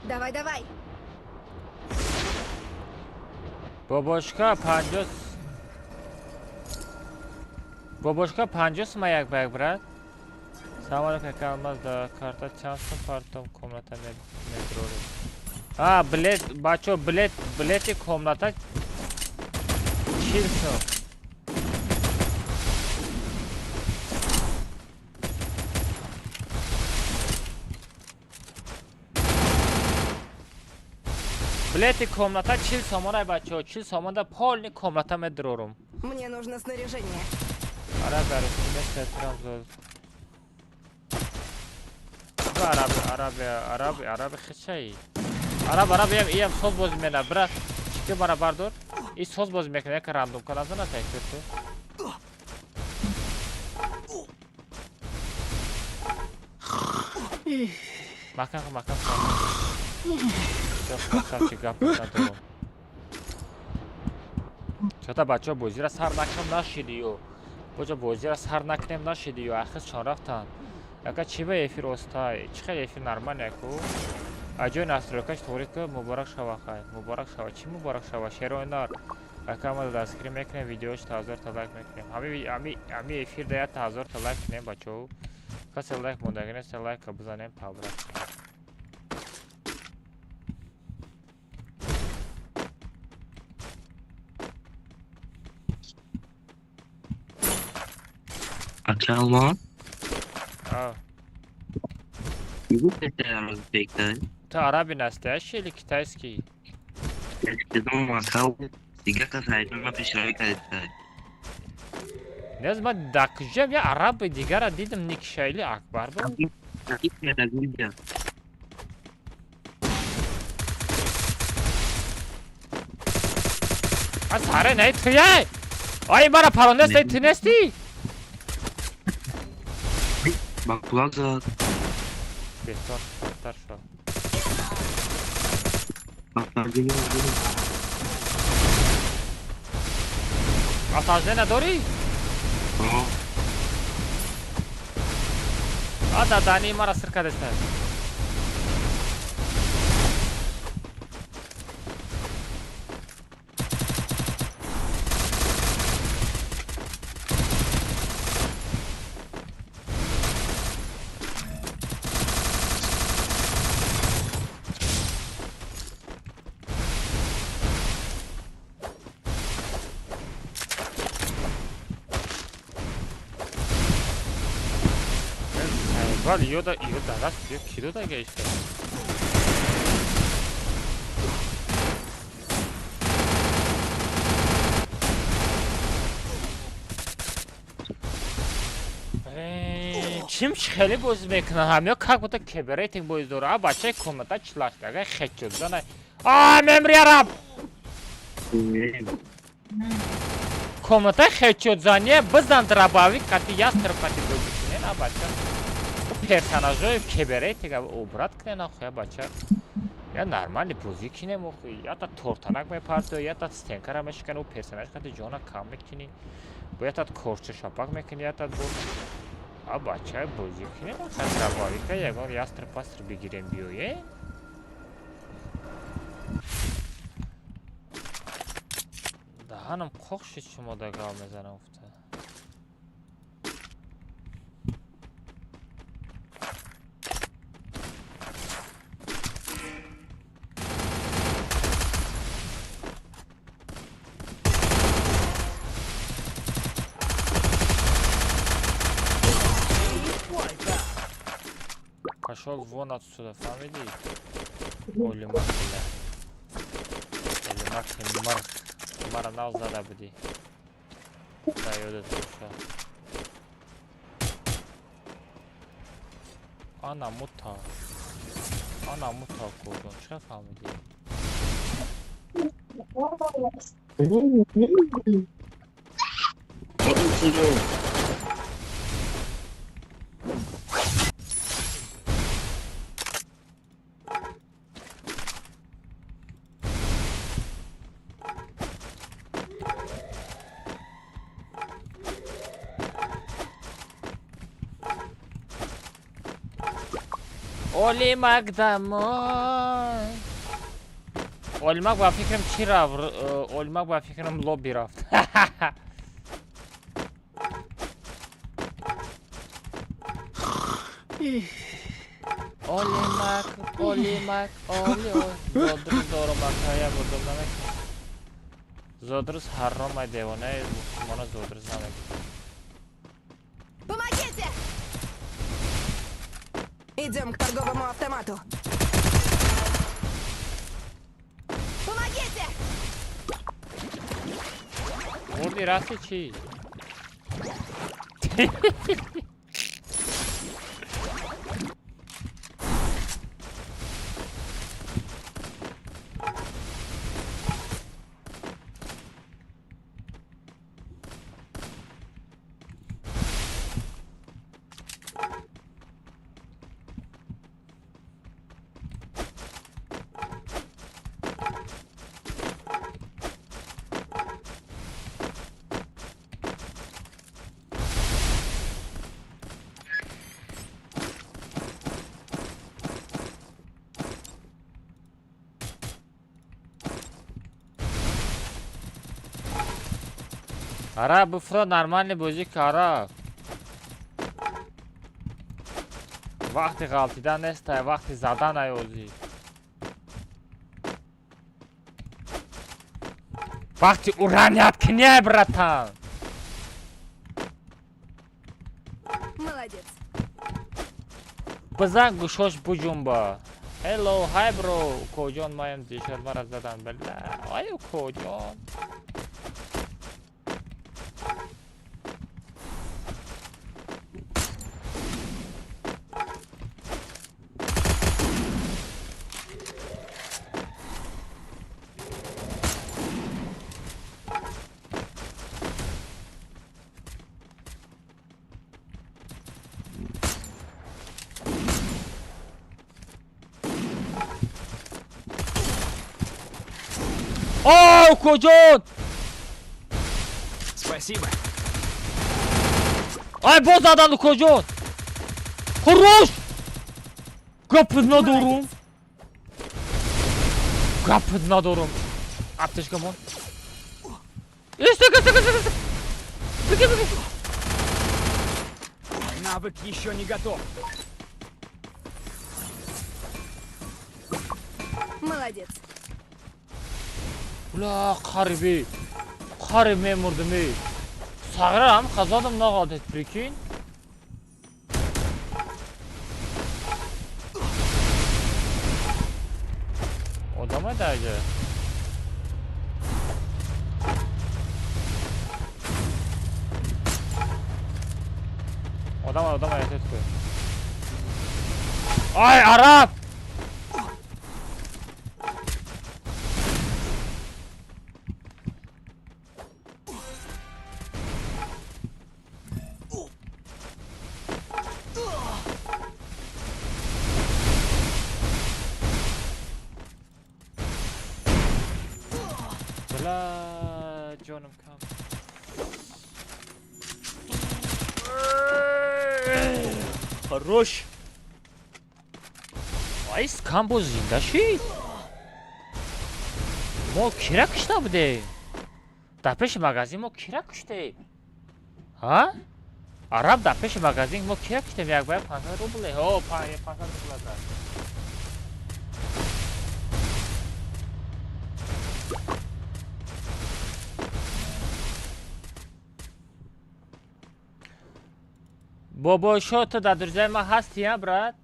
Давай, давай. Бобошка 50. Бобошка 50 сума як ба як, брат. Салом алейкум, ака Алмаз, да карта чанд сум партом комната медроред? А, билет, бачо, билет, билети комната 40 сум. Билети комната 40 сомон ай бачо, 40 сомон да полни комната медрорум. Мне нужно снаряжение. Ара баростине сетрам зод. Араб, араб, араб, араб хичаи. Араб, араб, иям соз боз мена, брат. Чики бара бардор. И соз боз мекна, як рандом каназана тайфир ту. Макан, макан. Всё, гап надорам. Чата бачаҳо бозиро сар накунем нашидиё. Боча бозиро сар накунем нашидиё. Ахиз чон рафтанд. Ака чи ба эфир остай? Чи хел эфир нормально яку? Аҷои настройкаш тоғри ки муборак шава хай. Муборак шава. Чӣ муборак шава? Шерои нар. Ака ма дастгирӣ мекунем, видеош та 1000 та лайк мекунем. Ҳами эфир да 1000 та лайк кунем, бачаҳо. Касе лайк мондагӣ нест, лайка бизанем, табрак. Ака Алмон? А. Ту Ту араби настоящий или китайский? Нез ман дар куҷоям я араби дигара дидам, Никшайли Акбар буд? А саре не туяй! Ай мара парондастай ту нести? Беҳтар бадтар шуд. Осаждение надорӣ? А дадани мара сир кардастад. Вали ёда ёда раст ё ки додага ишта. Чим хеле бозӣ мекунад ҳамё как будто киберрейтинг бозӣ дора. А бачаи комната чилаштага хечӯзана. А мемри араб. Комната хечӯзане бизан дробовик қати ястреб қати бозӣ кунен а бача. Персонажҳои киберрейтинг обрат кунен охи бача. Я нормали бозӣ кинем охи. Ята тортанак мепартои, ята стенкара мешикани, ӯ персонаж қати ҷона кам мекунӣ. Бо ята корча шапак мекунӣ, ята бо а бача бозӣ кинем охи дробовика ягон ястреб пастреб бигирем биёем. Даҳанам қоқ шид шумо да гап мезанам гуфта. Пошел вон отсюда, фамилии. Олимак, бля. Олимак, марк. Мара нав зада буди. Да, ёдат боша. Ана мута. Ана мута курдон. Чӣ фаҳмидӣ? Олимак домой. Олимак ба фикрам чӣ рафт? Олимак ба фикрам лобби рафт. Олимак, Олимак, Оли, Зодрӯз доромакая бурдум намекунам. Зодрӯз ҳаромай девонаи мусулмона зодрӯз намекунам. Помогите! Идем к торговому автомату. Помогите! Бурди расти чӣ? Араб, буфро, нормальный бозӣ ка, араб. Вақти ғалтидан нестай, вақти задан ай озӣ. Вақти ураният киняй, братан. Молодец. Бизан, гӯшош буҷумба. Hello, hi bro. Коҷон, маям дишад мара задан, била. Ай, коҷон. О, коҷон! Спасибо. Ай, боз задан, коҷон! Хорош! Гапит надорум. Гапит надорум. Аптечка мон. Истек, истек, истек, истек. Беги, беги. Навык еще не готов. Молодец. Ула, қариби. Қариб мемурдим, эй. Сағирам хазадам нағадет, прикинь. Одамай даҷа. Одамай, одамай, этет кӯ. Ай, араб! Бла, ҷонам кам. Хорош. Ай, скам боз зинда шид. Мо кира кушта будем? Дар пеши магазин мо кира куштем? Ҳа? Араб, дар пеши магазин мо кира куштем? Як бая 500 рубле. Ҳо, 500 рубле зад. Бобошо, ту дар друзьяи ман ҳастӣ, я, брат?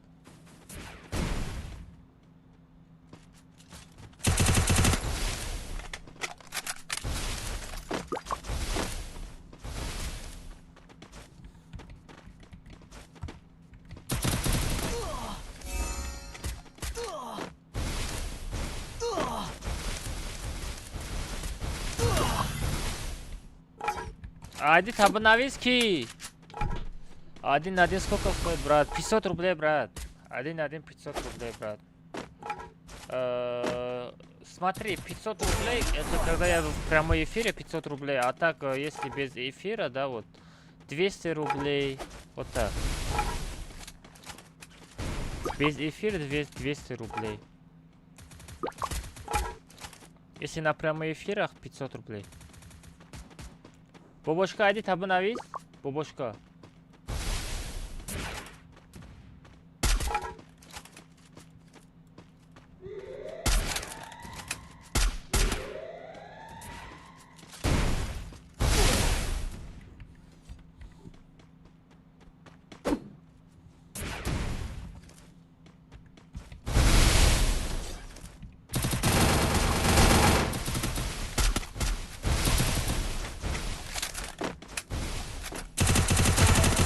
Айди таба навис ки. Один один сколько стоит, брат? 500 рублей, брат. Один один 500 рублей, брат. Смотри, 500 рублей, это когда я в прямом эфире 500 рублей, а так, если без эфира, да, вот, 200 рублей, вот так. Без эфира 200 рублей. Если на прямых эфирах, 500 рублей. Бобошка, айди табы навис. Бобошка.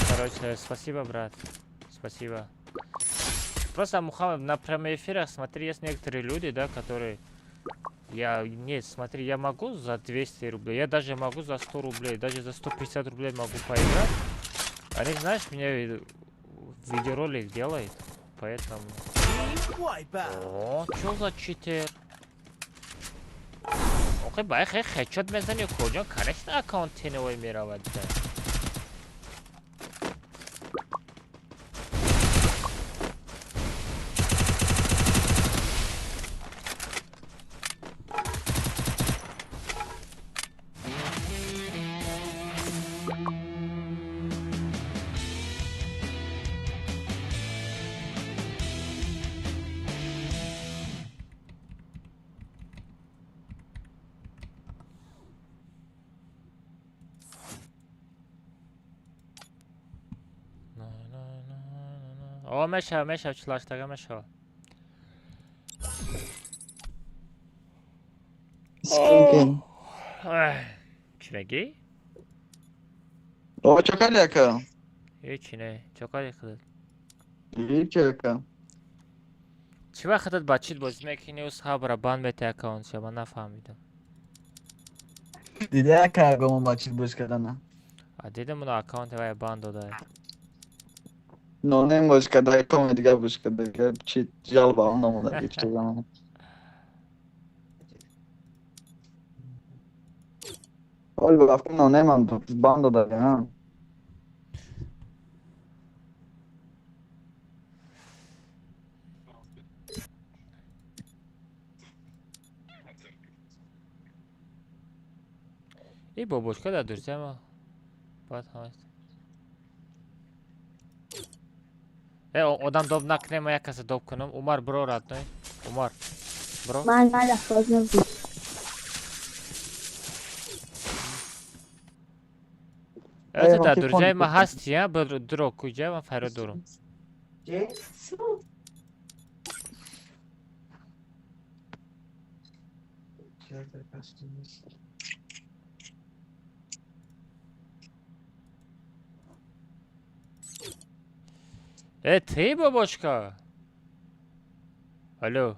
Короче, спасибо, брат. Спасибо. Просто, Мухаммад, на прямых эфирах, смотри, есть некоторые люди, да, которые... Я... Нет, смотри, я могу за 200 рублей, я даже могу за 100 рублей, даже за 150 рублей могу поиграть. Они, знаешь, мне видеоролик делают, поэтому... О, чё за читер? Охе, бай, хе, хедшот мезани, кожон, конечно, аккаунт теневой меравад, да. О, мешава, мешава, 48-тага мешава. Чӣ мегӣ? О, чо кардӣ, ака? Ҳечи не, чо кардӣ худат? Ҳечи, ака. Чӣ вақт худат ба чит бозӣ мекунӣ, сабра банд метаи аккаунтша, ман нафаҳмидам. Дида, ака, гомо ба чит бозӣ кардана? А дидам, уна аккаунти вая банд додае. Нонем бозӣ карда, коми дигар бозӣ карда, чит жалба он намуда, ҳеч чиза. Ҳоли ба фикр нонемам банд дода, ҳа. И бобочка дар друзья ма баъд ҳамаст. Э, одам доб накунем, ман як каса доб кунам. Умар, бро, родной. Умар, бро. Ман дахоз набуд. Э, ту дар друзья ма ҳасти, я? Дро, куҷа ман фарёд дорам. Э, ты, бабочка? Алло.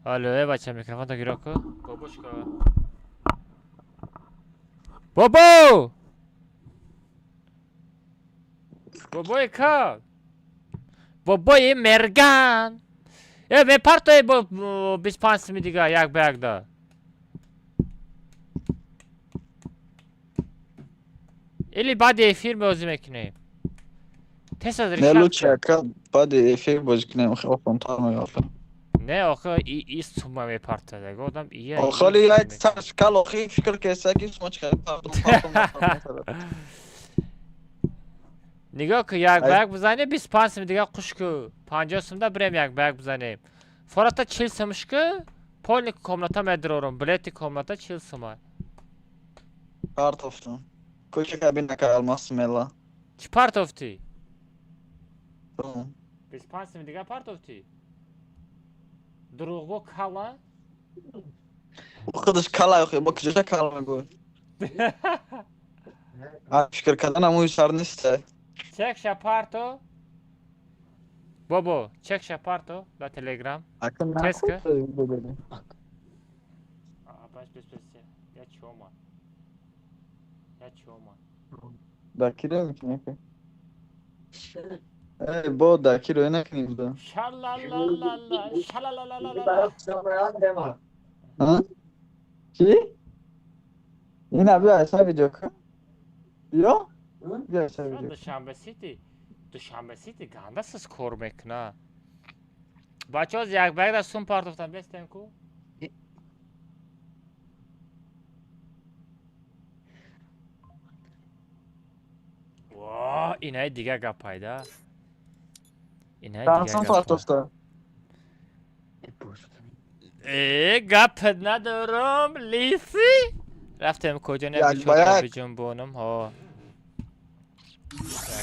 Алло, э, бача, микрофон то гиро ку. Бабочка. Бобо! Бобои ка? Бобои мерган! Э, мепартои бо 25 сими дига, як ба як да. Или баъди эфир бозӣ мекунем. Тез аз Не, лучше, ака, баъди эфир бозӣ кунем, хеле осонтар меёфта. Не, охи и сума мепартад. Одам ия. Охоли як сарш кал охи фикр кеса ки сума чӣ партум партум. Нигоҳ ку, як ба як бизанем, 25 сум дига қуш ку. 50 сумда бирем як ба як бизанем. Фората 40 сумш ку, полни комната медрорум, билети комната 40 сума. Партофтум. Кӯча кабина ка алмас мела. Чӣ партофтӣ? 25 сум дига партофтӣ? Дурӯғгӯ кала? Худаш кала охи, бо куҷоша кала мегӯй? Фикр кардан ҳамои сар нест. Чекша парто. Бобо, чекша парто дар Телеграм. Теска. Бас, бас, бас. Я чома. Я чома. Дакиро мекунӣ? Эй, бо дакиро накунем да. Шалалалала, шалалалала. Ҳа? Чӣ? Ина биё айса видео кун. Биё? Биё айса видео. Душанбе Сити, Душанбе Сити ганда сиз кор мекуна. Бачаҳо як ба як дар сум партофтан бестем ку? Во, инаи дига гап пайда. Инаи дига Сум гап. партофта. Э, гап надорам, лиси. Рафтем куҷо не Як ба як. биҷунбонам, ҳо.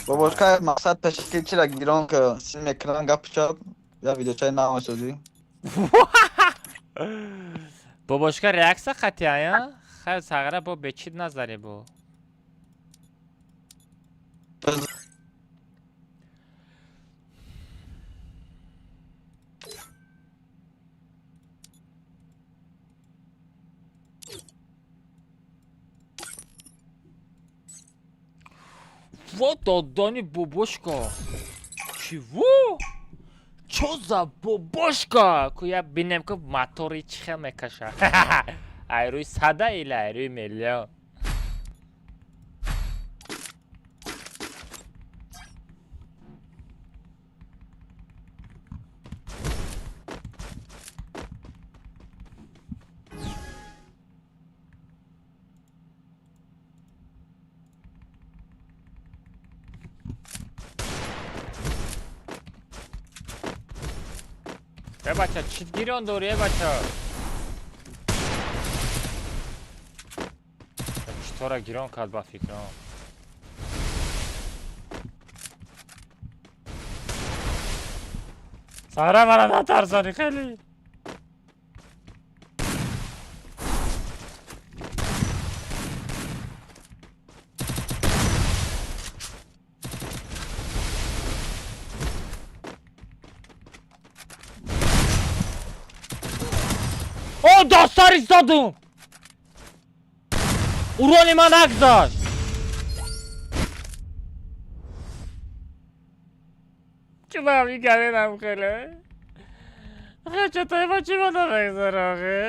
Бобошка мақсад пешаки чира гирон ки сим экран гап чап я видеочаи нав шуди. Бобошка реаксия қатъия, хайр сағра бо бечид назаре бо. Во додани бобошка. Чиво? Чо за бобошка? Ку я бинем ку мотори чӣ хел мекаша. Ай рӯи сада или ай рӯи миллион? Э бача, чит гирён дорӣ, э бача? Читора гирён кард ба фикрам. Сара мара натарсонӣ хеле. О, дастар истодум! Урони ман нагузашт! Чӣ мигаренам хеле? Хечатаи ма чӣ мана мегзара охе?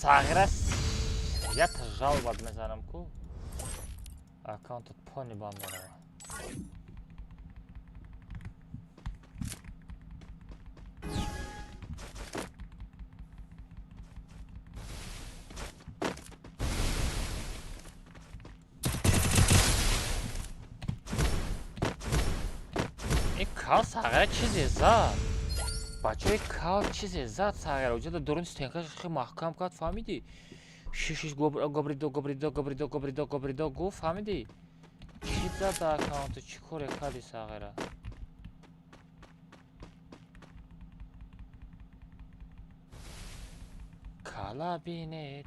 Сағира як жалоба мезанам ку аккаунтат пони бан мерава. Ин кал Сағира чизе зад. Бачаи кал чизе зад Сағира. Уҷада дурун стенкаш хеле маҳкам кард, фаҳмидӣ? Шишиш гобридо гобридо гобридо гобридо гобридо гуфт, фаҳмидӣ? Чӣ зад дар аккаунту, чӣ коре карди Сағира? Кала бинед,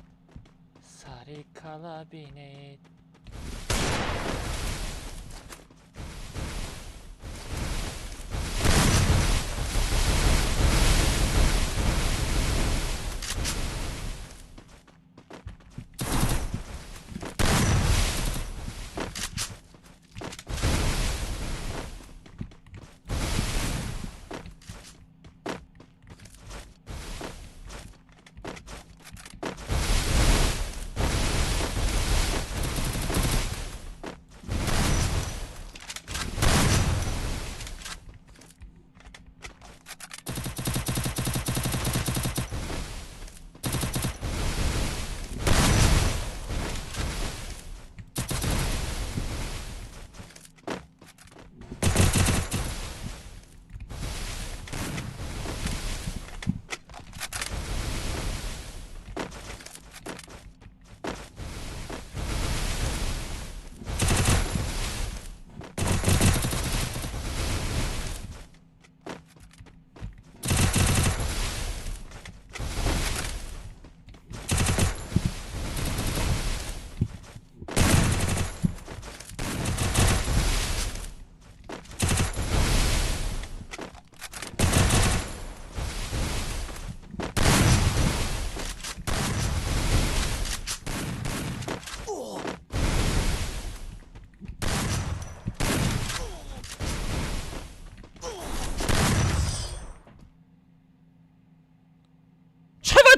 сари кала бинед.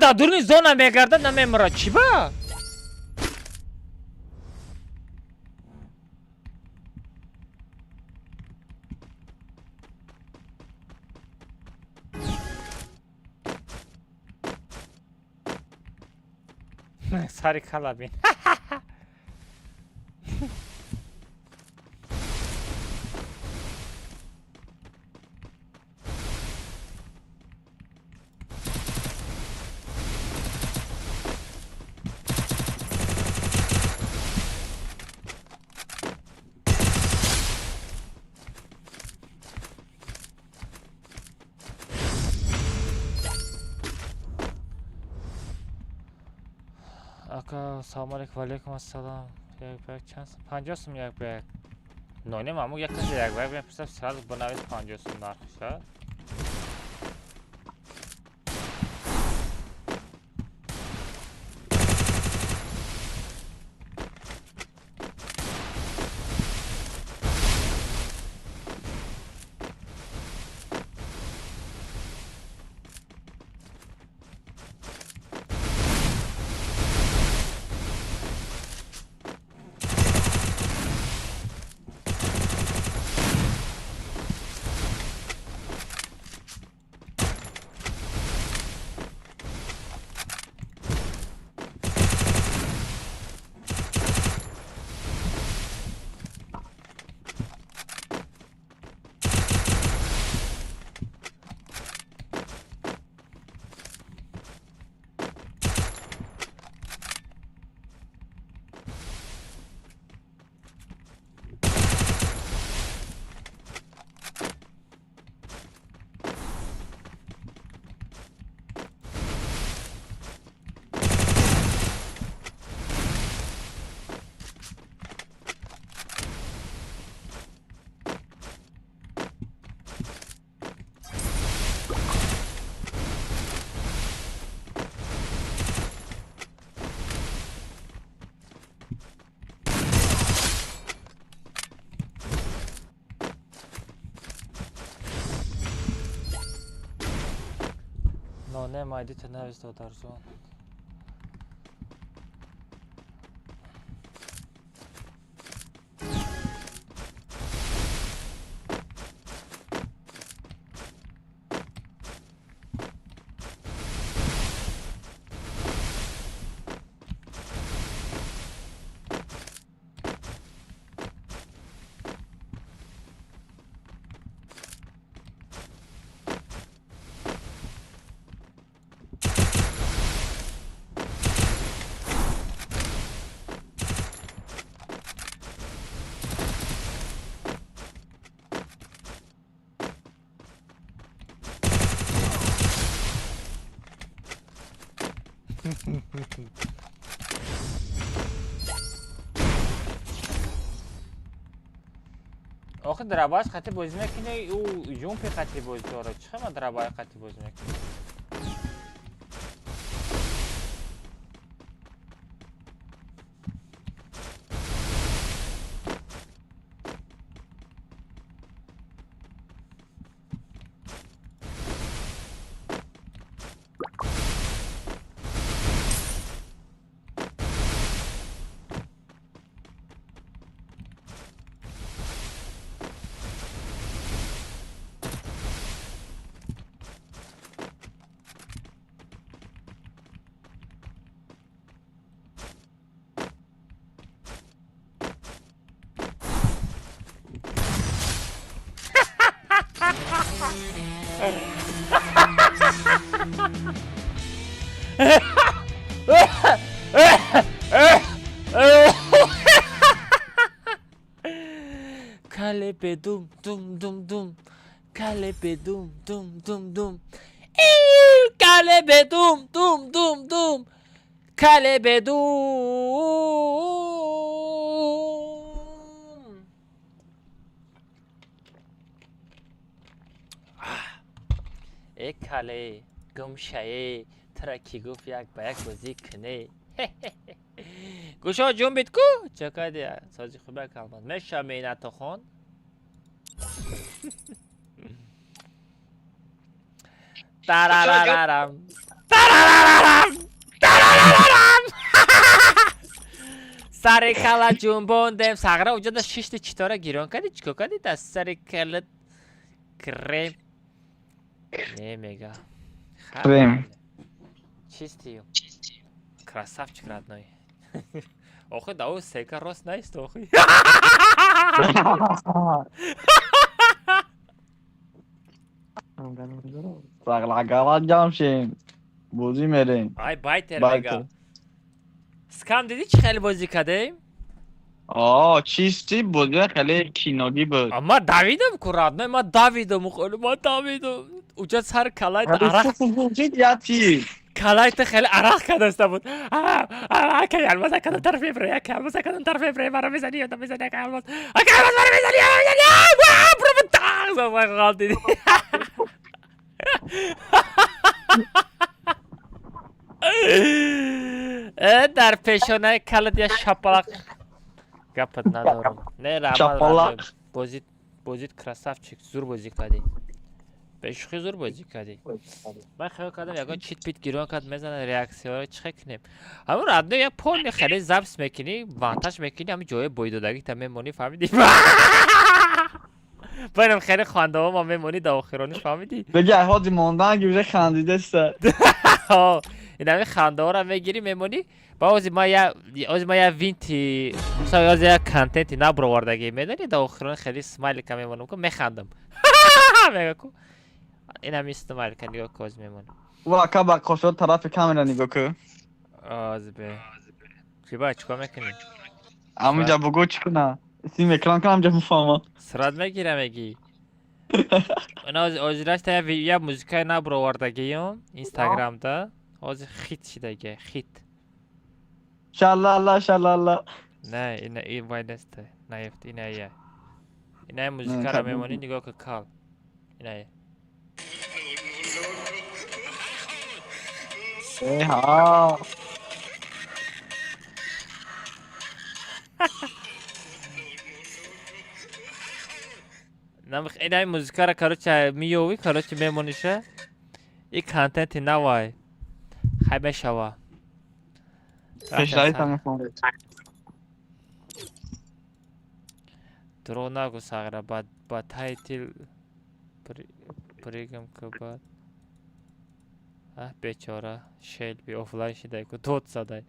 Дар дуруни зона мегардад, намемурад. Чӣ ба? Сари кала бин. Ака, салом алейкум, ва алейкум ассалом. Як ба як чанд сум? 50 сум як ба як. Нонем аммо як касе як ба як мепурсад, сразу бинавис 50 сум нархша. Но не майдита навис, додарҷон. Охи драбаш хати бозӣ мекунӣ, ӯ юмпи хати бозӣ дорад. Чӣ хема драбаи хати бозӣ мекунӣ? Калебе дум дум дум дум. Калебе дум дум дум дум. Калебе дум дум дум дум. Калебе дум. Э кале, гумшае, тра ки гуфт як ба як бозӣ кунӣ. Гӯшо ҷунбид ку? Чакади сози хуба калмад. Меша меҳнатохон. Тарарарарам. Тарарарарам. Тарарарарам. Сари кала ҷунбондем. Сағра уҷада шишти читора гирон кардӣ? Чико кардӣ? Дар сари кала крем. Не мега. Крем. Чистию. Красавчик родной. Охи, да ӯ сека рост наист, охи. Сағлагала ҷамъ шем. Бозӣ мерем. Ай байтер мега. Скам дидӣ чӣ хеле бозӣ кардем? О, чисти бозӣ хеле киногӣ буд. Ма давидам ку родной, ма давидам, хеле ма давидам. Уҷа сар калайт арақ. Калайт хеле арақ кадаста буд. Ака алмаз акада тараф мебре, ака алмаз акада тараф мебре, маро мезани, ёдам мезани, ака алмаз. Ака алмаз маро мезани, маро мезани. Бро тақ ғалтиди. Дар пешонаи калат я шапалақ. Гапат надорам. Не раҳмат. Бозит бозит красавчик, зур бозӣ кардӣ. Бешухӣ зур бозӣ кардӣ. Ман хаёл кардам ягон чит-пит гирон кард мезанад реаксияҳоро чӣ кунем. Ҳамун родной як полни хеле запис мекунӣ, монтаж мекунӣ, ҳамин ҷои бойдодагита мемонӣ, фаҳмидӣ? Барам хеле хандаҳо ма мемонӣ дар охирониш, фаҳмидӣ? Беги ҳози мондан ки уже хандидаста. Ин ҳамин хандаҳоро мегирӣ мемонӣ. Ба ози ма я ози ма я винти, мисол ози як контенти набровардагӣ медонӣ, дар охирон хеле смайлика мемонам ку механдам. Мега ку. Ин ҳамин смайлика нигоҳ ку ози мемонам. Ӯ ака ба қошо тарафи камера нигоҳ ку. Ози бе. Чӣ ба чикор мекунӣ? Ҳамунҷа бугӯ чӣ куна? Сим экран кунам ҷа мефаҳмам. Сурат мегирам мегӣ. Ина озираш та я музикаи набровардагиём инстаграмда. Ҳозир хит шидаги, хит. Шалала шалала. Не, ина и вай нест. Наефт, ина я. Ина музикаро мемонӣ нигоҳ ку кал. Ина я. Э ҳа. Ина музикаро короче миёвӣ, короче мемониша. И контенти навай. Хай мешава. Пешравита мехоҳам. Дурӯғ нагӯ, Сағира, ба таи тил пригам ки баъд. Аҳ, бечора, Шелби офлайн шидай ку дод задай.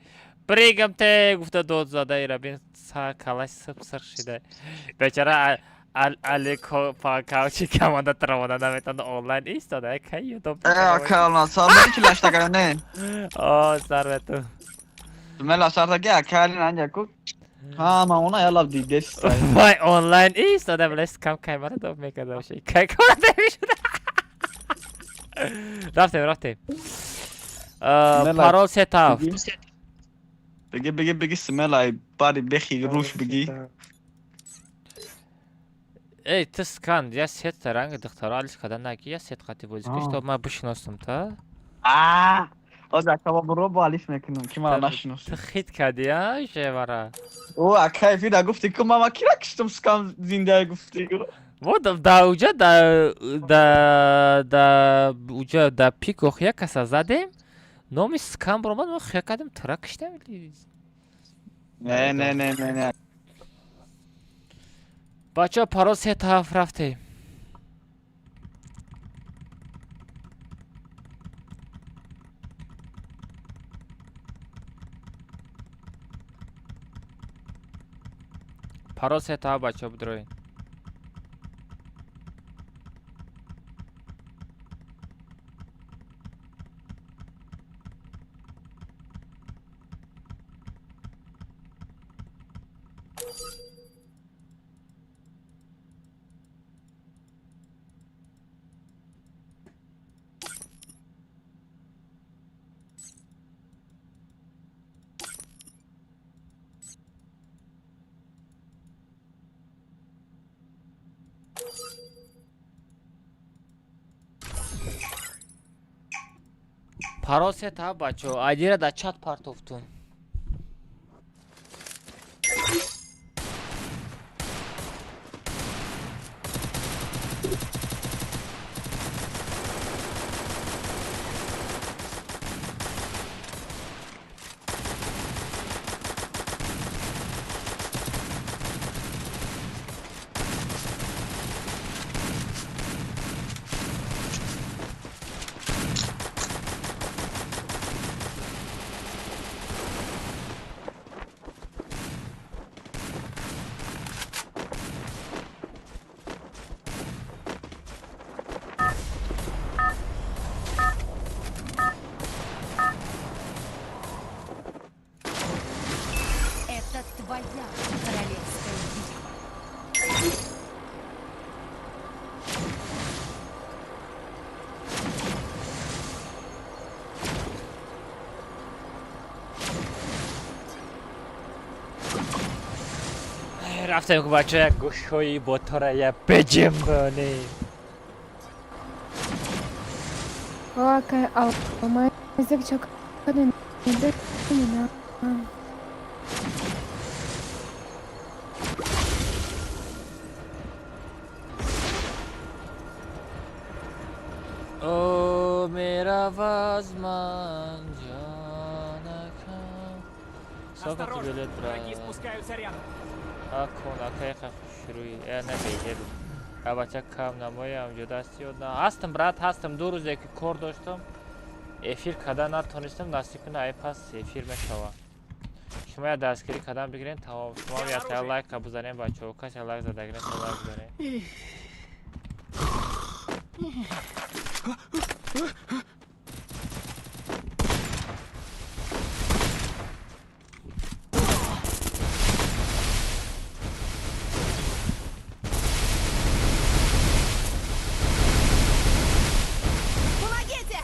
Пригам те гуфта дод задай, ира бин калаш сып сирх шидай. Бечора Али кавчи команда травода наметавона онлайн истода, кай ютуб. Э, акална, сар ки лаштагара не. О, сар бету. Мела сардаги акали нанҷа ку. Ҳама она ялаб дидест. Вай онлайн истода, блес кам каймара доб мекардам ши. Кай кора мешуда. Рафтем, рафтем. Парол сетафт. Беги, беги, беги, смелай, бари бехи руш беги. Эй, ты скан, я сет ранги духтара алиш када наги, я сет қати бозӣ киш, то ман бишиносам та. Аа, оз акаба буро бо алиш мекунам, ки мара нашинос. Ту хит кади, а, жевара. О, акай фира гуфти ку мама кира киштум скам зинда гуфти ку. Вот да уҷа да да да уҷа да пик ох як каса задем. Номи скам баромад, мо хия кардем, тура киштем. Не, не, не, не, не. Бачаҳо, парол 3-7 рафтем. Парол 3-7 бачаҳо бидроед. Парол 3-7 бачаҳо, айдира дар чат партофтум. Это твоя королевская битва. Рафтем ку бачаҳо, як гӯшҳои ботора я биҷимбонем. О, мераваз ман ҷонакам. Сколько тебе Осторожно, лет, враги брат? спускаются рядом. Акун, акай хушрӯй. Э, не беҳеб. А бача кам намоям, ҷуда ҳасти ё на? Ҳастам, брат, ҳастам. Ду рӯзе ки кор доштам, эфир кардан натонистам, насиб кунад, ай пас эфир мешава. Шумо я дастгирӣ кардан бигирен, тамом. Шумо Всё я та оружие. лайка бизанем, бачаҳо. Касе лайк задагирен, то лайк бизанем. Помогите!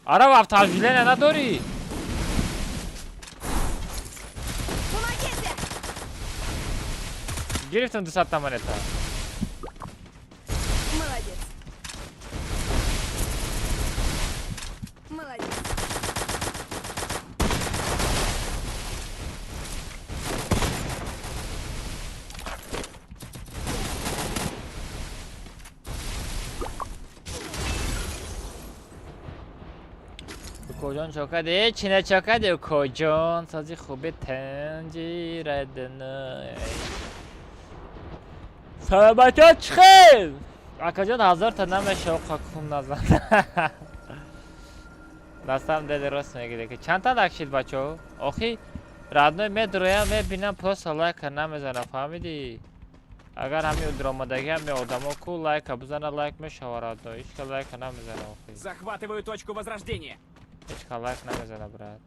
Араб автообъявление надорӣ? Помогите! Гирифтам 200 та монета. Молодец. Молодец. Укоҷон чокаде? Чина чокаде, укоҷон? Сози хуби тенҷирадна. Салом бачаҳо, чӣ хел? Акаҷон, 1000 та намеша, оқа кун назан. Дастам деде рост мегире ки чанд та лайк шид бачаҳо? Охи родной медроям мебинам просто лайка намезана, фаҳмидӣ? Агар ҳамин дуромадагӣ ҳами одамо ку лайка бизана лайк мешава родной. Ҳеч ка лайка намезана охи. Захватываю точку возрождения. Ҳеч ка лайк намезана брат.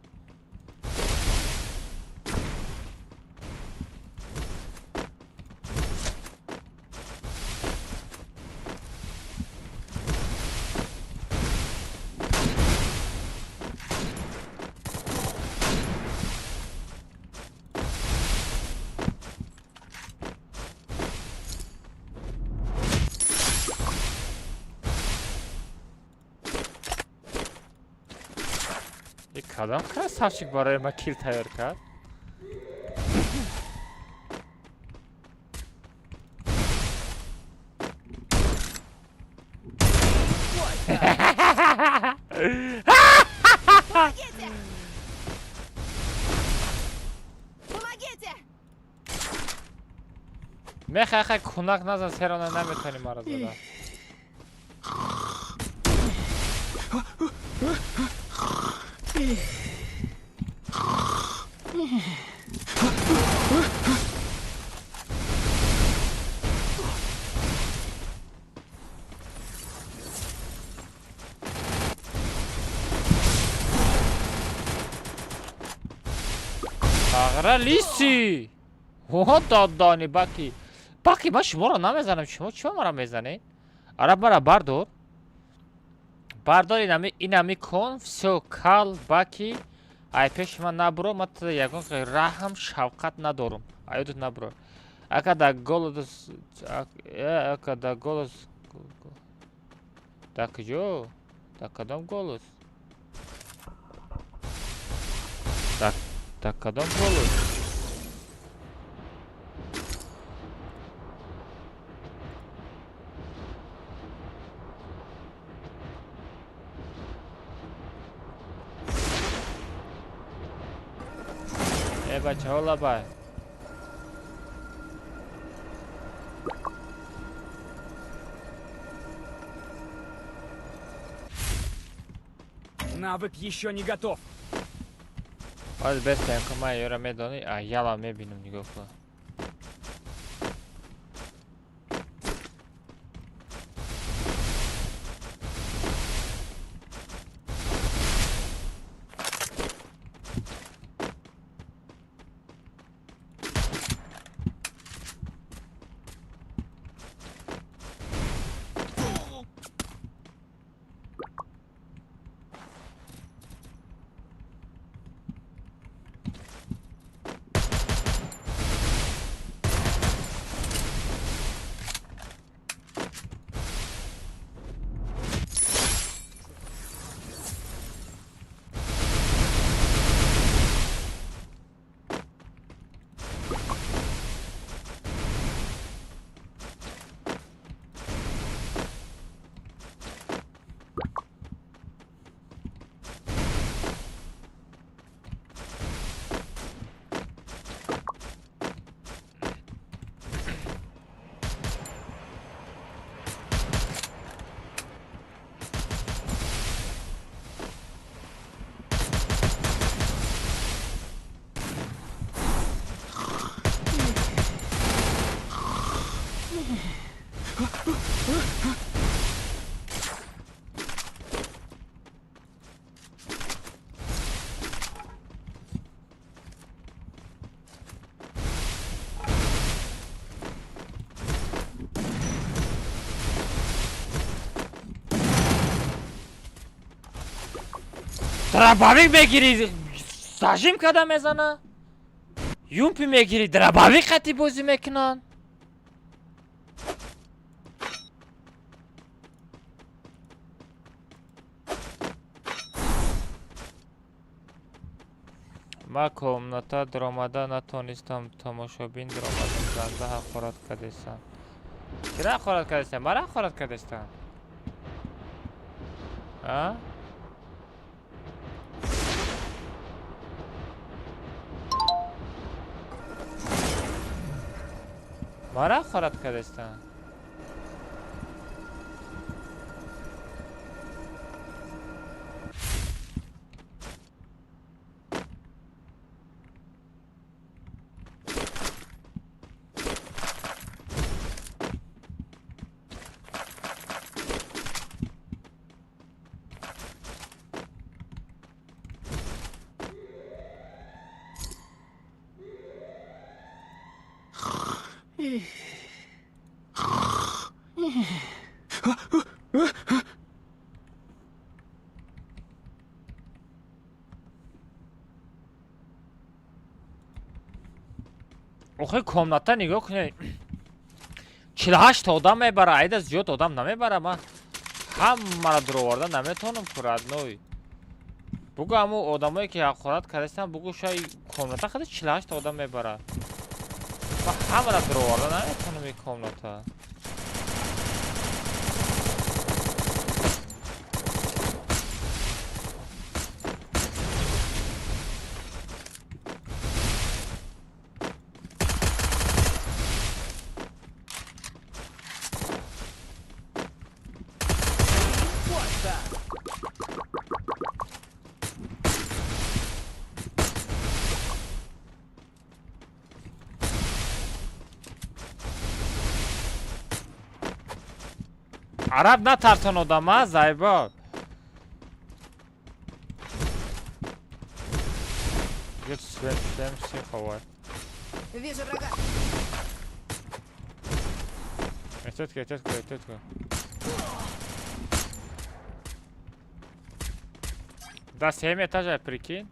Кадом красавчик барои ма кил тайёр кард? Помогите! Помогите! Мехай хай кунак назан серона наметонӣ мара зада. Ағра лиси! О, додони баки. Баки ман шуморо намезанам, шумо чима мара мезанед? Араб мара бардор. Бардор инами инами кон, всё кал баки. Ай пеши ман набуро, ман туда ягон раҳм шавқат надорум. Аюдут набуро. Ака да голос ака да голос Да куҷо? Да кадом голос? Да кадом голос? Э бачаҳо лабай. Навык еще не готов. Ҳозир бестаем ки ман ёра медонӣ, а яла мебинам нигоҳ кун. Дробовик мегирӣ, зажим када мезана. Юмпи мегирӣ, дробовик қати бозӣ мекунанд. Ман комната даромада натонистам, тамошобин даромадам, занда ҳақорат кардестам. Кира ҳақорат кардестам? Мара ҳақорат кардестам? А? Мара ҳақорат кардастан. Охи, комната нигоҳ кунед, 48 одам мебара, айда зиёд одам намебара. Ман ҳамаро дуроварда наметавонам ку, родной. Бугӯ, ҳамун одамое ки ҳақорат кардастан, бугӯ, шай комната хади 48 одам мебара. Ман ҳамаро дуроварда наметавонам ин комната. Wipeout. Араб, натарсон одама, заебал. Свем психовать. Вижу врага. Тетка, тетка, тетка. Да, семь этажа, прикинь.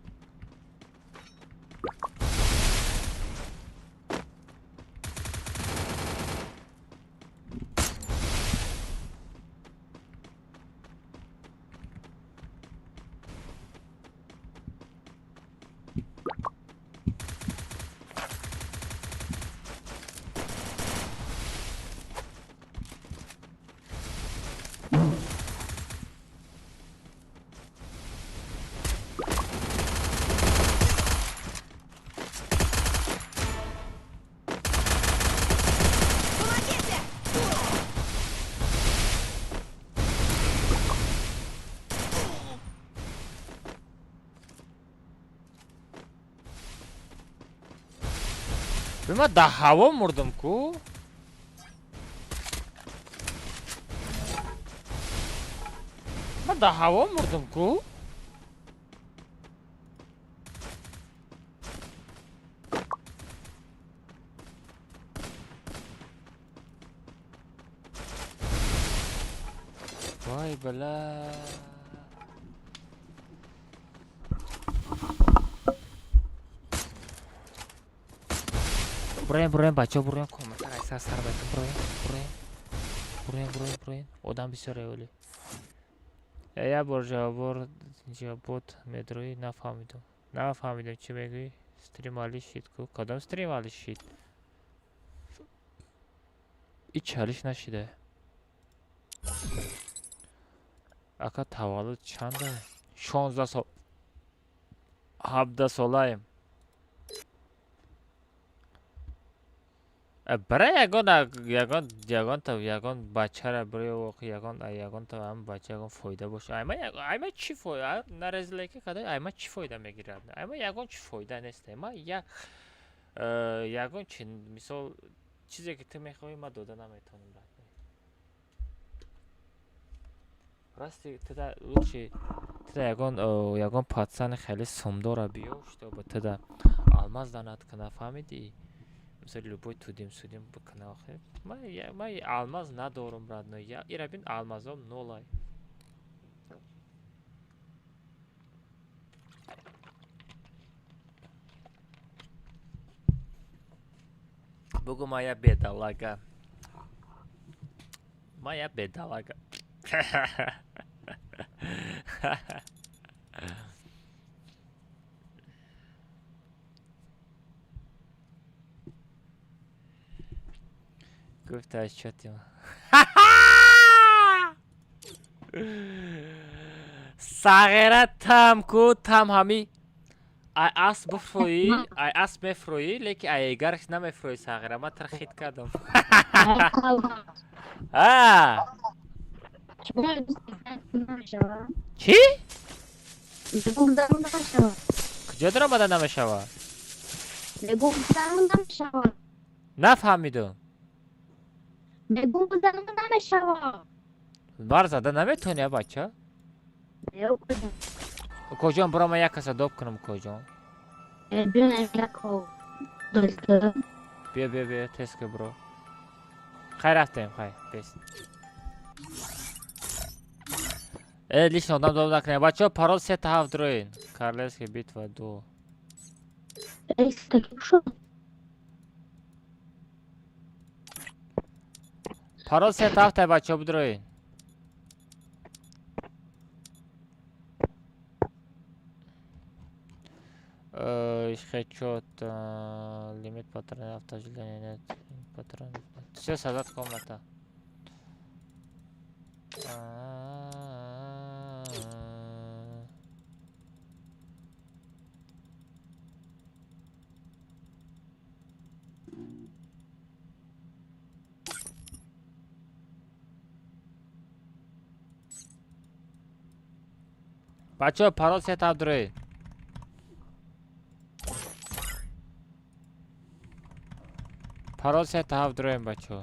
Помогите! Ма да ҳаво мурдам ку. Ма да ҳаво мурдам ку. Вай, бала. Буроем, буроем, бачаҳо, буроем, комната райса сар байтам, буроем, буроем. Буроем, буроем, буроем. Одам бисёр эволи. Як бор ҷавобор ҷавобот медроӣ, нафаҳмидам. Нафаҳмидам, чӣ мегӯӣ? Стрим али шид ку? Кадом стрим али шид? Ҳеч алиш нашида. Ака, таваллуд чанда? 16 сол. 17 солаем. Бара ягон ягон ягонта ягон бачара бирё, воқи ягон ягонта ҳам бача ягон фоида боша. Айма айма чӣ фоида? Нарезлеки када айма чӣ фоида мегирад? Айма ягон чӣ фоида нест. Айма як ягон чи, мисол, чизе ки ту мехоҳӣ, ман дода наметавонам, брат. Расти, туда лучше туда ягон пацани хеле сумдора биё, чтобы туда алмаз данат кана, фаҳмидӣ? Мисол, любой тудим судим бикана. Охи ман алмаз надорам, родной. Ира бин, алмазом нолай. Бугу, моя бедолага, моя бедолага. Гуфта чотим. Сағира, там ку, там ҳами Ай асп бифрӯӣ, ай асп мефрӯӣ, леки ай эгарш намефрӯӣ сағира. Ман тра хит кардам. А! Чӣ? Куҷо даромада намешавад? Нафаҳмидум. Бар зада наметавонӣ, а бача? Укоҷон, биро ман як каса доб кунам, укоҷон. Биё, биё, биё, тез ка биро. Хай рафтем, хай, бес. Э, лично одам доб накунем. Бачаҳо, парол 3 7 дроин. Королевская битва 2. Парол 3 7 тай бачаҳо бидроин. Хедшот, лимит патронов, автожиление нет, патронов нет. Все, создать комната. Бачаҳо, парол 3 7 дроин. Парол 3 7 дроин, бачаҳо.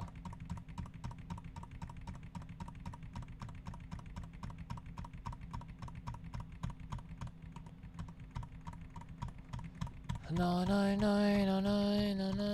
На на на на на на на.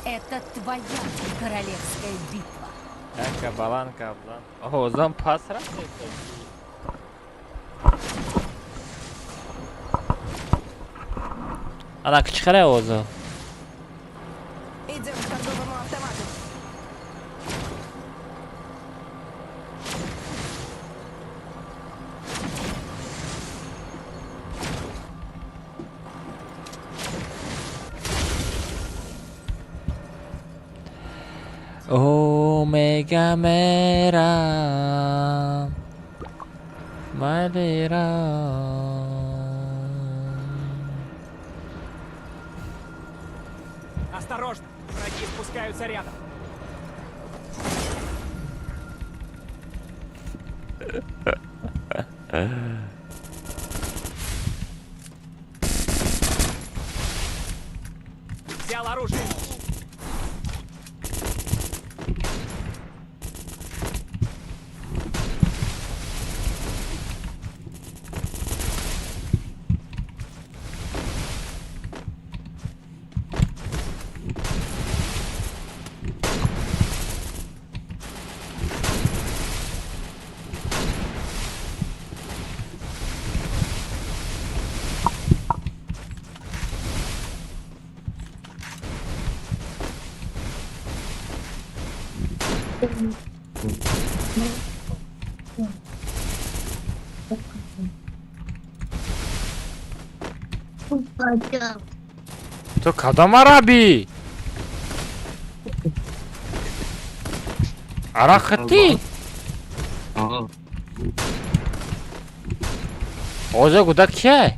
Это твоя королевская битва. Яка баланка, блан. О, зам пас рафт. Ана кичхара озо. Идем к торговому автомату. Омега мерам, малерам. Осторожно! Враги спускаются рядом. Взял оружие. Ту кадом арабӣ? Арақ хитти? Озо гудак кия?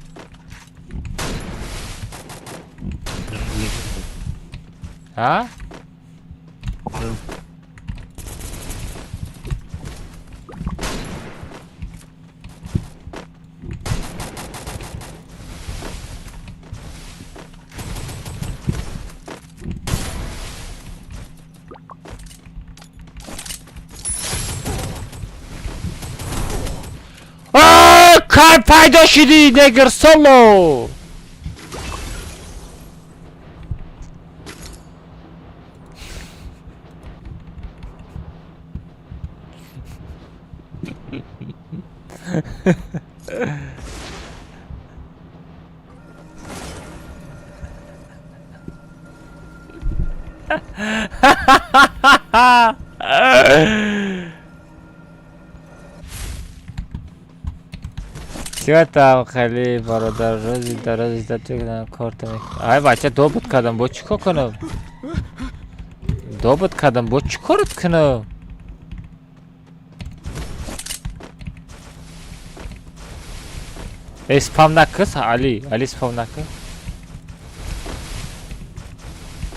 А? Кай пайдо шудӣ, негр соло? Чӣ там хеле бародар, рӯзи дарози зада корта мекунам. Ай бача, добут кардам, бо чӣ кор кунам? Добут кардам, бо чӣ корот кунам? Э, спам накун, Али, Али, спам накун.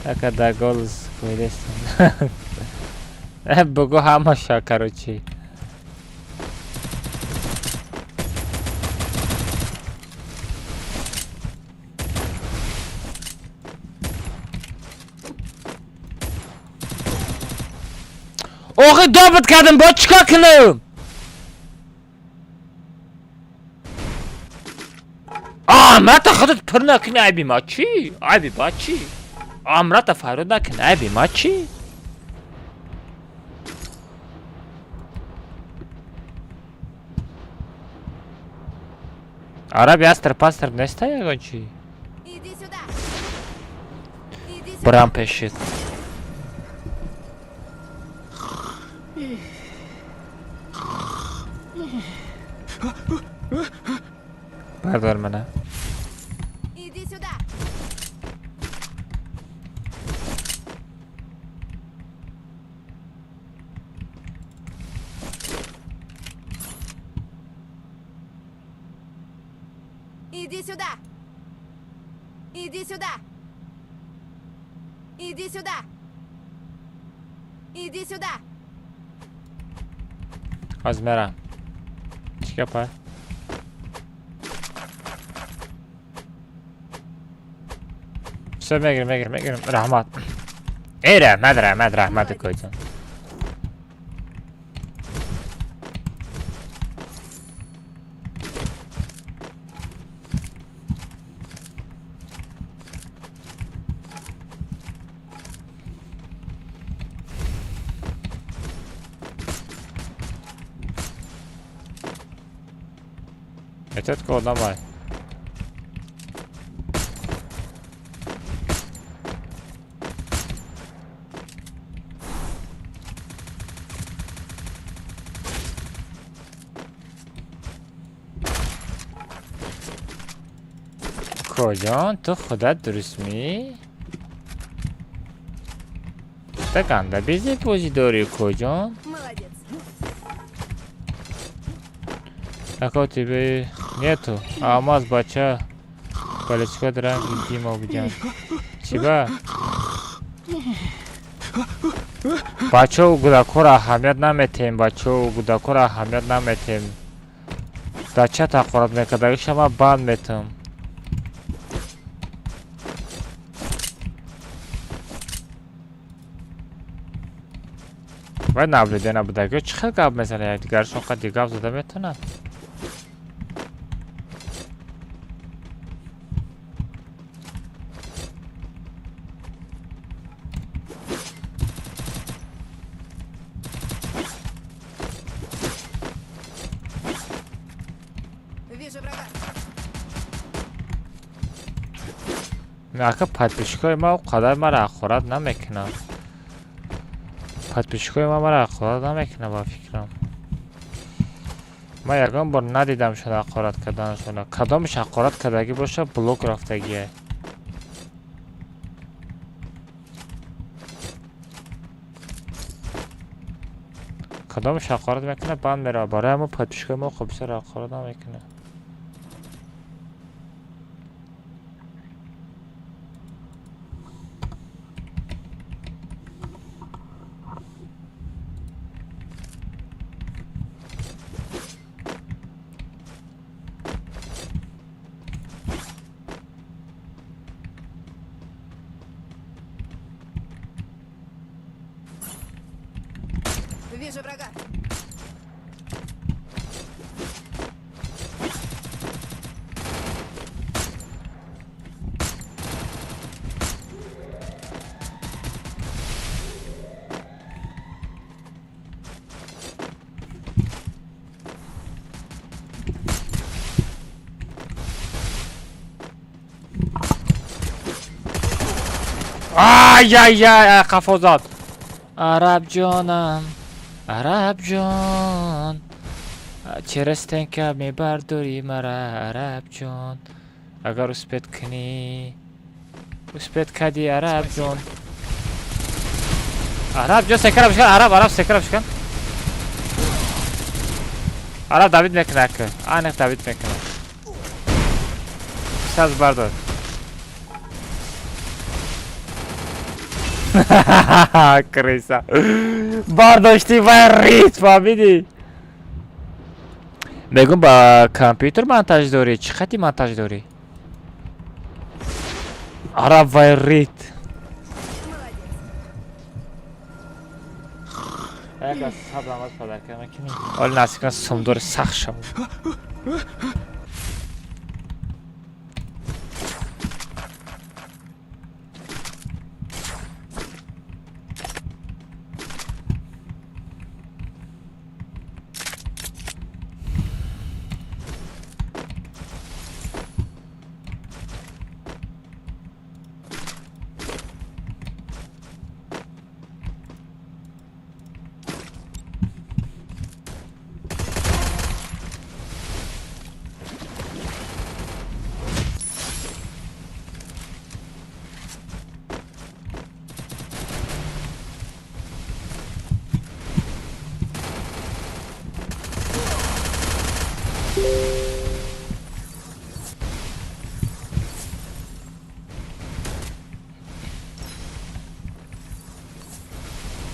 Ака да голос кӯдестам. Бугӯ ҳамаша, короче. Охи, добут кардам, бо чӣ кор кунам? Амрата худат пур накунӣ, айби ма чӣ? Айби ба чӣ? Амрата фарёд накунӣ, айби ма чӣ? Араби астр пастр неста ягон чӣ? Иди сюда. Иди сюда. Брам пешит. Бардор мана. Иди сюда. Иди сюда. Иди сюда. Иди сюда. Иди сюда. Аз мерам. Чӣ гапа? Всё, мегирем, мегирем, мегирем. Раҳмат. Эй, раҳмат, раҳмат, раҳмат, укоҷон. Эҳтиёт кун, одамай. Коҷон, ту худат дурустмӣ? Та ганда безеб бозӣ дорӣ, коҷон. Молодец. Такого тебе нету. Алмаз, бача. Палечка дранги Дима буҷан. Чиба? Бачао, гудакҳоро аҳамият наметем, бачао, гудакҳоро аҳамият наметем. Дар ча тақорат мекардагиша ман банд метам. Вай наблюдение набудагиҳо чӣ хел гап мезанад, якдигарашон қадри гап зада метавонанд? Вижу врага. Ака, подписчикои ма он қадар маро ҳақорат намекунанд. Подписчикои ман мара ҳақорат намекунад ба фикрам. Ман ягон бор надидамшон ҳақорат карданашона. Кадомаш ҳақорат кардагӣ боша, блок рафтагие. Кадомаш ҳақорат мекунад, банд меравад. Барои ҳамон подписчикои мо хоб бисёр ҳақорат намекунад. Вижу врага. Ай-яй-яй, қафо зад. Араб ҷонам, араб ҷон, через стенка мебардорӣ мара, араб ҷон. Агар успеть кунӣ, успеть кардӣ, араб ҷон. Араб ҷон, секара бишкан, араб, араб, секара бишкан. Араб давид мекунад, аниқ давид мекунад. Саз бардор. Крыса. Бардошти вай рит, фаҳмидӣ? Мегӯм ба компютер монтаж дорӣ? Чӣ хати монтаж дорӣ? Араб вай рит. Як аз сабрам аз падарка мекунӣ. Оли насиб сумдори сахт шав.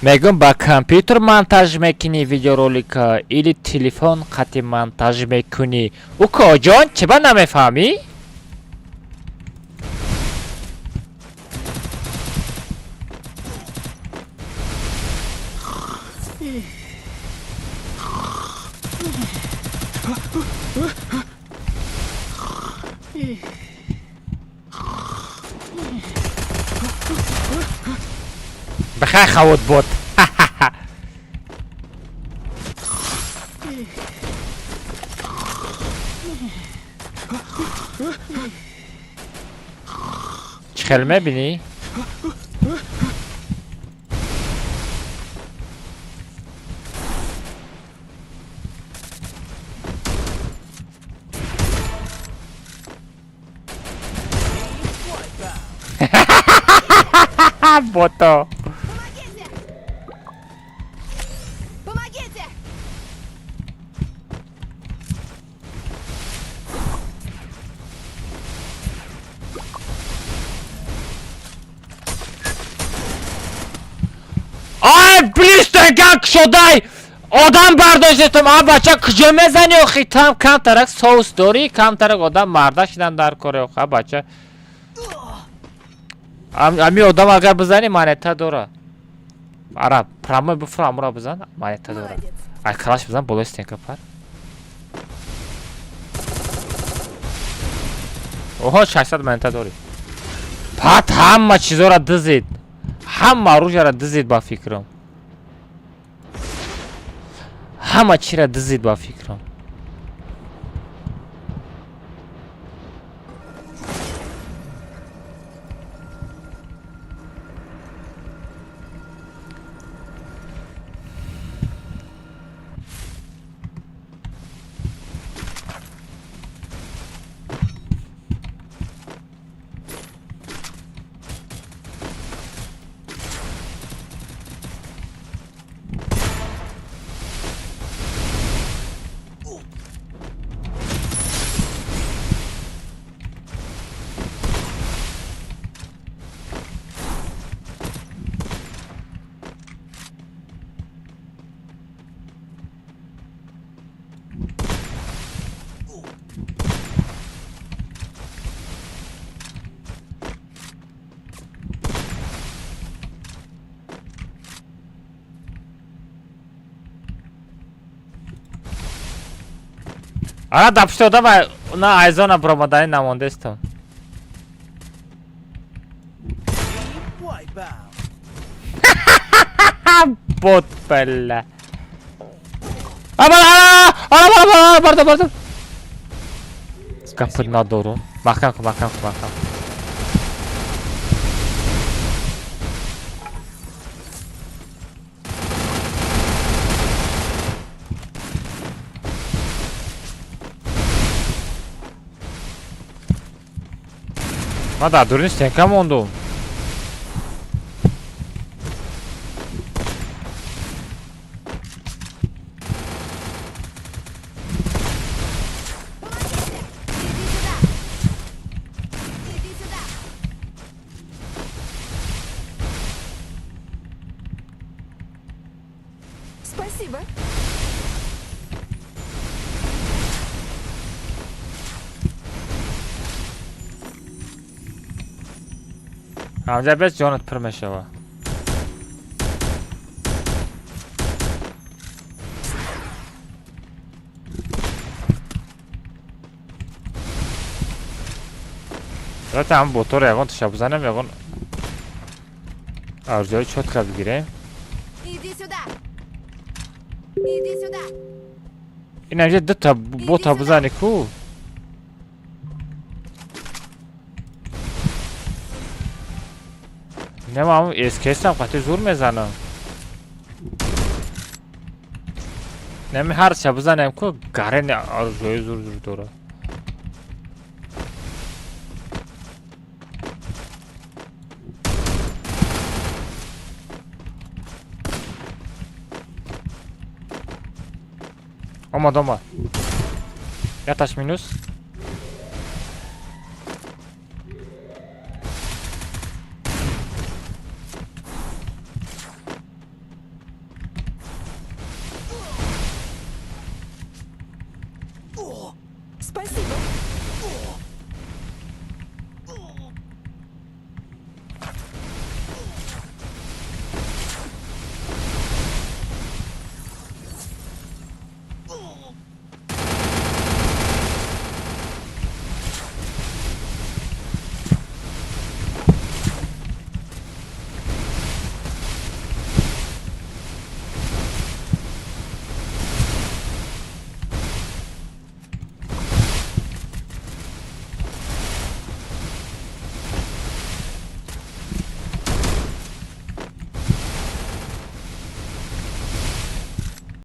Мегӯм ба компютер монтаж мекунӣ видеоролика или телефон қати монтаж мекунӣ? Укоҷон, чиба намефаҳмӣ? Бихай хавот бот. Чӣ хел мебинӣ? Бото. Помогите! Ай, блистеган кушодай! Одам бардоштетум, а бача куҷо мезанӣ охи? Там камтарак соус дорӣ, камтарак одам марда шидан дар коре охи, а бача. Ами одам агар бизанӣ монета дора. Араб, прямой буфра амура бизан, монета дора. Ай калаш бизан, болои стенка пар. Оҳо, 600 монета дорӣ. Пат ҳама чизора дизид. Ҳама оружияро дизид ба фикрам. Ҳама чиро дизид ба фикрам. Ара да пушти одама на айзона бромадани намондестам. Бот бля. Ара барда барда. Гапи надорум. Маҳкам кун, маҳкам кун, маҳкам. Ман дар дуруни стенка мондум. Иди сюда! Спасибо. Ҳамҷа бес ҷонат пур мешава. Албатта ҳам боторо ягон таша бизанем, ягон арзои чётка бигирем. Иди сюда! Иди сюда! Ин ҳамҷа дута бота бизани ку. Нема СКС-ам қати зур мезанам. Неми ҳарча бизанем ку гарени арзои зур зур дора. Омад, омад. Яташ минус. Спасибо.